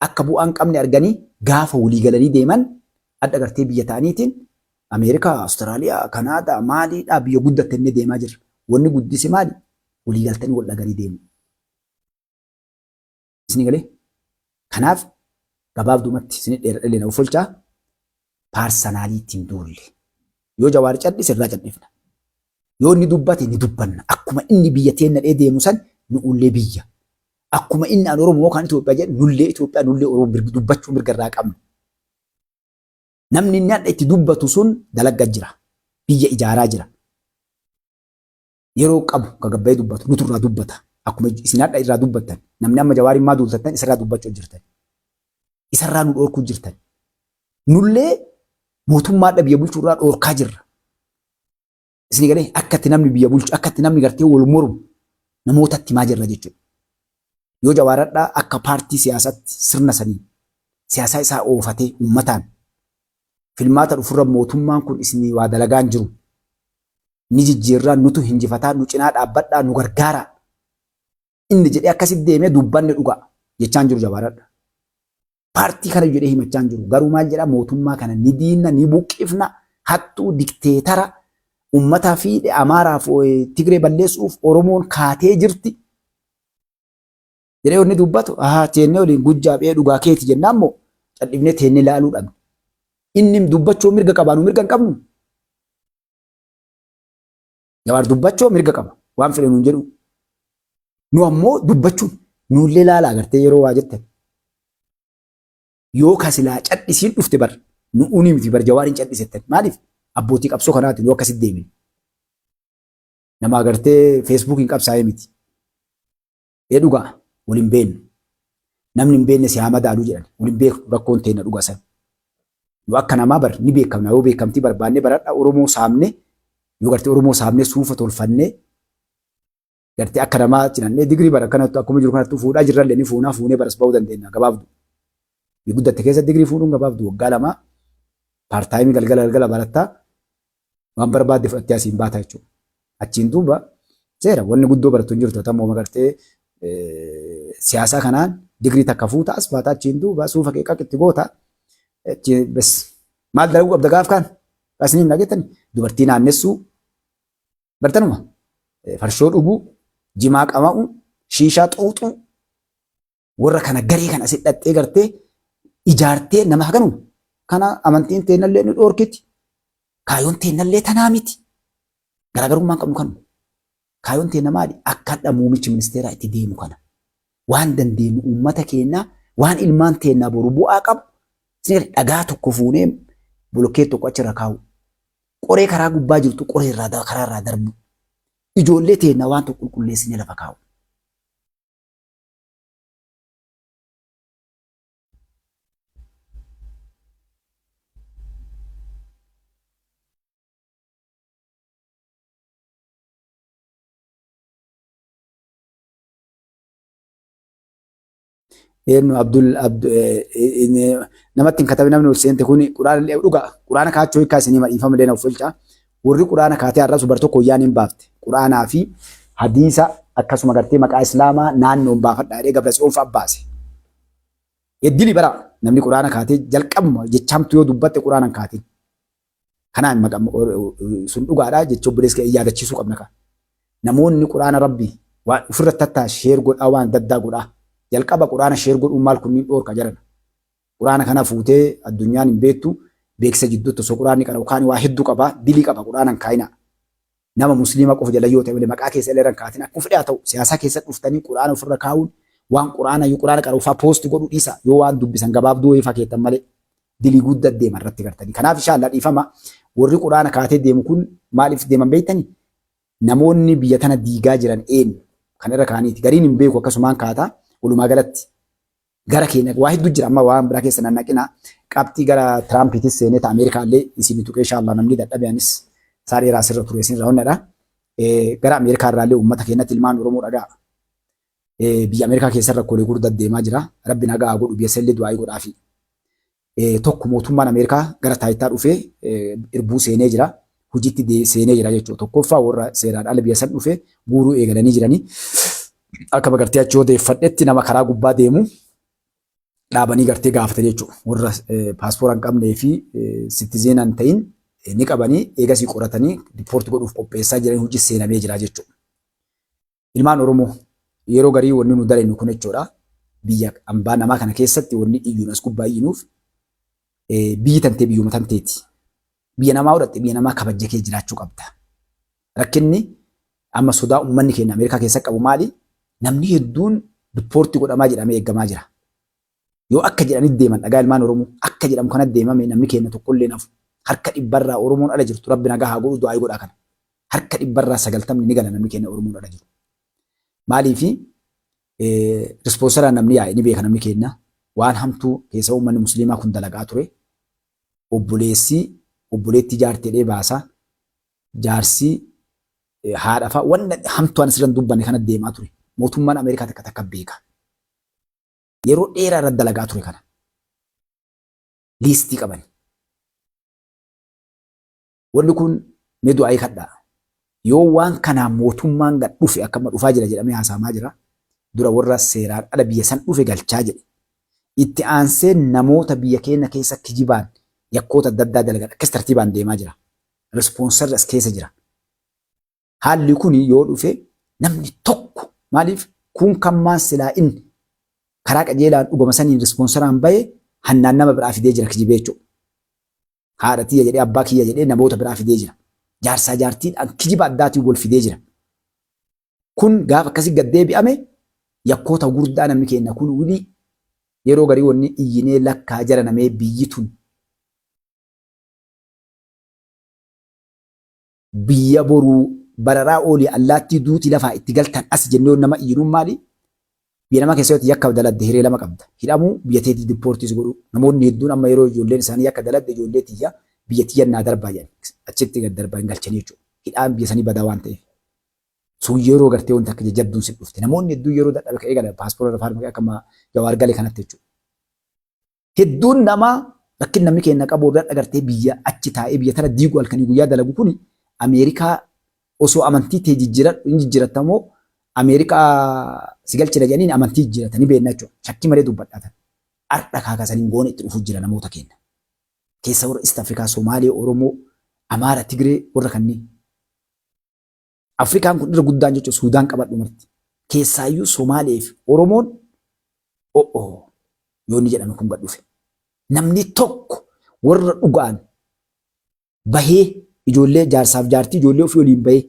akka bu'aa hin qabne arganii gaafa walii galanii deeman adda gartee biyya ta'aniitiin Ameerikaa, Awustiraaliyaa, Kanaadaa, maaliidhaa biyya guddatte inni deemaa jirra. Wanni guddise maali? Walii galtanii wal dhaganii deemu. Isin galee? Kanaaf gabaabdumatti isin dheeradha na ufolchaa personally ittiin duulle. Yoo Jawaar cadhise irraa cadhifna. Yoo inni dubbate ni dubbanna. Akkuma inni biyya teenna dhee deemu san nu'ullee biyya. Akkuma inni an Oromoo kan Itoophiyaa jedhu nullee Itoophiyaa nullee Oromoo dubbachuu mirga irraa qabna. Namni inni hadha itti dubbatu sun dalagga jira. Biyya ijaaraa jira. Yeroo qabu gagabbayee dubbatu nutu irraa dubbata. Akkuma isin hadha irraa dubbattan namni amma Jawaariin maa duultattan isarraa dubbachuu jirtan. Isarraa nu dhoorkuu jirtan. Nullee mootummaa biyya bulchuu irraa dhoorkaa jirra. Isin galee akkatti namni biyya bulchu akkatti namni gartee wal mormu namootatti himaa jirra jechuudha. Yoo Jawaaradhaa akka paartii siyaasaatti sirna sanii siyaasaa isaa oofatee uummataan filmaata dhufurra mootummaan kun isinii waa dalagaa hin jiru. Ni jijjiirraa nutu hinjifataa nu cinaa dhaabbadhaa nu gargaaraa. Inni jedhee akkasitti deemee dubbanne dhugaa jechaan jiru Jawaaradha. Paartii kana jedhee himachaa hin jiru. Garuu maal jedhaa mootummaa kana ni diinna ni buqqifna hattuu dikteetara uummataa fi Amaaraaf Tigree balleessuuf Oromoon kaatee jirti. Jedhee inni dubbatu ahaa teennee waliin gujjaa b'ee dhugaa keeti jennaan moo cal'ifnee teennee laaluu dhabne. Inni dubbachuu mirga qabaa nu mirga hin qabnu. Jawaar dubbachuu mirga qaba waan fedhe nuun jedhu. Nu ammoo dubbachuun nullee laalaa agartee yeroo waa jettan. Yoo kasilaa cadhisiin dhufte bar nu unii miti bar Jawaariin cadhisettan maaliif abbootii qabsoo kanaatiin yoo akkasitti deemine. Nama agartee Feesbuukiin qabsaa'ee miti. Ee dhugaa wal hin beeknu. Namni hin beekne si haa madaalu jedhan. Wal hin beeknu rakkoon teenna dhugaa san. Nu akka namaa bar ni beekamna yoo beekamtii barbaanne baradha Oromoo saamne yoo gartee Oromoo saamne suufa tolfannee gartee akka namaa cinannee digirii bara kanattu akkuma jiru kanattu fuudhaa jirrallee ni fuunaa fuunee baras ba'uu dandeenya gabaabdu. Biyya guddatte keessa digirii fuudhuun gabaabdu waggaa 2 part time galgala galgala barattaa waan barbaadde fudhattee asiin baata jechuudha. Achiin duuba seera wanni guddoo barattu hin jirtu. Tammoo magartee siyaasaa kanaan Digirii takka fuuta as baata achiin duuba suufa kee qaq itti goota. Bes maal dalaguu qabda gaaf kaan? Isiniin dhageettani dubartii naannessuu bartanuma farshoo dhuguu jimaa qama'uu shiishaa xuuxuu warra kana garee kana asitti dhaxxee gartee ijaartee nama haganuma. Kana amantiin teennallee nu dhoorkiti. Kaayoon teennallee tanaa miti. Garaagarummaan qabnu kanuma. Kaayoon teenna maali? Akka hadha muumichi ministeeraa itti deemu kana. Waan dandeenyu uummata keennaa waan ilmaan teennaa boru bu'aa qabu dhagaa tokko fuunee bolokkeet tokko achirra kaa'u. Qoree karaa gubbaa jirtu qoree irraa karaa irraa darbu. Ijoollee teennaa waan tokko qulqulleessinee lafa kaa'u. Eenyu Abdul namatti hin katabin namni ol seente kun quraana dhuga quraana kaachuu hiikkaa isinii madhiifama illee na uffilcha. Warri quraana kaatee arrabsu bar tokko yaan hin baafte. Quraanaa fi hadiisa akkasuma gartee maqaa islaamaa naannoon baafadha jedhee Gabra Tsiyoon fa'a baase. Eddili bara namni quraana kaatee jalqabuma jechaamtu yoo dubbatte quraana hin kaatin. Kanaan maqaa sun dhugaadha jecha obboleessa kee yaadachiisuu qabna kaa. Namoonni quraana rabbii waan ofirratti tattaa sheer godhaa waan daddaa godhaa. Jalqaba quraana sheer godhuun maal kunniin dhoorka jarana. Quraana kana fuutee addunyaan hin beektu beeksisa jidduutti osoo quraanni qara'u kaani waa hedduu qaba dilii qaba quraana hin kaayinaa. Nama musliima qofa jala yoo ta'e malee maqaa keessa illee irra hin kaatin akkuma fedhe haa ta'u siyaasaa keessa dhuftanii quraana ofirra kaa'uun waan quraana yoo quraana qara'u faa poosti godhuu dhiisa yoo waan dubbisan gabaabduu wayii faa keettan malee dilii guddaa deema irratti gartanii. Kanaaf inshallah dhiifama warri quraana kaatee deemu kun maaliif deeman beektanii? Namoonni biyya tana diigaa jiran eenyu? Kan irra kaaniiti. Gariin hin beeku akkasumaan kaata walumaa galatti. Gara keenya waa hedduu jira amma waan biraa keessa nannaqina. Qabxii gara Tiraampiitis seenee ta Ameerikaa illee isin tuqee inshallah namni dadhabe anis isaa dheeraa asirra ture isin irraa honnadha. Gara Ameerikaa irraa illee uummata keenyatti ilmaan Oromoo dhagaa. Biyya Ameerikaa keessa rakkoolee gurguddaa deemaa jira. Rabbi nagaa haa godhu biyya sanillee du'aa'ii godhaafi. Tokko mootummaan Ameerikaa gara taayitaa dhufee irbuu seenee jira. Hojiitti seenee jira jechuudha. Tokkoffaa warra seeraan ala biyya san dhufe guuruu eegalanii jiranii. Akka bagartee achi odeeffadhetti nama karaa gubbaa deemu dhaabanii gartee gaafatan jechuudha. Warra paaspoora hin qabnee fi sitizeena hin ta'in ni qabanii eegasii qoratanii dipoorti godhuuf qopheessaa jiran hojii seenamee jira jechuudha. Ilmaan Oromoo yeroo garii wanni nu dalaynu kun jechuudha. Biyya ambaa namaa kana keessatti wanni iyyuun as gubbaa iyyinuuf biyyi tantee biyyuma tanteeti. Biyya namaa hodhatte biyya namaa kabajja kee jiraachuu qabda. Rakkinni amma sodaa uummanni keenya Ameerikaa keessa qabu maali? Namni hedduun dipoortii godhamaa jedhamee eeggamaa jira. Yoo akka jedhanitti deeman dhagaa ilmaan Oromoo akka jedhamu kana deemame namni keenya tokkollee nafu. Harka dhibbarraa Oromoon ala jirtu rabbi nagaa haa godhu du'aa godhaa kana. Harka 90% ni gala namni keenya Oromoon ala jiru. Maaliifi rispoonsaraan namni yaa'e ni beeka namni keenya waan hamtuu keessa uummanni musliimaa kun dalagaa ture. Obboleessi obboleettii jaartee baasa. Jaarsi haadha fa'a wanna hamtuu ani sirran dubbanne kana deemaa ture. Mootummaan Ameerikaa takka takka beeka. Yeroo dheeraa irratti dalagaa ture kana. Liistii qabani. Wanni kun mee du'aayii kadhaa. Yoo waan kanaan mootummaan gad dhufe akka amma dhufaa jira jedhamee haasa'amaa jira. Dura warra seeraan ala biyya san dhufe galchaa jedhe. Itti aansee namoota biyya keenya keessa kijibaan yakkoota adda addaa dalagan akkas tartiibaan deemaa jira. Rispoonsarri as keessa jira. Haalli kun yoo dhufe namni tokko maaliif kun kan maan silaa inni karaa qajeelaan dhugama saniin rispoonsaraan bahe hannaan nama biraa fidee jira kijibee jechuudha. Haadha tiyya jedhee abbaa kiyya jedhee namoota biraa fidee jira. Jaarsaa jaartiidhaan kijiba addaatiin wal fidee jira. Kun gaafa akkasii gad deebi'ame yakkoota gurdaa namni keenya kun wilii yeroo garii wanni iyyinee lakkaa jara namee biyyi tun biyya boruu bararaa oolii allaattii duuti lafaa itti galtan as jennee nama iyyinuun maali? Biyya namaa keessatti yakka daladde hiree lama qabda. Hidhamuu biyya teetii dipoortiis godhuu. Namoonni hedduun amma yeroo ijoolleen isaanii yakka daladde ijoollee tiyya biyya tiyya naa darbaa jedhan. Achitti gad darbaa hin galchanii jechuudha. Hidhaan biyya sanii badaa waan ta'eef. Sun yeroo gartee wanti akka jajjabduun si dhufte. Namoonni hedduun yeroo dadhabe ka'ee gala paaspoora lafaa harma akka Jawaar gale kanatti jechuudha. Hedduun namaa rakkin namni keenya qabu irra agartee biyya achi taa'ee biyya tana diigu halkanii guyyaa dalagu kuni Ameerikaa osoo amantii tee jijjiiradhu hin jijjiirattamoo Ameerikaa si galchina jedhaniin amantii jijjiiratanii beekna jechuudha. Shakkii malee dubbadhaa. Har'a kaakasaniin goone itti dhufu jira namoota keenya. Keessa warra East Afrikaa, Somaalee, Oromoo, Amaara, Tigree warra kanneen. Afrikaan kun irra guddaan jechuudha Suudaan qabadhu marti. Keessaayyuu Somaalee fi Oromoon o'oo yoo inni jedhame kun gad dhufe. Namni tokko warra dhugaan bahee ijoollee jaarsaaf jaartii ijoollee ofii waliin bahee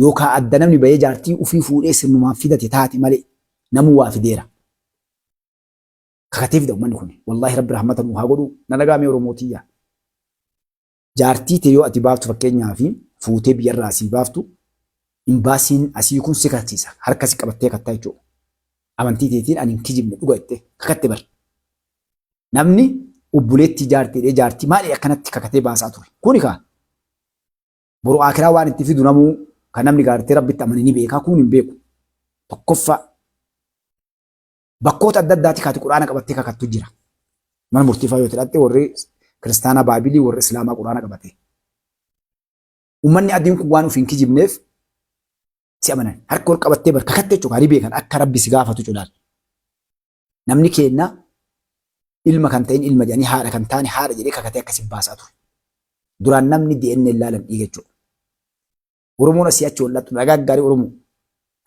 yookaan adda namni bahee jaartii ofii fuudhee sirnumaan fidate taate malee namuu waa fideera. Kakatee fida uummanni kun. Wallaahi rabbi rahmata nuu haa godhu. Na dhagaamee Oromootiyyaa. Jaartii tee yoo ati baaftu fakkeenyaaf fuutee biyyarraa asii baaftu imbaasiin asii kun si kaksiisa. Harka si qabattee kattaa jechuudha. Amantii teetiin ani hin kijibne dhuga jettee kakatte bar. Namni obboleettii jaartiidhee jaartii maali akkanatti kakatee baasaa ture. Kuni kaa boru aakiraa waan itti fidu namuu kan namni gaartee rabbitti amane ni beekaa kun hin beeku. Tokkoffaa bakkoota adda addaati kaati quraana qabattee kakattu jira. Mana murtii faa yoo tidhatte warri kiristaanaa baabilii warri islaamaa quraana qabatee. Uummanni adiin kun waan of hin kijibneef si amanan. Harka ol qabattee bar kakatte jechuudha. Ni beekan akka rabbi si gaafatu jechuudha. Namni keenna ilma kan ta'in ilma jedhanii haadha kan taane haadha jedhee kakatee akkasi baasaa ture. Duraan namni DNA ilaalan dhiiga jechuudha. Oromoon asii achi wal dhaqxu dhagaa gaarii Oromoo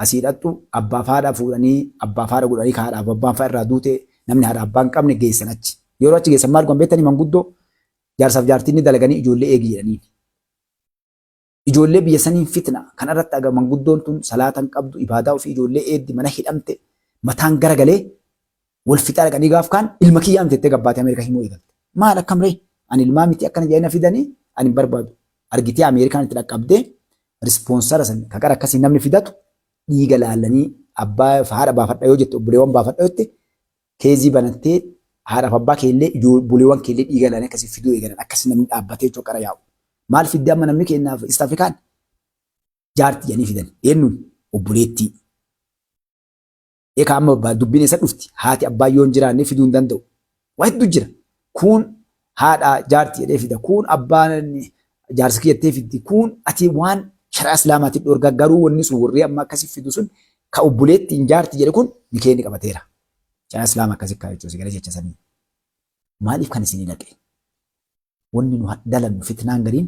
asii dhaqxu abbaaf haadha fuudhanii abbaaf haadha godhanii ka haadhaaf abbaan fa'a irraa duute namni haadha abbaan qabne geessan achi. Yeroo achi geessan maal godhan beektanii manguddoo jaarsaaf jaartiin ni dalaganii ijoollee eegi jedhanii. Ijoollee biyya saniin fitna kan irratti aga manguddoon tun salaata hin qabdu ibaadaa ofii ijoollee eeddi mana hidhamte mataan garagalee wal fixaa dhaqanii gaaf kaan ilma kiyyaa miti jettee gabbaatee Ameerikaa himuu eegalte. Maal akkam ree? Ani ilmaa miti akkana jedhanii na fidanii ani hin barbaadu. Argitee Ameerikaan itti dhaqqabdee rispoonsara san ka qara akkasii namni fidatu dhiiga laallanii abbaa haadha baafadha yoo jette obboleewwan baafadha yoo jette keezii banattee haadhaaf abbaa keellee obboleewwan keellee dhiiga laallanii akkasii fiduu eegalan akkasii namni dhaabbatee jechuudha qara yaa'u. Maal fiddee amma namni keenyaaf East Afrikaan jaarti jedhanii fidan eenyuun obboleettii. Ekaa amma dubbiin eessa dhufti? Haati abbaan yoo hin jiraanne fiduu hin danda'u. Waa hedduu jira. Kuun haadha jaarti jedhee fida. Kuun abbaan jaarsa kiyyattee fiddi. Kuun ati waan shari'aa islaamaatiin dhorgaa garuu wanni sun warri amma akkasi fidu sun ka obboleettiin jaarti jedhe kun nikeenni qabateera. Shari'aa islaamaa akkasi kaa jechuudha sigara jecha sanii. Maaliif kan isinii dhaqe? Wanni nu dalannu fitnaan gariin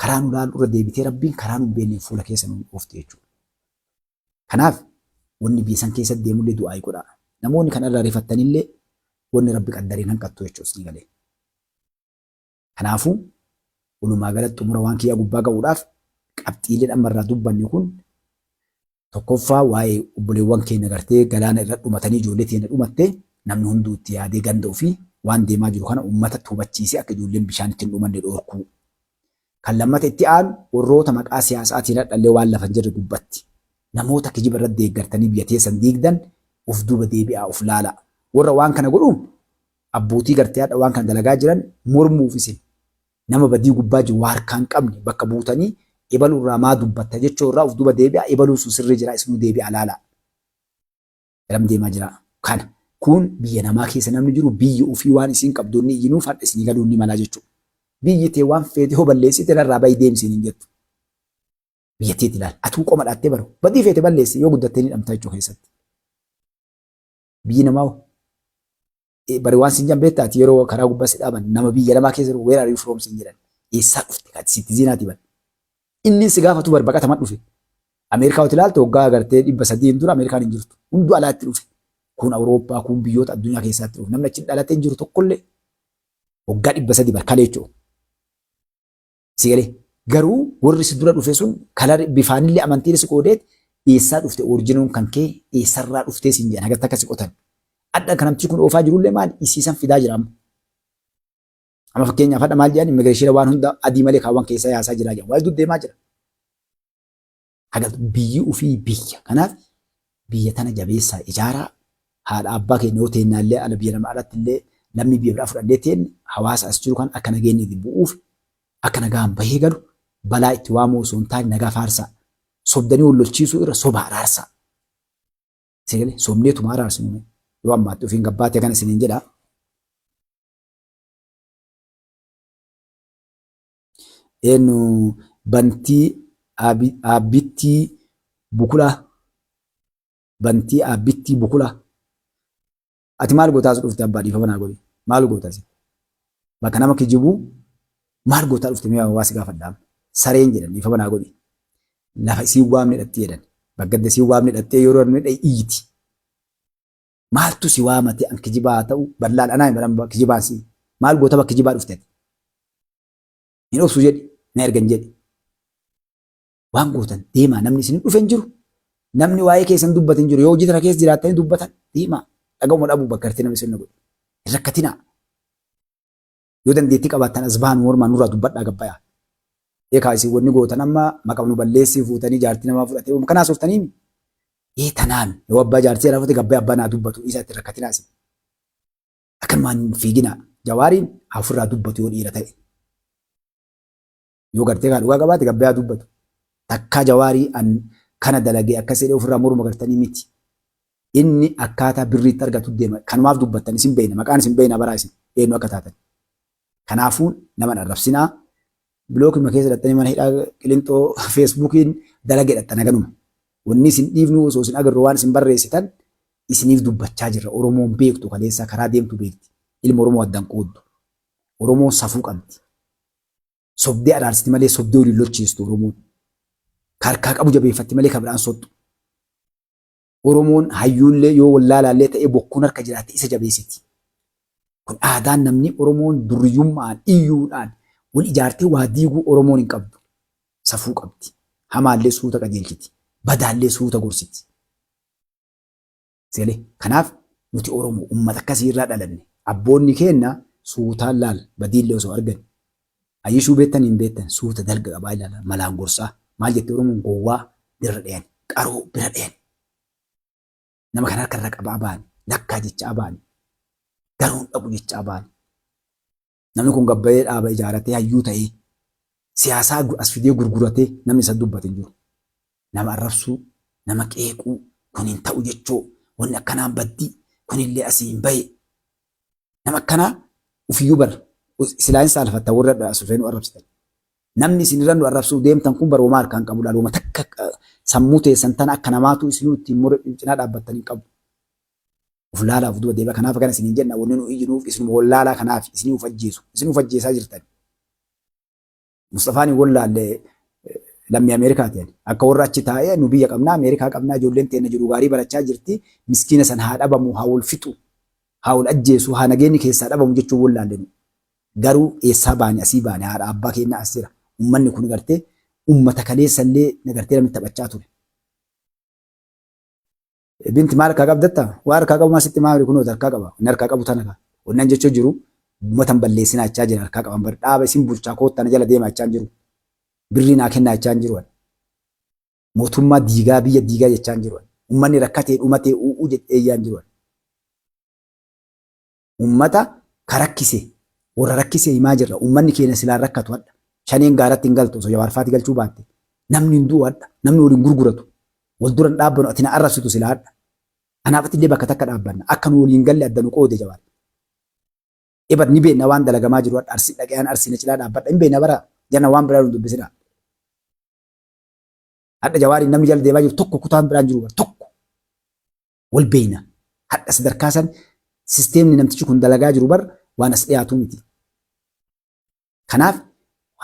karaa nu laalu irra deebitee rabbiin karaa nu hin beekneen fuula keessa nu oofte jechuudha. Kanaaf wanni biyya san keessatti deemullee du'aa'ii godhaa. Namoonni kana irraa rifattanillee wanni Rabbi qaddareen hanqattu jechuudha isinii galee. Kanaafuu walumaa galatti xumura waan kiyyaa gubbaa ga'uudhaaf qabxiileen amma irraa dubbanne kun tokkoffaa waa'ee obboleewwan keenya gartee galaana irra dhumatanii ijoollee teenya dhumatte namni hunduu itti yaadee ganda ofii waan deemaa jiru kana uummatatti hubachiisee akka ijoolleen bishaan itti hin dhumanne dhoorkuu. Kan lammata itti aanu warroota maqaa siyaasaatiin hadhallee waan lafa hin jirre gubbatti namoota kijiba irratti deeggartanii biyya teessan diigdan of duuba deebi'aa of laalaa. Warra waan kana godhuun abbootii gartee hadha waan kana dalagaa jiran mormuuf isin nama badii gubbaa jiru waa harkaa hin qabne bakka buutanii ebaluu irraa maa dubbatta jechuu irraa of duuba deebi'aa ebaluun sun sirrii jira isinuu deebi'aa laalaa. Garam deemaa jira? Kana. Kun biyya namaa keessa namni jiru biyya ofii waan isiin qabdu inni iyyinuuf hadha isinii galuun ni malaa jechuudha. Biyyi tee waan feete hoo balleessite narraa bahi deemi isiin hin jettu. Biyya teeti ilaali. Atuu qoma dhaattee baru. Badii feete balleessi yoo guddattee ni dhamta jechuu keessatti. Biyyi namaa hoo bari waan siin jedhan beektaa ati yeroo karaa gubbaa si dhaaban nama biyya namaa keessa jiru where are you from siin jedhan. Eessaa dhufte kaati sitti zinaati bar. Inni si gaafatu bar baqatama dhufe. Ameerikaa yoo ilaalte waggaa agartee 300 dura Ameerikaan hin jirtu. Hunduu alaatti dhufe. Kun Awurooppaa, kun biyyoota addunyaa keessaatti dhufe. Namni achi dhalatee hin jiru tokkollee waggaa 300 bar kalee jechuudha. Si galee garuu warri si dura dhufe sun kalar bifaanillee amantiin si qoodeet eessaa dhufte oorjinoon kan kee eessarraa dhuftee siin jedhan haga takka si qotan. Adda kan namtichi kun oofaa jirullee maali isiisan fidaa jira amma. Amma fakkeenyaaf hadha maal jedhan immigireeshina waan hunda adii malee kaawwan keessaa yaasaa jira jedhan. Waa hedduu deemaa jira. Haga biyyi ofii biyya. Kanaaf biyya tana jabeessaa ijaaraa haadha abbaa keenya yoo teennaallee ala biyya nama alatti illee lammii biyya biraa fudhannee teenne hawaasa as jiru kan akka nageenyi itti bu'uuf akka nagaan bahee galu balaa itti waamuu osoo hin taane nagaa faarsaa. Sobdanii wal lolchiisuu irra soba araarsaa. Sagalee sobneetuma araarsinu yoo ammaatti ofiin gabbaatee kana isiniin jedha. Eenyu bantii aabbittii bukula Bantii aabbittii bukula. Ati maal gootaa as dhufte abbaa dhiifama naa godhi. Maal goota asi? Bakka nama kijibuu maal gootaa dhufte mee waa si gaafadha. Sareen jedhan dhiifama naa godhi. Lafa isiin waamne dhatti jedhan. Baggadda isiin waamne dhattee yeroo namni dha'i iyyiti. Maaltu si waamate an kijibaa haa ta'u ballaan anaa hin baran kijibaan si. Maal goota bakka kijibaa dhufte ati? Hin obsu jedhi na ergan jedhi. Waan gootan deemaa namni isin dhufe hin jiru. Namni waa'ee keessan dubbate hin jiru. Yoo hojii tana keessa jiraattanii dubbatan deemaa. Dhaga'uma dhabuu bakka gartee namni isin godhe. Hin rakkatinaa. Yoo dandeettii qabaattan as bahan mormaan nurraa dubbadhaa gabbayaa. Eekaa isin wanni gootan amma maqaa nu balleessii fuutanii jaartii namaa fudhatee kanaa softanii ee tanaan yoo abbaa jaartii irraa fudhate gabbaya abbaa naa dubbatu dhiisaa itti rakkatinaa isin. Akkanumaan hin fiiginaa. Jawaariin haa ofirraa dubbatu yoo dhiira ta'e. Yoo gartee kaa dhugaa qabaate gabbee haa dubbatu. Takkaa jawaarii an kana dalagee akkas jedhee ofirraa morma gartanii miti. Inni akkaataa birriitti argatu deema. Kanumaaf dubbattan isin beeyna. Maqaan isin beeyna baraa isin eenyu akka taatan. Kanaafuu nama hin arrabsinaa. Bilookima keessa dhattanii mana hidhaa qilinxoo feesbuukiin dalage dhattan haganuma. Wanni isin dhiifnu osoo isin agarru waan isin barreessitan isiniif dubbachaa jirra. Oromoon beektu kaleessaa karaa deemtu beekti. Ilma Oromoo addan qooddu. Oromoon safuu qabdi. Sobdee araarsiti malee sobdee waliin lolchiistu Oromoon. Ka harkaa qabu jabeeffatti malee ka biraan soxxu. Oromoon hayyuullee yoo wallaalaallee ta'ee bokkuun harka jiraatte isa jabeessiti. Kun aadaan namni Oromoon durriyyummaan, iyyuudhaan wal ijaartee waa diiguu Oromoon hin qabdu. Safuu qabdi. Hamaallee suuta qajeelchiti. Badaallee suuta gorsiti. Seelee. Kanaaf nuti Oromoo ummata akkasii irraa dhalanne. Abboonni keenna suutaan laal badiillee osoo argan. Ayyishuu beektan hin beektan suuta dalga qabaa ilaala malaan gorsaa. Maal jette Oromoon gowwaa bira dhayan qaroo bira dhayan. Nama kana harka irra qabaa baane lakkaa jechaa baane garoon dhaqu jechaa baane. Namni kun gabbayee dhaaba ijaaratee hayyuu ta'ee siyaasaa as fidee gurguratee namni isa dubbate hin jiru. Nama arrabsuu, nama qeequu, kun hin ta'u jechoo, wanni akkanaan baddii, kunillee asii hin bahe. Nama akkanaa ufiyyuu bar silaa hin saalfatta warra as dhufee nu arrabsitan. Namni isin irra nu arrabsuu deemtan kun bar homaa harkaan qabu laal homa takka sammuu teessan tana akka namaatu isinuu ittiin cinaa dhaabbattan hin qabu. Uf laalaa uf duba deebi'a. Kanaaf akkana isiniin jenna wanni nu iyyinuuf isinuma wallaalaa kanaaf isinii uf ajjeesu. Isin uf ajjeesaa jirtan. Mustafaan hin wallaalle lammii Ameerikaati ani. Akka warra achi taa'ee nu biyya qabnaa Ameerikaa qabnaa ijoolleen teenna jiru gaarii barachaa jirti. Miskiina san haa dhabamu haa wal fixu haa wal ajjeesu haa nageenyi keessaa dhabamu jechuun wallaalle nu. Garuu eessaa baane asii baane haadha abbaa keenya as jira. Ummanni kun gartee ummata kaleessallee gartee namni taphachaa ture. Binti maal harkaa qabdatta? Waa harkaa qabu maa sitti maal kunoo harkaa qaba. Inni harkaa qabu tana kaa. Wanni an jechuu jiru uummata hin balleessinaa jechaa jira harkaa qaban bar dhaaba isin bulchaa koottaa na jala deemaa jechaa hin jiru. Birrii naa kennaa jechaa hin jiru. Mootummaa diigaa biyya diigaa jechaa hin jiru. Uummanni rakkatee dhumatee u'uu jedhee iyyaa hin jiru. Uummata ka rakkise warra rakkise himaa jirra. Uummanni keenya silaan rakkatu hadha. Shaneen gaaratti hin galtu osoo Jawaar faati galchuu baatte. Namni hin du'u hadha. Namni waliin gurguratu. Wal dura hin dhaabbanu ati na arrabsitu silaa hadha. Anaaf ati illee bakka takka dhaabbanna. Akka nu waliin galle adda nu qoode Jawaar. Ebar ni beekna waan dalagamaa jiru hadha. Arsii dhaqee an arsii na cinaa dhaabbadha. Hin beekna bara jana waan biraa nu dubbisina. Hadha Jawaariin namni jala deemaa jiru tokko kutaan biraan jiru tokko. Wal beeyna. Hadha sadarkaa san sisteemni namtichi kun dalagaa jiru bar waan as dhiyaatu miti. Kanaaf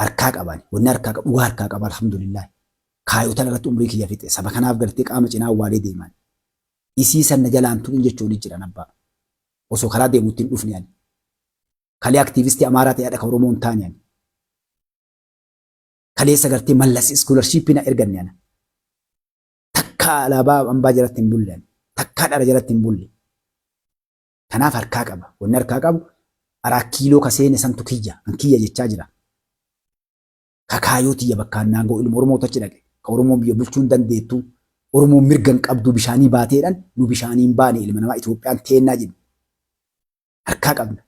harkaa qabaan wanni harkaa qabu dhugaa harkaa qaba alhamdulillah. Kaayoo tana irratti umrii kiyya fixe saba kanaaf gartee qaama cinaa awwaalee deemaan. Isii san na jalaan tuqin jechuun jiran abbaa. Osoo karaa deemutti hin dhufne ani. Kalee aktiivistii Amaaraa ta'e hadha ka Oromoo hin taane ani. Kaleessa gartee mallas iskoolarshipii na erganne ana. Takkaa alaabaa ambaa jalatti hin bulle ani. Takkaa dhara jalatti hin bulle. Kanaaf harkaa qaba. Wanni harkaa qabu araa kiiloo ka seene santu kiyya. An kiyya jechaa jira. Ka kaayoo tiyya bakkaan naan ga'u ilma Oromoo achi dhaqe. Ka Oromoon biyya bulchuu hin dandeettu. Oromoon mirga hin qabdu bishaanii baateedhaan nu bishaanii hin baane ilma namaa Itoophiyaan teennaa jenna. Harkaa qabna.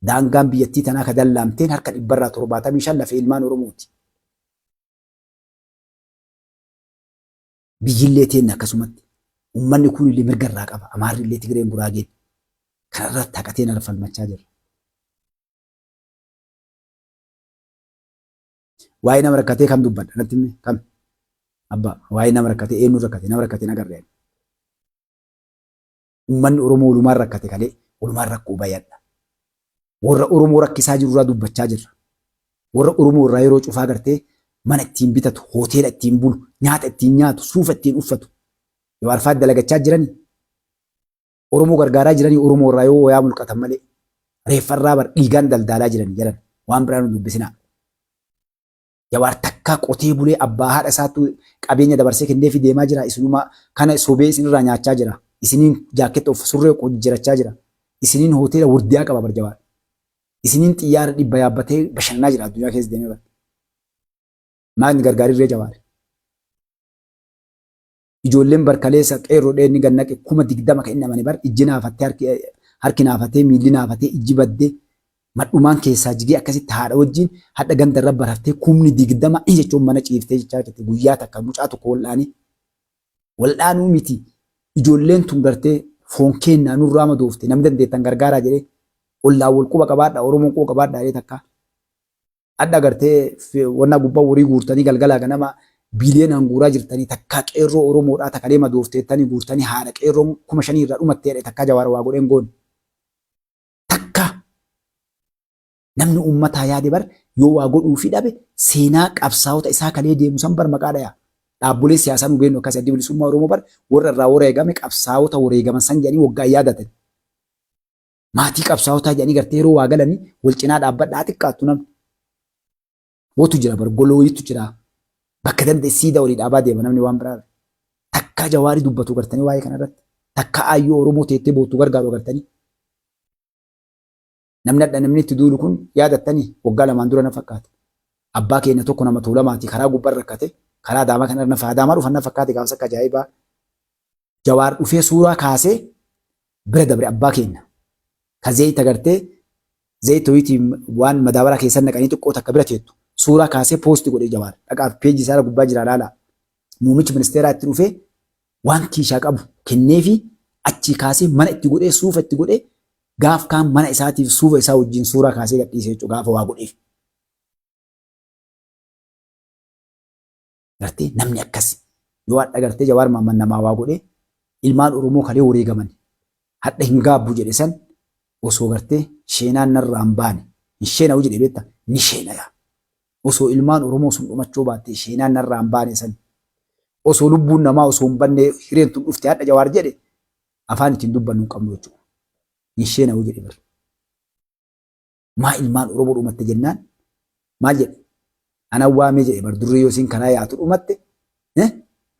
Daangaan biyyattii tanaa ka dallaamteen harka dhibbarraa 75 lafee ilmaan Oromooti. Biyyillee teenna akkasumatti. Ummanni kuunillee mirga irraa qaba. Amaarrillee Tigreen Guraageen. Kanarratti haqateen ala falmachaa jirra. Waa'ee nama rakkatee kam dubbadha natti himi kam? Abbaa waa'ee nama rakkatee eenyu rakkate nama rakkatee hin agarre ani. Uummanni Oromoo walumaan rakkate kalee walumaan rakkoo bayadha. Warra Oromoo rakkisaa jiru irraa dubbachaa jirra. Warra Oromoo irraa yeroo cufaa gartee mana ittiin bitatu, hoteela ittiin bulu, nyaata ittiin nyaatu, suufa ittiin uffatu. Jawaar fa'aa dalagachaa jiranii. Oromoo gargaaraa jiranii Oromoo irraa yoo wayaa mulqatan malee reeffa irraa bar dhiigaan daldaalaa jiranii jedhan waan biraa nu dubbisinaa. Jawaar takkaa qotee bulee abbaa haadha isaattu qabeenya dabarsee kenneefi deemaa jira. Isinuma kana sobee isinirraa nyaachaa jira. Isiniin jaakketta of surree jijjiirachaa jira. Isiniin hoteela wurdiyaa qaba bar Jawaar. Isiniin xiyyaara dhibba yaabbatee bashannanaa jira addunyaa keessa deemee bar. Maal inni gargaarirree Jawaar? Ijoolleen bar kaleessa qeerroo dheenni gad naqe 20,000 kan inni amane bar ijji naafattee harki harki naafatee miilli naafatee ijji baddee madhumaan keessaa jigee akkasitti haadha wajjin hadha ganda irra baraftee 20,000 jechuun mana ciiftee jechaa jirti guyyaa takka mucaa tokko wal'aanii wal'aanuu miti ijoolleen tun gartee foon keennaa nurraa madoofte namni dandeettan gargaaraa jedhee ollaan wal quba qabaadha Oromoon quba qabaadha jedhee takka Hadha gartee wannaa gubbaa horii guurtanii galgalaa ganama biiliyoonaan guuraa jirtanii takkaa qeerroo Oromoodhaa takalee madoofteettanii guurtanii haadha qeerroon 5,000 irraa dhumattee jedhe takkaa Jawaar waa godheen goone. Takkaa namni uummataa yaade bar yoo waa godhuufi dhabe seenaa qabsaa'ota isaa kalee deemu san bar maqaa dhaya. Dhaabbolee siyaasaa nu beennu akkasii Addi Bilisummaa Oromoo bar warra irraa wareegame qabsaa'ota wareegaman san jedhanii waggaa yaadatan. Maatii qabsaa'otaa jedhanii gartee yeroo waa galanii wal cinaa dhaabbadhaa xiqqaattu namni. Wotu jira bar golooyitu jira. Bakka danda'e siidaa walii dhaabaa deema namni waan biraa. Takkaa Jawaarii dubbatu gartanii waa'ee kana irratti. Takkaa aayyoo Oromoo teettee boottu gargaaru agartanii. Namni hadha namni itti duulu kun yaadattanii waggaa lamaan dura na fakkaata. Abbaa keenya tokko nama Tuulamaati karaa gubbaan rakkate karaa Adaamaa kana irra na Adaamaa dhufan na fakkaate gaafas akka ajaa'ibaa. Jawaar dhufee suuraa kaasee bira dabre abbaa keenya. Ka zeyta gartee zeyta wayiitiin waan madaabaraa keessa naqanii xiqqoo takka bira teettu. Suuraa kaasee poosti godhe Jawaar. Dhaqaaf peejii isaa gubbaa jira laalaa. Muummichi ministeeraa itti dhufee waan kiishaa qabu kenneefi achii kaasee mana itti godhee suufa itti godhee gaaf kaan mana isaatiif suufa isaa wajjin suuraa kaasee gadhiise jechuudha gaafa waa godheef. Gartee namni akkas yoo hadha gartee Jawaar Mahammad namaa waa godhee ilmaan Oromoo kalee wareegaman hadha hin gaabbu jedhe san osoo gartee sheenaan narraa hin baane hin sheena'u jedhe beekta ni sheenaya. Osoo ilmaan Oromoo sun dhumachuu baatte sheenaan narraa hin baane san osoo lubbuun namaa osoo hin banne hireen tun dhufte hadha Jawaar jedhe afaan ittiin dubbannu hin qabnu jechuudha. Hin sheena'u jedhe bar. Maa ilmaan Oromoo dhumatte jennaan maal jedhe? Anan waamee jedhe bar durri yoo isiin karaa yaatu dhumatte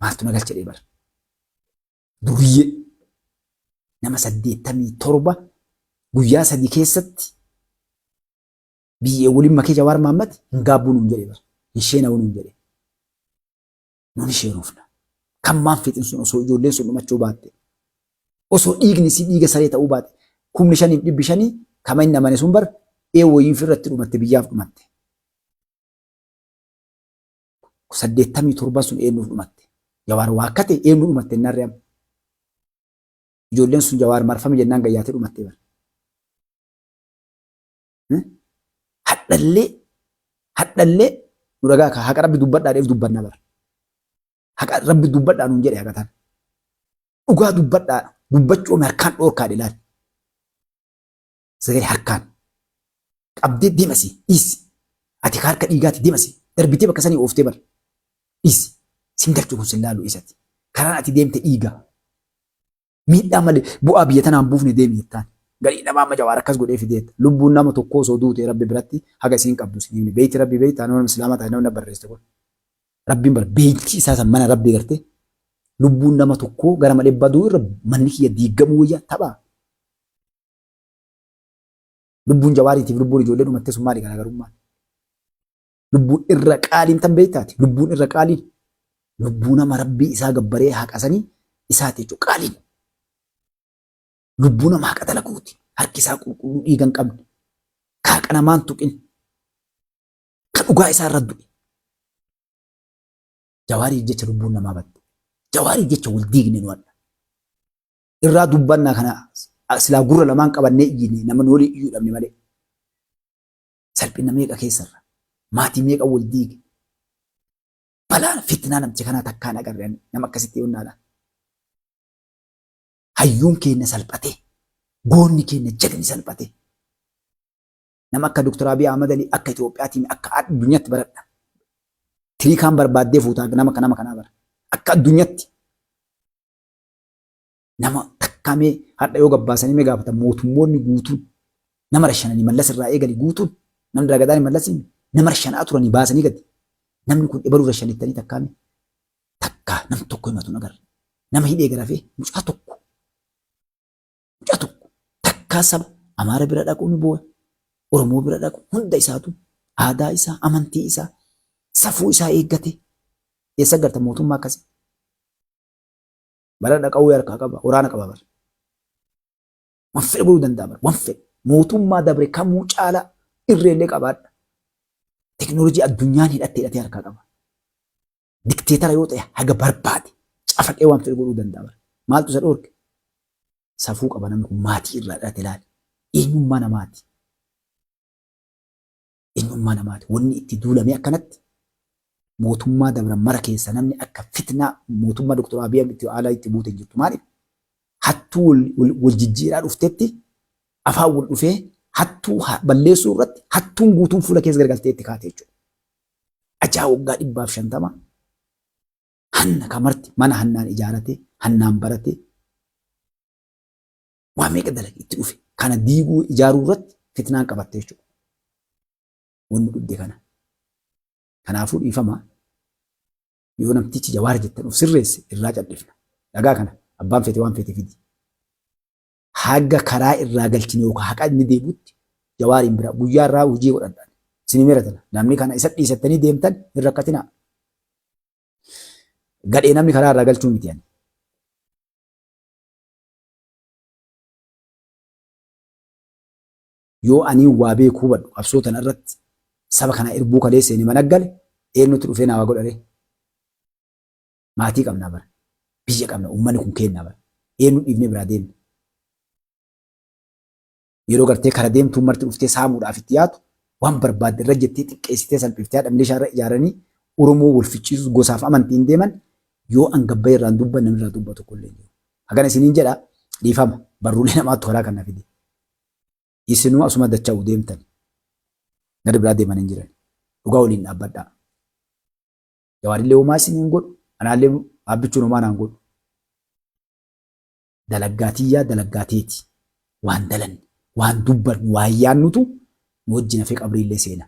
maaltu na galche jedhe bar. Duriyyee nama 87 guyyaa 3 keessatti biyyee waliin makee Jawaar Mahaammad hin gaabbuu nuun jedhe bar. Hin sheena'uu nuun jedhe. Nun sheenofna. Kan maan fixin sun osoo ijoolleen sun dhumachuu baatte. Osoo dhiigni isii dhiiga saree ta'uu baate. 5,500 kama inni amane sun bar ee wayiif irratti dhumatte biyyaaf dhumatte. 87 sun eenyuuf dhumatte. Jawaar waakkate eenyu dhumatte innaan re'am. Ijoolleen sun Jawaar marfame jennaan gayyaatee dhumatte bar. Hadhallee hadhallee nu dhagaa ka haqa rabbi dubbadhaa dheef dubbanna bar. Haqa rabbi dubbadhaa nuun jedhe haqa tan. Dhugaa dubbadhaa dubbachuu omi harkaan dhoorkaa dhilaal. Sagalee harkaan qabdee deemasi dhiisi. Ati ka harka dhiigaati deemasi darbitee bakka sanii ooftee bar. Dhiisi. Sin galchu kun sin laalu isati. Karaan ati deemte dhiiga. Miidhaa malee bu'aa biyya tanaan buufne deemi jettaan. Garii namaa amma Jawaar akkas godhee fideetta. Lubbuun nama tokkoo osoo duute Rabbi biratti haga isiin qabdu isin himne. Beeyti Rabbi beeytaa nama Islaamaa taate namni barreessite kun. Rabbiin bar beeyti isaa san mana Rabbi garte lubbuun nama tokkoo gara malee baduu irra manni kiyya diigamuu wayya taphaa. Lubbuun Jawaariitiif lubbuun ijoollee dhumattee sun maali garaagarummaan? Lubbuun irra qaaliin tan beektaati. Lubbuun irra qaaliin lubbuu nama rabbii isaa gabbaree haqasanii isaati jechuudha qaaliin. Lubbuu nama haqa dalaguuti. Harki isaa qulqulluu dhiiga hin qabne. Ka haqa namaan tuqin. Ka dhugaa isaa irra du'e. Jawaariif jecha lubbuun namaa badde. Jawaariif jecha wal diigne nu hadha. Irraa dubbannaa kana silaa gurra lamaan qabannee iyyine nama nu waliin iyyuu dhabne malee. Salphina meeqa keessarra. Maatii meeqa wal diige. Balaa fitnaa namticha kanaa takkaan agarre ani nama akkasitti yoonnaadha. Hayyuun keenya salphate. Goonni keenya jagni salphate. Nama akka Dr. Abiy Ahmad Ali akka Itoophiyaatiin akka addunyaatti baradha. Tiriikaan barbaaddee fuutaa nama nama kanaa bara. Akka addunyaatti. Nama takkaa mee hadha yoo gabbaasanii mee gaafatan mootummoonni guutuun nama rashananii Mallas irraa eegali guutuun namni ragadaan Mallas nama rashanaa turanii baasanii gadi. Namni kun ebaluu rashanittanii takkaa mee takkaa nam tokko himatu hin agarre. Nama hidhee garafee mucaa tokko mucaa tokko takkaa saba Amaara bira dhaquu ni booya. Oromoo bira dhaqu hunda isaatu aadaa isaa amantii isaa safuu isaa eeggate eessa garta mootummaa akkasii. Bara dhaqawwee harkaa qaba waraana qaba bara. Waan fedhe godhuu danda'a bara waan fedhe mootummaa dabre kamuu caalaa irreellee qabaadha. Teknoolojii addunyaan hidhatte hidhatee harkaa qaba. Dikteetara yoo ta'e haga barbaade cafaqee waan fedhe godhuu danda'a bara. Maaltu isa dhoorke? Safuu qaba namni kun maatii irraa dhalate ilaali. Eenyummaa namaati. Eenyummaa namaati. Wanni itti duulamee akkanatti mootummaa dabran mara keessa namni akka fitnaa mootummaa Dr. Abiy itti haala itti buute hin jirtu. Maaliif? Hattuu wal jijjiiraa dhuftetti afaan wal dhufee hattuu balleessuu irratti hattuun guutuun fuula keessa gargaltee itti kaate jechuudha. Ajaa waggaa 150 hanna kamarti mana hannaan ijaarate hannaan barate waa meeqa dalage itti dhufe kana diiguu ijaaruu irratti fitnaan qabatte jechuudha. Wanni dhubde kana. Kanaafuu dhiifama yoo namtichi Jawaar jettan of sirreesse irraa cadhifna. Dhagaa kana abbaan feete waan feete fidi. Haga karaa irraa galchine yookaan haqa inni deebutti Jawaariin bira guyyaa irraa hojii godhadha. Isin himeera tana. Namni kana isa dhiisattanii deemtan hin rakkatinaa. Gadhee namni karaa irraa galchuu miti ani. Yoo anii waa beeku hubadhu qabsoo tana irratti saba kana irbuu kalee seene mana gale eenyutti dhufee naa waa godhare? Maatii qabnaa bara. Biyya qabna uummanni kun keennaa bara. Eenyu dhiifnee biraa deemna? Yeroo gartee kara deemtuun marti dhuftee saamuudhaaf itti yaatu waan barbaadde irra jettee xiqqeessitee salphiftee haadha milishaa irra ijaaranii Oromoo wal ficciisuus gosaaf amantiin deeman yoo an gabba irraan dubban namni irraa dubbatu tokko illee hin jiru. Hagana isiniin jedha dhiifama barruulee namaattu karaa kana fide. Isinuu asuma dacha'u deemtan. Gara biraa deeman hin jiran. Dhugaa waliin dhaabbadhaa. Jawaarillee homaa isiniin godhu anaallee dhaabbichuun homaa naan godhu. Dalaggaa tiyyaa dalaggaa teeti. Waan dalanne, waan dubbannu, waan yaannutu nu wajjin hafee qabriillee seena.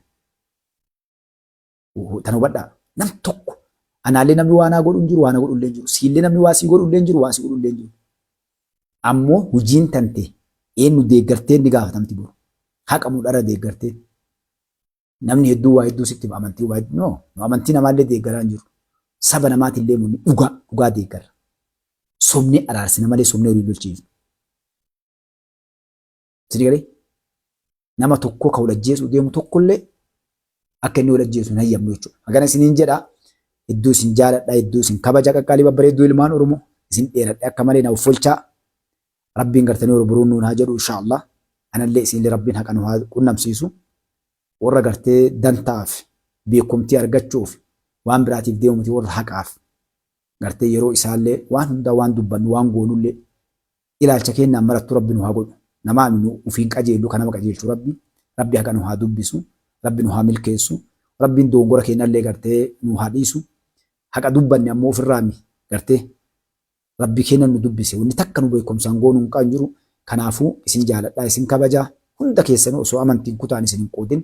Tana hubadhaa. Nam tokko anaallee namni waa naa godhu hin jiru, waa na godhu illee hin jiru. Siillee namni waa sii godhu illee hin jiru, waa sii godhu illee hin jiru. Ammoo hojiin tante eenyu deeggartee ni gaafatamti boru. Haqa mudhara deeggartee. Namni hedduu waa hedduu sitti hima amantii waa hedduu no nu amantii namaallee deeggaraa hin jiru. Saba namaatillee immoo dhugaa dhugaa deeggarra. Sobnee araarsina malee sobnee waliin lolchiifnu. Isin galee nama tokko ka wal ajjeesuu deemu tokkollee akka inni wal ajjeesu hin hayyamnu jechuudha. Hagana isiniin jedha hedduu isin jaaladha hedduu isin kabaja qaqqaalii babbareedduu ilmaan Oromoo isin dheeradhe akka malee na offolchaa Rabbiin gartanii warra buruun nuun haa jedhu inshaallah. Anallee isinillee Rabbiin haqa nu haa qunnamsiisu. Warra gartee dantaaf beekumtii argachuuf waan biraatiif deemu miti warra haqaaf gartee yeroo isaallee waan hundaa waan dubbannu waan goonullee ilaalcha kennaan marattu Rabbi nu haa godhu. Namaa nu ufiin qajeellu kan nama qajeelchu Rabbi. Rabbi haqa nu haa dubbisu. Rabbi nu haa milkeessu. Rabbiin dogongora kennallee gartee nu haa dhiisu. Haqa dubbanne ammoo ofirraa mi gartee Rabbi keenna nu dubbise wanni takka nu beekkomsaan goonu hin qaban jiru kanaafuu isin jaaladha isin kabaja hunda keessanuu osoo amantiin kutaan isin hin qoodin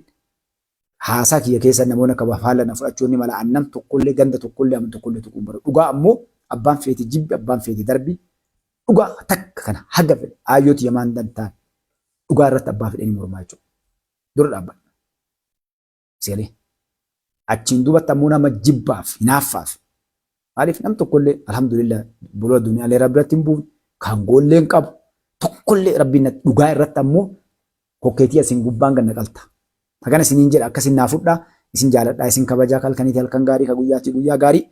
haasaa kiyya keessa namoonni akka faalla na fudhachuu ni mala annam tokkollee ganda tokkollee aman tokkollee tuquun bara dhugaa ammoo abbaan feete jibbi abbaan feete darbi dhugaa takka kana haga fedhe aayyooti yamaan dantaan dhugaa irratti abbaa fedhanii mormaa jechuudha dura dhaabbadha Seelee. Achiin duubatti ammoo nama jibbaaf, hinaaffaaf. Maaliif nam tokkollee alhamdulillah bolola duniyaalee rabbi irratti hin buufne, kan goollee hin qabu. Tokkollee rabbiin natti dhugaa irratti ammoo kokkeetii asiin gubbaan ganna qalta. Hagana isiniin jedha akkasin naa fudhaa, isin jaaladhaa, isin kabajaa kalkaniiti halkan gaarii ka guyyaatii guyyaa gaarii.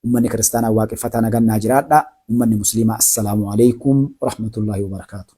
Ummanni kiristaanaa waaqeffataa nagan naa jiraadhaa. Ummanni musliimaa assalaamu alaikum warahmatullaahi wabarakaatu.